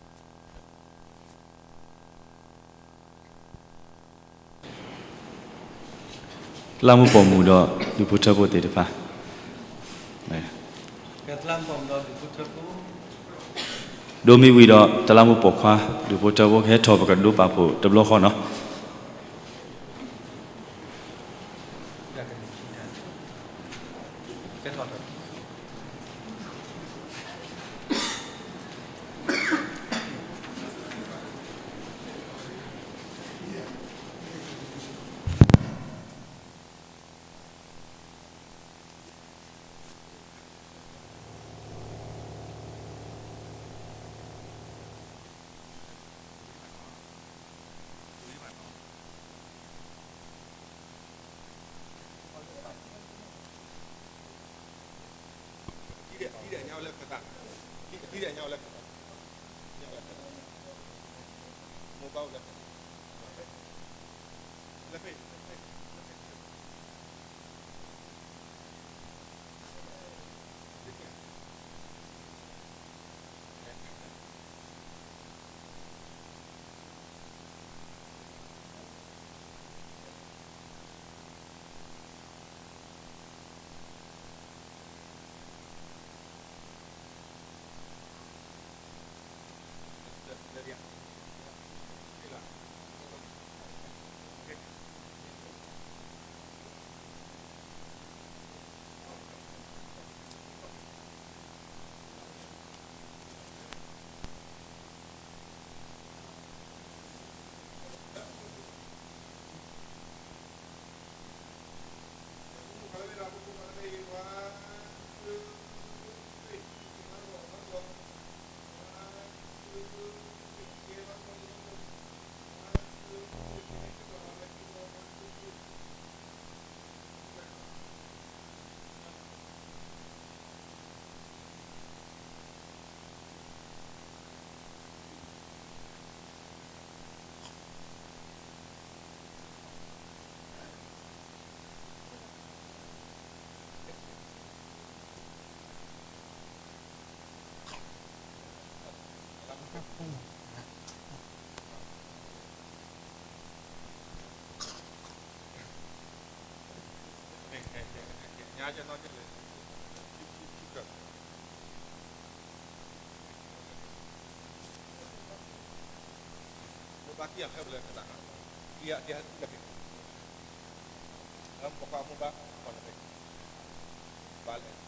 တလးမူးပိာ်မုၣ်ဒီးဒူၣ်ဖိထၢဖိသ့ၣ်တဖၣ်, ဒိမ့ၢ်ဝံၤဒီး တလးမူးပိာ်ခွါ ဒူၣ်ဖိထၢဖိကဟဲထီၣ် ပကဒိပာ်ဖှိၣ်တဘျီဃီနီၤ. အသံၣ်အညါအိၣ်လၢခၢၣ်သး, အသံၣ်အညါအိၣ်လၢခၢၣ်သး, ညါအိၣ်လၢခၢၣ်သး, မိၢ်ပၢ်အိၣ်လၢခၢၣ်သး, လၢဖဲ မိၢ်ပၢ်ခံဂၤဖဲပလဲၤခၢၣ်သး, ခံဂၤခံဂၤလၢဖဲ, မိၢ်ပၢ်မိၢ်ပၢ်, ဘၣ်လဲၣ်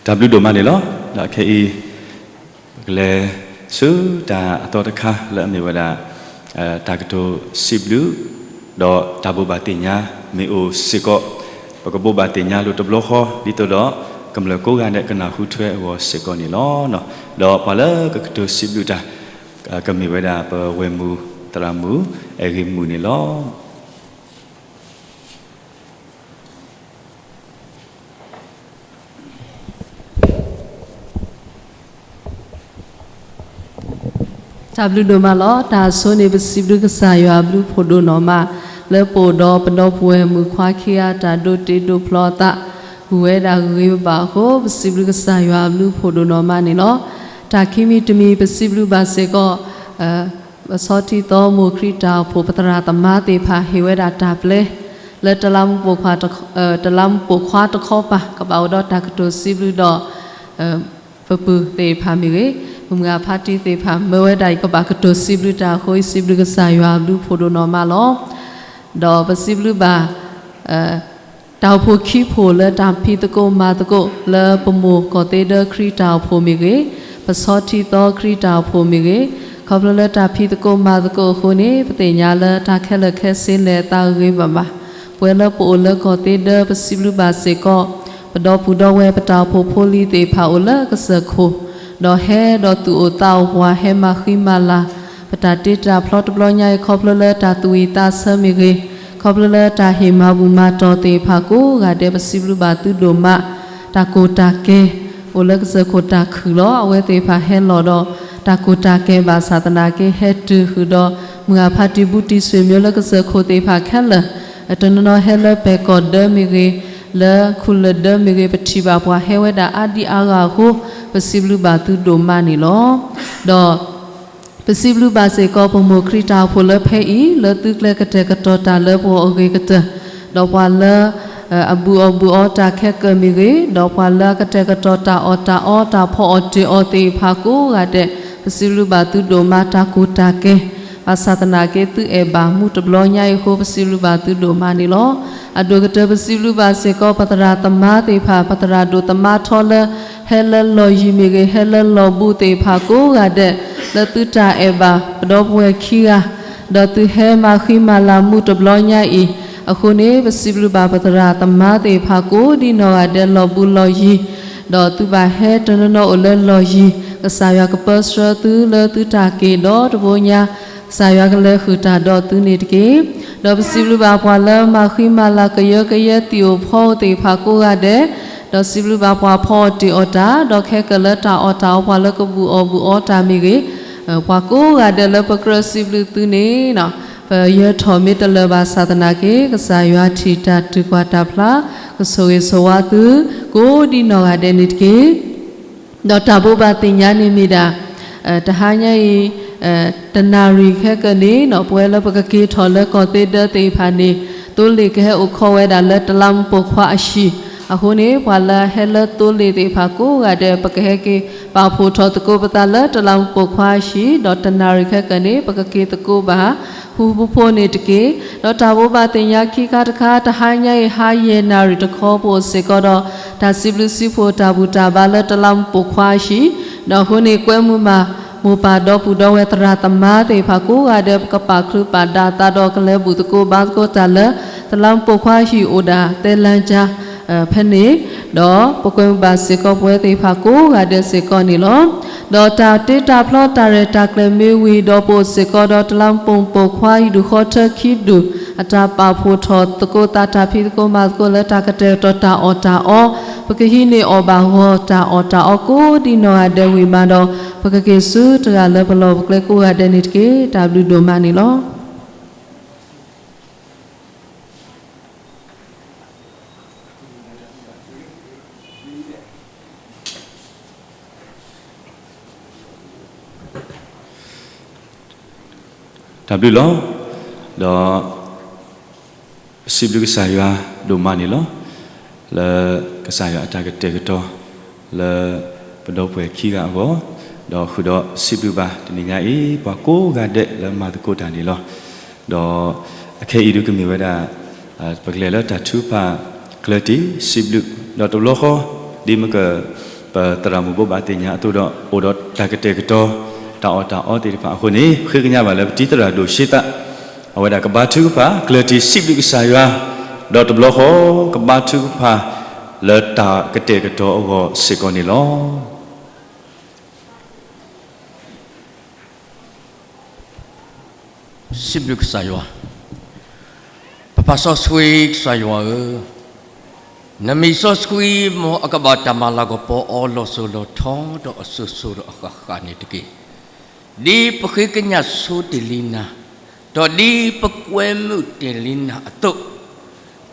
တၢ်ဘျုးဒိၣ်မးန့ၣ်လီၤ. ဒီးခဲအံၤ ကလဲၤဆူတၢ်အသီတခါလၢအမ့ၢ်ဝဲဒၣ် တၢ်ကတိၤစံးဘျုး ဒီးတၢ်ဘိးဘၣ်သ့ၣ်ညါမ့ၢ်အိၣ်စ့ၢ်ကီး, ပကဘိးဘၣ်သ့ၣ်ညါလိာ်တဘျီဃီ ဒ်သိးဒီးကမျၢၢ်ကိးဂၤဒဲးကနၢ်ဟူထွဲအဂီၢ်စ့ၢ်ကီးန့ၣ်လီၤ. ဒီးပှၤလၢကကတိၤစံးဘျုးတၢ် ကမ့ၢ်ဝဲဒၣ်ပဝဲၢ်မုၢ်သရၣ်မုၣ်အဲၣ်ဂ့ၤမုၢ်န့ၣ်လီၤ. တၢ်ဘျုးဒိၣ်မးလီၤ. တၢ်ဆိန့ၣ် ပစံးဘျုးကစၢ်ယွၤအဘျုးဖှိၣ်ဒိၣ်နီၢ်မး လၢပအိၣ်ဒီးပဒီပုၢ်ဝဲၢ်မုၣ်ခွါခံဂၤတၢ်ဒိးတ့ဒိးဖျီအသး ဂုၤဝဲဒၣ်ဂ့ၤဂ့ၤဘၣ်ဘၣ်အဃိ ပစံးဘျုးကစၢ်ယွၤအဘျုးဖှိၣ်ဒိၣ်နီၢ်မးန့ၣ်လီၤ. တၢ်ခံမံၤတမံၤ ပစံးဘျုးဘၣ်စ့ၢ်ကီး ပဆီထံသီမိၢ်ခရံာ်တၢ်အိၣ်ဖှိၣ်ပသရၣ်သမါသ့ၣ်တဖၣ် ဟ့ၣ်ဝဲဒၣ်တၢ်ပျဲ လၢတလးမူးပိာ်ခွါတခီပၤ ကဘၣ်အိၣ်ဒီးတၢ်ကတိၤစံးဘျုးဒီး ပပုၢ်သ့ၣ်တဖၣ်မ့ၢ်ဂ့ၤ, ပမုၢ်အဖါတံၢ်သ့ၣ်တဖၣ် မၢဝဲဒၣ်အံၤ ကဘၣ်ကတိၤစံးဘျုးတၢ်အဃိ ယစံးဘျုးကစၢ်ယွၤအဘျုးဖှိၣ်ဒိၣ်နီၢ်မးလီၤ. ဒီးပစံးဘျုးဘၣ် တၢ်အိၣ်ဖှိၣ်ခံဖှိၣ်လၢတၢ်ဖံးသကိးမၤသကိး လၢပမိၢ်ကီၢ်သ့ဒၢခရံာ်တၢ်အိၣ်ဖှိၣ်မ့ၢ်ဂ့ၤ, ပဆီထံသီခရံာ်တၢ်အိၣ်ဖှိၣ်မ့ၢ်ဂ့ၤ, ခီဖျိလၢတၢ်ဖံးသကိးမၤသကိးအဃိန့ၣ် ပသ့ၣ်ညါလၢတၢ်ခဲလၢာ်ခဲဆ့လဲၤအသးဂ့ၤဂ့ၤဘၣ်ဘၣ်. ပဝဲလၢပအိၣ်လၢကီၢ်သ့ဒၢ ပစံးဘျုးဘၣ်စ့ၢ်ကီး ပဒီပုၢ်ဒီဝဲၢ် ပတၢ်အိၣ်ဖှိၣ်ဖိလံၤသ့ၣ်တဖၣ်အိၣ်လၢကစၢၢ်ခိၣ် ဒီးဟဲဒီးသူၣ်အိၣ်သးအိၣ်ပှၤ ဟဲမၤဃံမၤလၤ ပတၢ်တ့တၢ်ဖျီတဘျီညါအံၤ ခီဖျိလၢတၢ်သူၣ်ဝံၣ်သးဆၢမ့ၢ်ဂ့ၤ, ခီဖျိလၢတၢ်ဟ့ၣ်မၤဘူၣ်မၤတီၢ်သ့ၣ်တဖၣ်ကိးဂၤဒဲး ပစံးဘျုးဘၣ်သုဒိၣ်မး. တၢ်ကိၢ်တၢ်ကဲ အိၣ်လၢကစၢၢ်ခိၣ်တၢ်ခုၣ်လီၤ. အဝဲသ့ၣ်တဖၣ်ဟဲလီၤဒီး တၢ်ကိၢ်တၢ်ကဲဘၣ်ဆၣ်သနာ်က့ ဟဲတုၤဃုာ်ဒီး မုၢ်အဖါတံၢ်ဘူးတံၢ်ဆွေမျိုးလၢကစၢၢ်ခိၣ်သ့ၣ်တဖၣ်ခဲလၢာ်, တနီၤနီၤဟဲလၢပဲာ်ကီၢ်ဒၢမ့ၢ်ဂ့ၤ, လၢခူၣ်လၢၢ်ဒၢမ့ၢ်ဂ့ၤ, ပထံၣ်ဘၣ်ပှၤဟဲဝဲဒၣ်အါဒံအါဂၤအဃိ ပစံးဘျုးဘၣ်သုဒိၣ်မးန့ၣ်လီၤ. ဒီး ပစံးဘျုးဘၣ်စ့ၢ်ကီး ပမိၢ်ခရံာ်တၢ်အိၣ်ဖှိၣ်လၢဖဲအံၤ လၢသုကျဲကတဲာ်ကတီၤတၢ်လၢပဂီၢ်အဂ့ၤကတၢၢ်, ဒီးပှၤလၢ အဘူးအီၣ်ဘူးအီတၢ်ခဲကၢၢ်မ့ၢ်ဂ့ၤ, ဒီးပှၤလၢအကတဲာ်ကတီၤတၢ်အီၣ်တၢ်အီ တၢ်ဖီအီၣ်တ့ၢ်အီၤသ့ၣ်တဖၣ်ကိးဂၤဒဲး ပစံးဘျုးဘၣ်သုဒိၣ်မး တၢ်ကိၢ်တၢ်ကဲ ဘၣ်ဆၣ်သနာ်က့ သုအဲၣ်ဘၣ်မူတဘျီညါအံၤအဃိ ပစံးဘျုးဘၣ်သုဒိၣ်မးန့ၣ်လီၤ. အဒိၣ်ကတၢၢ် ပစံးဘျုးဘၣ်စ့ၢ်ကီး ပသရၣ်သမါသ့ၣ်တဖၣ် ပသရၣ်ဒိၣ်သမါထီလၢ ဟဲလၢလီၢ်ယံၤမ့ၢ်ဂ့ၤ, ဟဲလၢလီၢ်ဘူးသ့ၣ်တဖၣ်ကိးဂၤဒဲး လၢသုတၢ်အဲၣ်ဘၣ် ပဒီပုၢ်ဝဲၢ်ခံဂၤ ဒီးသုဟဲမၤဃံမၤလၤမူတဘျီညါအံၤ အဃိန့ၣ် ပစံးဘျုးဘၣ်ပသရၣ်သမါသ့ၣ်တဖၣ်ကိးဒ်နီၢ်ဂၤဒဲး လီၢ်ဘူးလီၢ်ယံၤ, ဒီးသုဘၣ်ဟဲတနီၤနီၤအိၣ်လၢလီၢ်ယံၤ, ကစၢ်ယွၤကပၢဆှၢသုလၢသုတၢ်က့ၢ်ဒီတဘိညါ, ကစၢ်ယွၤကလဲၤဃုာ်တၢ်ဒီးသုန့ၣ်တက့ၢ်. ဒီးပစံးဘျုးဘၣ်ပှၤလၢမၤဃံမၤလၤ ကယၢကယဲ သံၣ်အိၣ်ဖီအိၣ်သ့ၣ်တဖၣ်ကိးဂၤဒဲး, ဒီးစံးဘျုးဘၣ်ပှၤဖီအီၣ်တ့ၢ်အီၣ်တၢ်, ဒီးခဲကၢၣ်လၢတၢ်အီၣ်တၢ်အီ ပှၤလၢကဘူးအီၣ်ဘူးအီတၢ်မ့ၢ်ဂ့ၤ, ပှၤကိးဂၤဒဲးလၢပကြၢးစံးဘျုးသုန့ၣ် ပယၢၤထီၣ်မ့ၢ်တလၢာ်ဘၣ်ဆၣ်သနာ်က့ ကစၢ်ယွၤထံၣ်တၢ် ထုးကွၢ်တၢ်ဖျါ ကဆိၣ်ဂ့ၤဆိၣ်ဝါသု ကိးဒ်နီၢ်ဂၤဒဲးန့ၣ်တက့ၢ်. ဒီးတၢ်ဘိးဘၣ်သ့ၣ်ညါန့ၣ်မ့ၢ်ဒၣ် တဟါညါအံၤ တနၣ်ရံၣ်ခဲကၢၢ်န့ၣ် ပဝဲလၢပကက့ၤထီၣ်လၢကီၢ်သ့ဒၢသ့ၣ်တဖၣ်န့ၣ် သိလ့ၣ်ကဟဲအိၣ်ခိးဝဲဒၣ်လၢတလးမူးပိာ်ခွါအဟံၣ်, အဃိန့ၣ် ပှၤလၢအဟဲလၢသိလ့ၣ်သ့ၣ်တဖၣ်ကိးဂၤဒဲး ပကဟဲက့ၤပာ်ဖှိၣ်ထီၣ်သကိးပသးလၢတလးမူးပိာ်ခွါအဟံၣ်, ဒီးတနၣ်ရံၣ်ခဲကၢၢ်န့ၣ် ပကက့ၤသကိးဘၣ် ဟူဖိန့ၣ်တက့ၢ်. ဒီးတၢ်ဘိးဘၣ်သ့ၣ်ညါခံခါတခါ တဟါညါအံၤ ဟါယဲၢ်နၣ်ရံၣ်တခီ ပအိၣ်စ့ၢ်ကီးဒီး တၢ်စံးဘျုးစံးဖှိၣ်တၢ်ဘူၣ်တၢ်ဘါလၢတလးမူးပိာ်ခွါအဟံၣ်, ဒီးအဃိန့ၣ် ကွဲမုာ်ဘၣ် မိၢ်ပၢ်ဒီပုၢ်ဒီဝဲၢ်သရၣ်သမါသ့ၣ်တဖၣ်ကိးဂၤဒဲး ပကပာ်ချုးပာ်ဒၣ်သးဒီးကလဲၤဘူၣ်သကိးဘါသကိးတၢ်လၢ တလးမူးပိာ်ခွါအဟံၣ်အိၣ်ဒၣ် သဲလၢကၠါ ဖဲန့ၣ်, ဒီးပကွဲမုာ်ဘၣ်စ့ၢ်ကီးပဝဲသ့ၣ်တဖၣ်ကိးဂၤဒဲးစ့ၢ်ကီးန့ၣ်လီၤ. ဒီးတၢ်တ့တၢ်ဖျီတၢ်ရဲၣ်တၢ်ကျဲၤမ့ၢ်ဝံၤဒီး ပအိၣ်စ့ၢ်ကီးဒီးတလးမူးပိာ်ခွါအဟံၣ်ဒူၣ်ဃီထၢခံဒူၣ် အတၢ်ပာ်ဖှိၣ်ထီၣ်သကိးသး တၢ်ဖံးသကိးမၤသကိးလၢတၢ်ကတဲာ်ကတီၤတၢ်အီၣ်တၢ်အီ, ပကဟံးန့ၢ်အီၣ်ဘၣ်ဂီၤတၢ်အီၣ်တၢ်အီကိးဒ်နီၢ်ဂၤဒဲးဝံၤမးဒီး ပကက့ၤဆူတဂၤလၢပလီၢ်ပကျဲကိးဂၤဒဲးန့ၣ်တက့ၢ်. တၢ်ဘျုးဒိၣ်မးန့ၣ်လီၤ. တၢ်ဘျုးလီၤ. ဒီး ပစံးဘျုးကစၢ်ယွၤဒိၣ်မးန့ၣ်လီၤ. လၢကစၢ်ယွၤအတၢ်ကတဲာ်ကတီၤ လၢပဒီပုၢ်ဝဲၢ်ခံဂၤအဂီၢ်, ဒီးဃုာ်ဒီးစံးဘျုးဘၣ်တနံၤညါအံၤ ပှၤကိးဂၤဒဲးလၢမၤသကိးတၢ်န့ၣ်လီၤ. ဒီးအခဲအံၤဒုးကမ့ၢ်ဝဲဒၣ် ပကလဲၤလၢတၢ်ထုကဖၣ်ကျၢၤတံၢ် စံးဘျုး ဒီးတဘျီဃီ ဒ်မ့ၢ်က ပသရၣ်မုၣ်ဘိးဘၣ်သ့ၣ်ညါအသိးဒီး အိၣ်ဒီးတၢ်ကတဲာ်ကတီၤ တၢ်အီၣ်တၢ်အီသ့ၣ်တဖၣ်အဃိန့ၣ် ဃ့ကညးဘၣ်လၢပတံၤသရၣ်ဒိၣ်ဆှံသး အဝဲဒၣ်ကဘါထုကဖၣ် ကျၢၢ်တံၢ်စံးဘျုးကစၢ်ယွၤ, ဒီးတဘျီဃီ ကဘါထုကဖၣ်လၢတၢ်ကတဲာ်ကတီၤအဂီၢ်စ့ၢ်ကီးန့ၣ်လီၤ. စံးဘျုးကစၢ်ယွၤ, ပပၢ်စီဆှံကစၢ်ယွၤဧၢ, နမံၤစီဆှံ မ်အကဘၣ်တၢ်မၤလၤကပီၤအီၤလီၤစိၤလီၤထီဒီးအစိၤစိၤဒီးအဃၣ်ဃၣ်န့ၣ်တက့ၢ်. ဒ်ပဃ့ကညးဆိတ့ၢ်လံနၤ, ဒီးဒ်ပကွဲမုာ်တ့ၢ်လံနၤအသိး,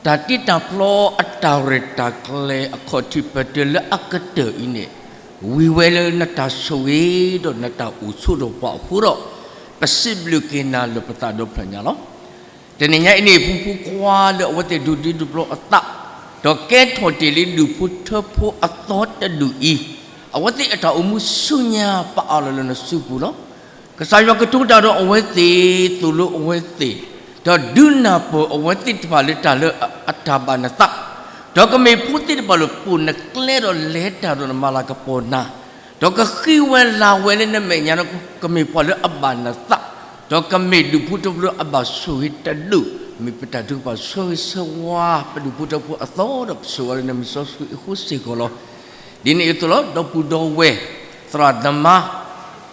တၢ်တ့တၢ်ဖျီအတၢ်ရဲၣ်တၢ်ကျဲၤအခီၣ်ထံးပတၢၢ်လၢအကတၢၢ်အံၤန့ၣ်, ဝံၤဝဲလၢနတၢ်ဆိၣ်ဂ့ၤဒီးနတၢ်အိၣ်ဆိးဒီးပှၤအဃိဒီး, ပစံးဘျုးက့ၤနၤလၢပသးဒီဖျၢၣ်ညါလီၤ. တနံၤညါအံၤန့ၣ် ဖိမုၣ်ဖိခွါလၢအဝဲသ့ၣ်ဒိးဒုးဒိးပျီအသး, ဒီးကဲထီၣ်တ့ၢ်လံဒူၣ်ဖိထၢဖိအသီတဒူၣ်အံၤ, အဝဲသ့ၣ်အတၢ်အိၣ်မူဆူညါပအးလီၤလၢနစုပူၤလီၤ. ကစၢ်ယွၤကတိၤတၢ်ဒီးအဝဲသ့ၣ်သိၣ်လိအဝဲသ့ၣ်, ဒီးဒုးနၢ်ပၢၢ်အဝဲသ့ၣ်တဖၣ်လၢတၢ်လၢအတၢ်ဘၣ်နသး, ဒီးကမ့ၢ်ဖိသ့ၣ်တဖၣ်လၢပိာ်နကျဲဒီးလဲၤတၢ်ဒီးနမၤလၤကပီၤနၤ, ဒီးကဃံဝဲလၤဝဲလၢနမဲာ်ညါဒီး ကမ့ၢ်ပှၤလၢအဘၣ်နသး, ဒီးကမ့ၢ်ဒူၣ်ဖိထၢဖိလၢအဘၣ်ဆိၣ်ဂ့ၤတဒူၣ်, မ့ၢ်ပတၢ်ထုကဖၣ်ဆၢဂ့ၤဆၢဝါ ပဒူၣ်ဖိထၢဖိအသီဒီးပဆိၣ်ဂ့ၤလၢနမံၤစီဆှံအဃိစ့ၢ်ကီးလီၤ. ဒ်န့ၣ်အသိးလီၤ ဒီပုၢ်ဒီဝဲၢ် သရၣ်သမါ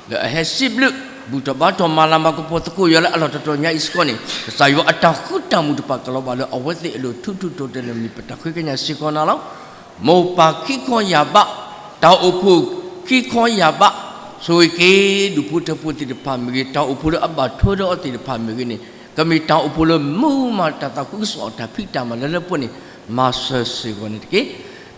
လၢအဟဲစံးဘျုး ဘူၣ်ထီၣ်ဘါထီၣ်မၤလၤမၤကပီၤသကိးယွၤလၢအလီၢ်တတီၤညါအံၤစ့ၢ်ကီးန့ၣ် ကစၢ်ယွၤအတၢ်ဃူတၢ်မုာ်တဖၣ်ကလီၤဘၣ်လၢအဝဲသ့ၣ်အလိၤ ထူးထူးတီၤတီၤလၢနမံၤပတၢ်ဃ့ကညးစ့ၢ်ကီးနၤလီၤ. မိၢ်ပၢ်ခံခီယၢ်ဘး, တၢ်အိၣ်ဖှိၣ်ခံခီယၢ်ဘး, ဆိၣ်ဂ့ၤက့ၤ ဒူၣ်ဖိထၢဖိသ့ၣ်တဖၣ်မ့ၢ်ဂ့ၤ, တၢ်အိၣ်ဖှိၣ်လၢအဘၣ်ထွဲဒီးအီၤသ့ၣ်တဖၣ်မ့ၢ်ဂ့ၤန့ၣ် ကမ့ၢ်တၢ်အိၣ်ဖှိၣ်လၢမုာ်မး တၢ်သးခုကစီၣ်အတၢ်ဖံးတၢ်မၤလၢလၢပှဲၤန့ၣ် မၤစၢၤစ့ၢ်ကီးန့ၣ်တက့ၢ်.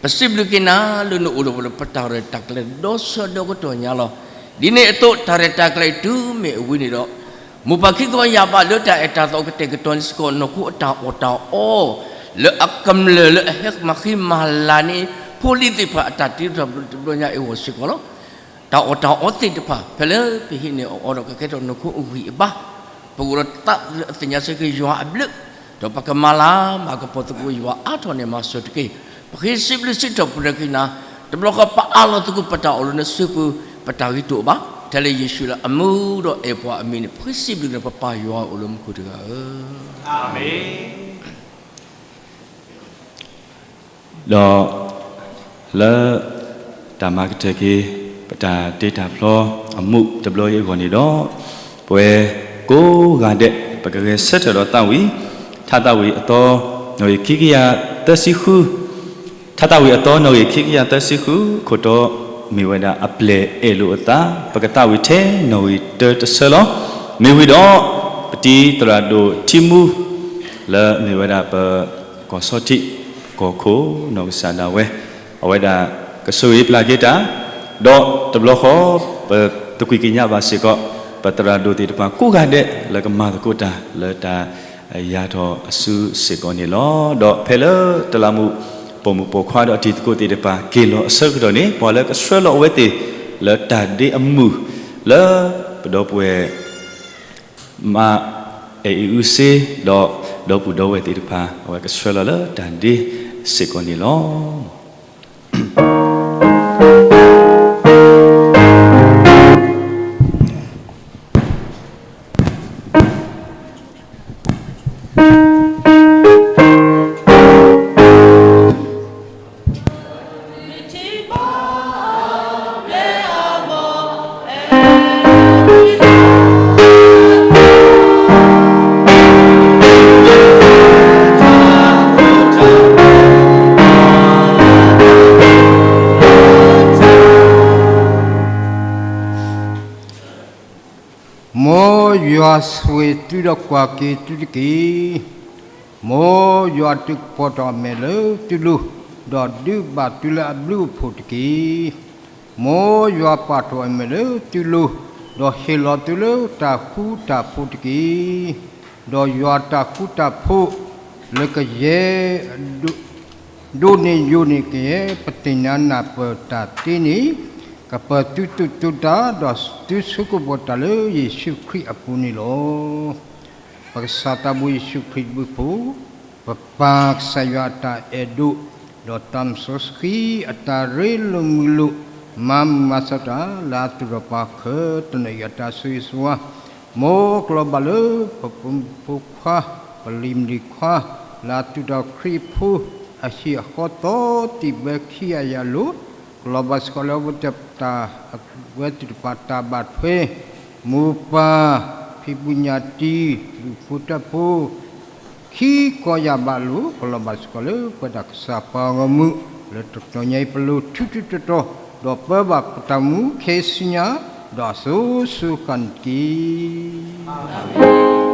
ပစံးဘျုးက့ၤနၤလၢနအိၣ်ဒီးပှၤလၢပတၢ်ရဲၣ်တၢ်ကျဲၤဒီဆၢဒီကတီၢ်ညါလီၤ. ဒ်န့ၣ်အသိး တၢ်ရဲၣ်တၢ်ကျဲၤအံၤတုၤမ့ၢ်အဝံၤန့ၣ်ဒီး မိၢ်ပၢ်ခံခီယၢ်ဘးလၢတၢ်အဲၣ်တၢ်သီကတဲာ်ကတီၤန့ၣ်စ့ၢ်ကီး နီၢ်ခိအတၢ်အီၣ်တၢ်အီ လၢအကမျၢၢ်လၢအဟဲမၤဃံမၤလၤန့ၢ် ဖိလံၤသ့ၣ်တဖၣ်အတၢ်တ့ထီၣ်တဘျီညါအံၤအဂီၢ်စ့ၢ်ကီးလီၤ. တၢ်အီၣ်တၢ်အီသ့ၣ်တဖၣ် ဖဲလၢပဟံးန့ၢ်အီၤဒီးကကဲထီၣ်နီၢ်ခိအဂံၢ်အဘါ, ပကအိၣ်ဒီးသးလၢအသ့ၣ်ညါဆၢက့ၤယွၤအဘျုး, ဒီးပကမၤလၤမၤကပီၤသကိးယွၤအါထီၣ်န့ၣ် မၤစၢၤတက့ၢ်. ပဃ့စံးဘျုးစံးထီၣ်ပတြၢၤက့ၤနၤ, တဘျီဃီပအးလီၤသကိးပတၢ်အိၣ်လၢနစုပူၤ, ပတၢ်ဂ့ၤတအိၣ်ဘၣ်. ထဲလၢယ့ၣ်ၡူးလၢအမူဒီးအဲၣ်ပှၤအမံၤန့ၣ် ပဃ့စံးဘျုးက့ၤနၤ ပပၢ်ယွၤအိၣ်လၢမူခိၣ်တဂၤဧၢ, အၤမ့ၣ်. ဒီးလၢတၢ်မၤကတၢၢ်က့ၤ ပတၢ်တ့တၢ်ဖျီအမူးတဘျီအံၤအဂီၢ်န့ၣ်ဒီး, ပဝဲကိးဂၤဒဲး ပကဂဲၤဆၢထၢၣ်ဒီးသးဝံၣ်, ထါသးဝံၣ်အသီ နီၣ်ဂံၢ်ခံကယၤသၢဆံဃု, ထါသးဝံၣ်အသီ နီၣ်ဂံၢ်ခံကယၤသၢဆံဃု, ခိၣ်တီမ့ၢ်ဝဲဒၣ်အပျဲၢ်အဲၣ်လိာ်အသး, ပကသးဝံၣ်ထဲနီၣ်ဂံၢ်တၢတဆၢလီၤ. မ့ၢ်ဝံၤဒီး ပတံၤသရၣ်ဒိၣ်ထံမူ လၢမ့ၢ်ဝဲဒၣ်ပကီၢ်ဆီထံး ကီၢ်ခိၣ်နီၢ်ကစၢ်ဒၣ်ဝဲ, အဝဲဒၣ်ကဆိၣ်ဂ့ၤပျၢ်က့ၤတၢ်, ဒီးတဘျီဃီ ပသကွံာ်ကညးဘၣ်စ့ၢ်ကီး ပသရၣ်ဒိၣ်သ့ၣ်တဖၣ်ကိးဂၤဒဲး လၢကမၤသကိးတၢ်လၢတၢ်ယၤထီၣ်အစုစ့ၢ်ကီးန့ၣ်လီၤ. ဒီးဖဲလၢတလးမူးပိာ်မုၣ်ပိာ်ခွါဒီးအတံၤသကိးသ့ၣ်တဖၣ် က့ၤလီၤအဆၢကတီၢ်န့ၣ် ပှၤလၢကဆှၢလီၤအဝဲသ့ၣ်လၢတၢ်ဒ့အမုၢ် လၢပဒီပုၢ်ဝဲၢ် မါအဲၣ်အံၤအုစ့ ဒီးဒီပုၢ်ဒီဝဲၢ်သ့ၣ်တဖၣ် အဝဲကဆှၢလီၤလၢတၢ်ဒ့စ့ၢ်ကီးန့ၣ်လီၤ. မ်ယွၤဆိၣ်ဂ့ၤသုဒီးကွၢ်က့ၤသုတက့ၢ်. မ်ယွၤဒုးကပီၤထီၣ်အမဲာ်လၢသုလိၤ, ဒီးဒုးဘၣ်သုလၢအဘျုးအဖှိၣ်တက့ၢ်. မ်ယွၤပာ်ထီၣ်အမဲာ်လၢသုလိၤ, ဒီးဟ့ၣ်လီၤသုလၢတၢ်ဃူတၢ်ဖိးတက့ၢ်. ဒီးယွၤတၢ်ဃူတၢ်ဖိးလၢကယဲၢ် ဒိးန့ၢ်ယိာ်န့ၢ်ကယဲၢ် ပသ့ၣ်ညါနၢ်ပၢၢ်တၢ်သ့န့ၣ်, ကပၢၤသုသူၣ်သုသး ဒီးသုဆိကမိၣ်တၢ်လၢယ့ၣ်ၡူးခရံာ်အပူၤန့ၣ်လီၤ. ပကစၢ်သးဘိယ့ၣ်ၡူးခရံာ်ဘျုးဖှိၣ်, ပပၢ်ကစၢ်ယွၤအတၢ်အဲၣ်ဒိၣ်, ဒီးတၢ်မၤစီဆှံအတၢ်ရ့လိာ်မုာ်လိာ်, မၤမုာ်မၤစၢၤတၢ်လၢအသူၣ်ထီၣ်ပှၤခဲတနံၤအံၤအတၢ်ဆိၣ်ဂ့ၤဆိၣ်ဝါ, မ်ကလီၤဘၣ်လၢပဖိမုၣ်ဖိခွါ, ပလံၤမုၣ်လံၤခွါ, လၢအသူၣ်ထီၣ်ခရံာ်ဖိအဟံၣ်အဃီသီ တံၢ်ဘၢခံအယၤလိၤ, ကလီၤဘၣ်စ့ၢ်ကီးလၢအဝဲသ့ၣ်တဖၣ်, အဝဲသ့ၣ်တဖၣ်တၢ်ဘၣ်ထွဲ, မိၢ်ပၢ်, ဖံးဘူးညၣ်တံာ်, ဒူၣ်ဖိထၢဖိ ခံကီၢ်ယၢ်ဘးလိာ်, ကလီၤဘၣ်စ့ၢ်ကီးလၢပဝဲဒၣ်ကစၢ်ပှၤဂီၢ်မုၢ်, လၢတကတီၢ်ညါအံၤပလိၤထူထူတီတီ, ဒီးပၢဘၣ်ပတၢ်မူခဲဆူညါ, ဒီးအစိၤစိၤဃၣ်န့ၣ်တက့ၢ်.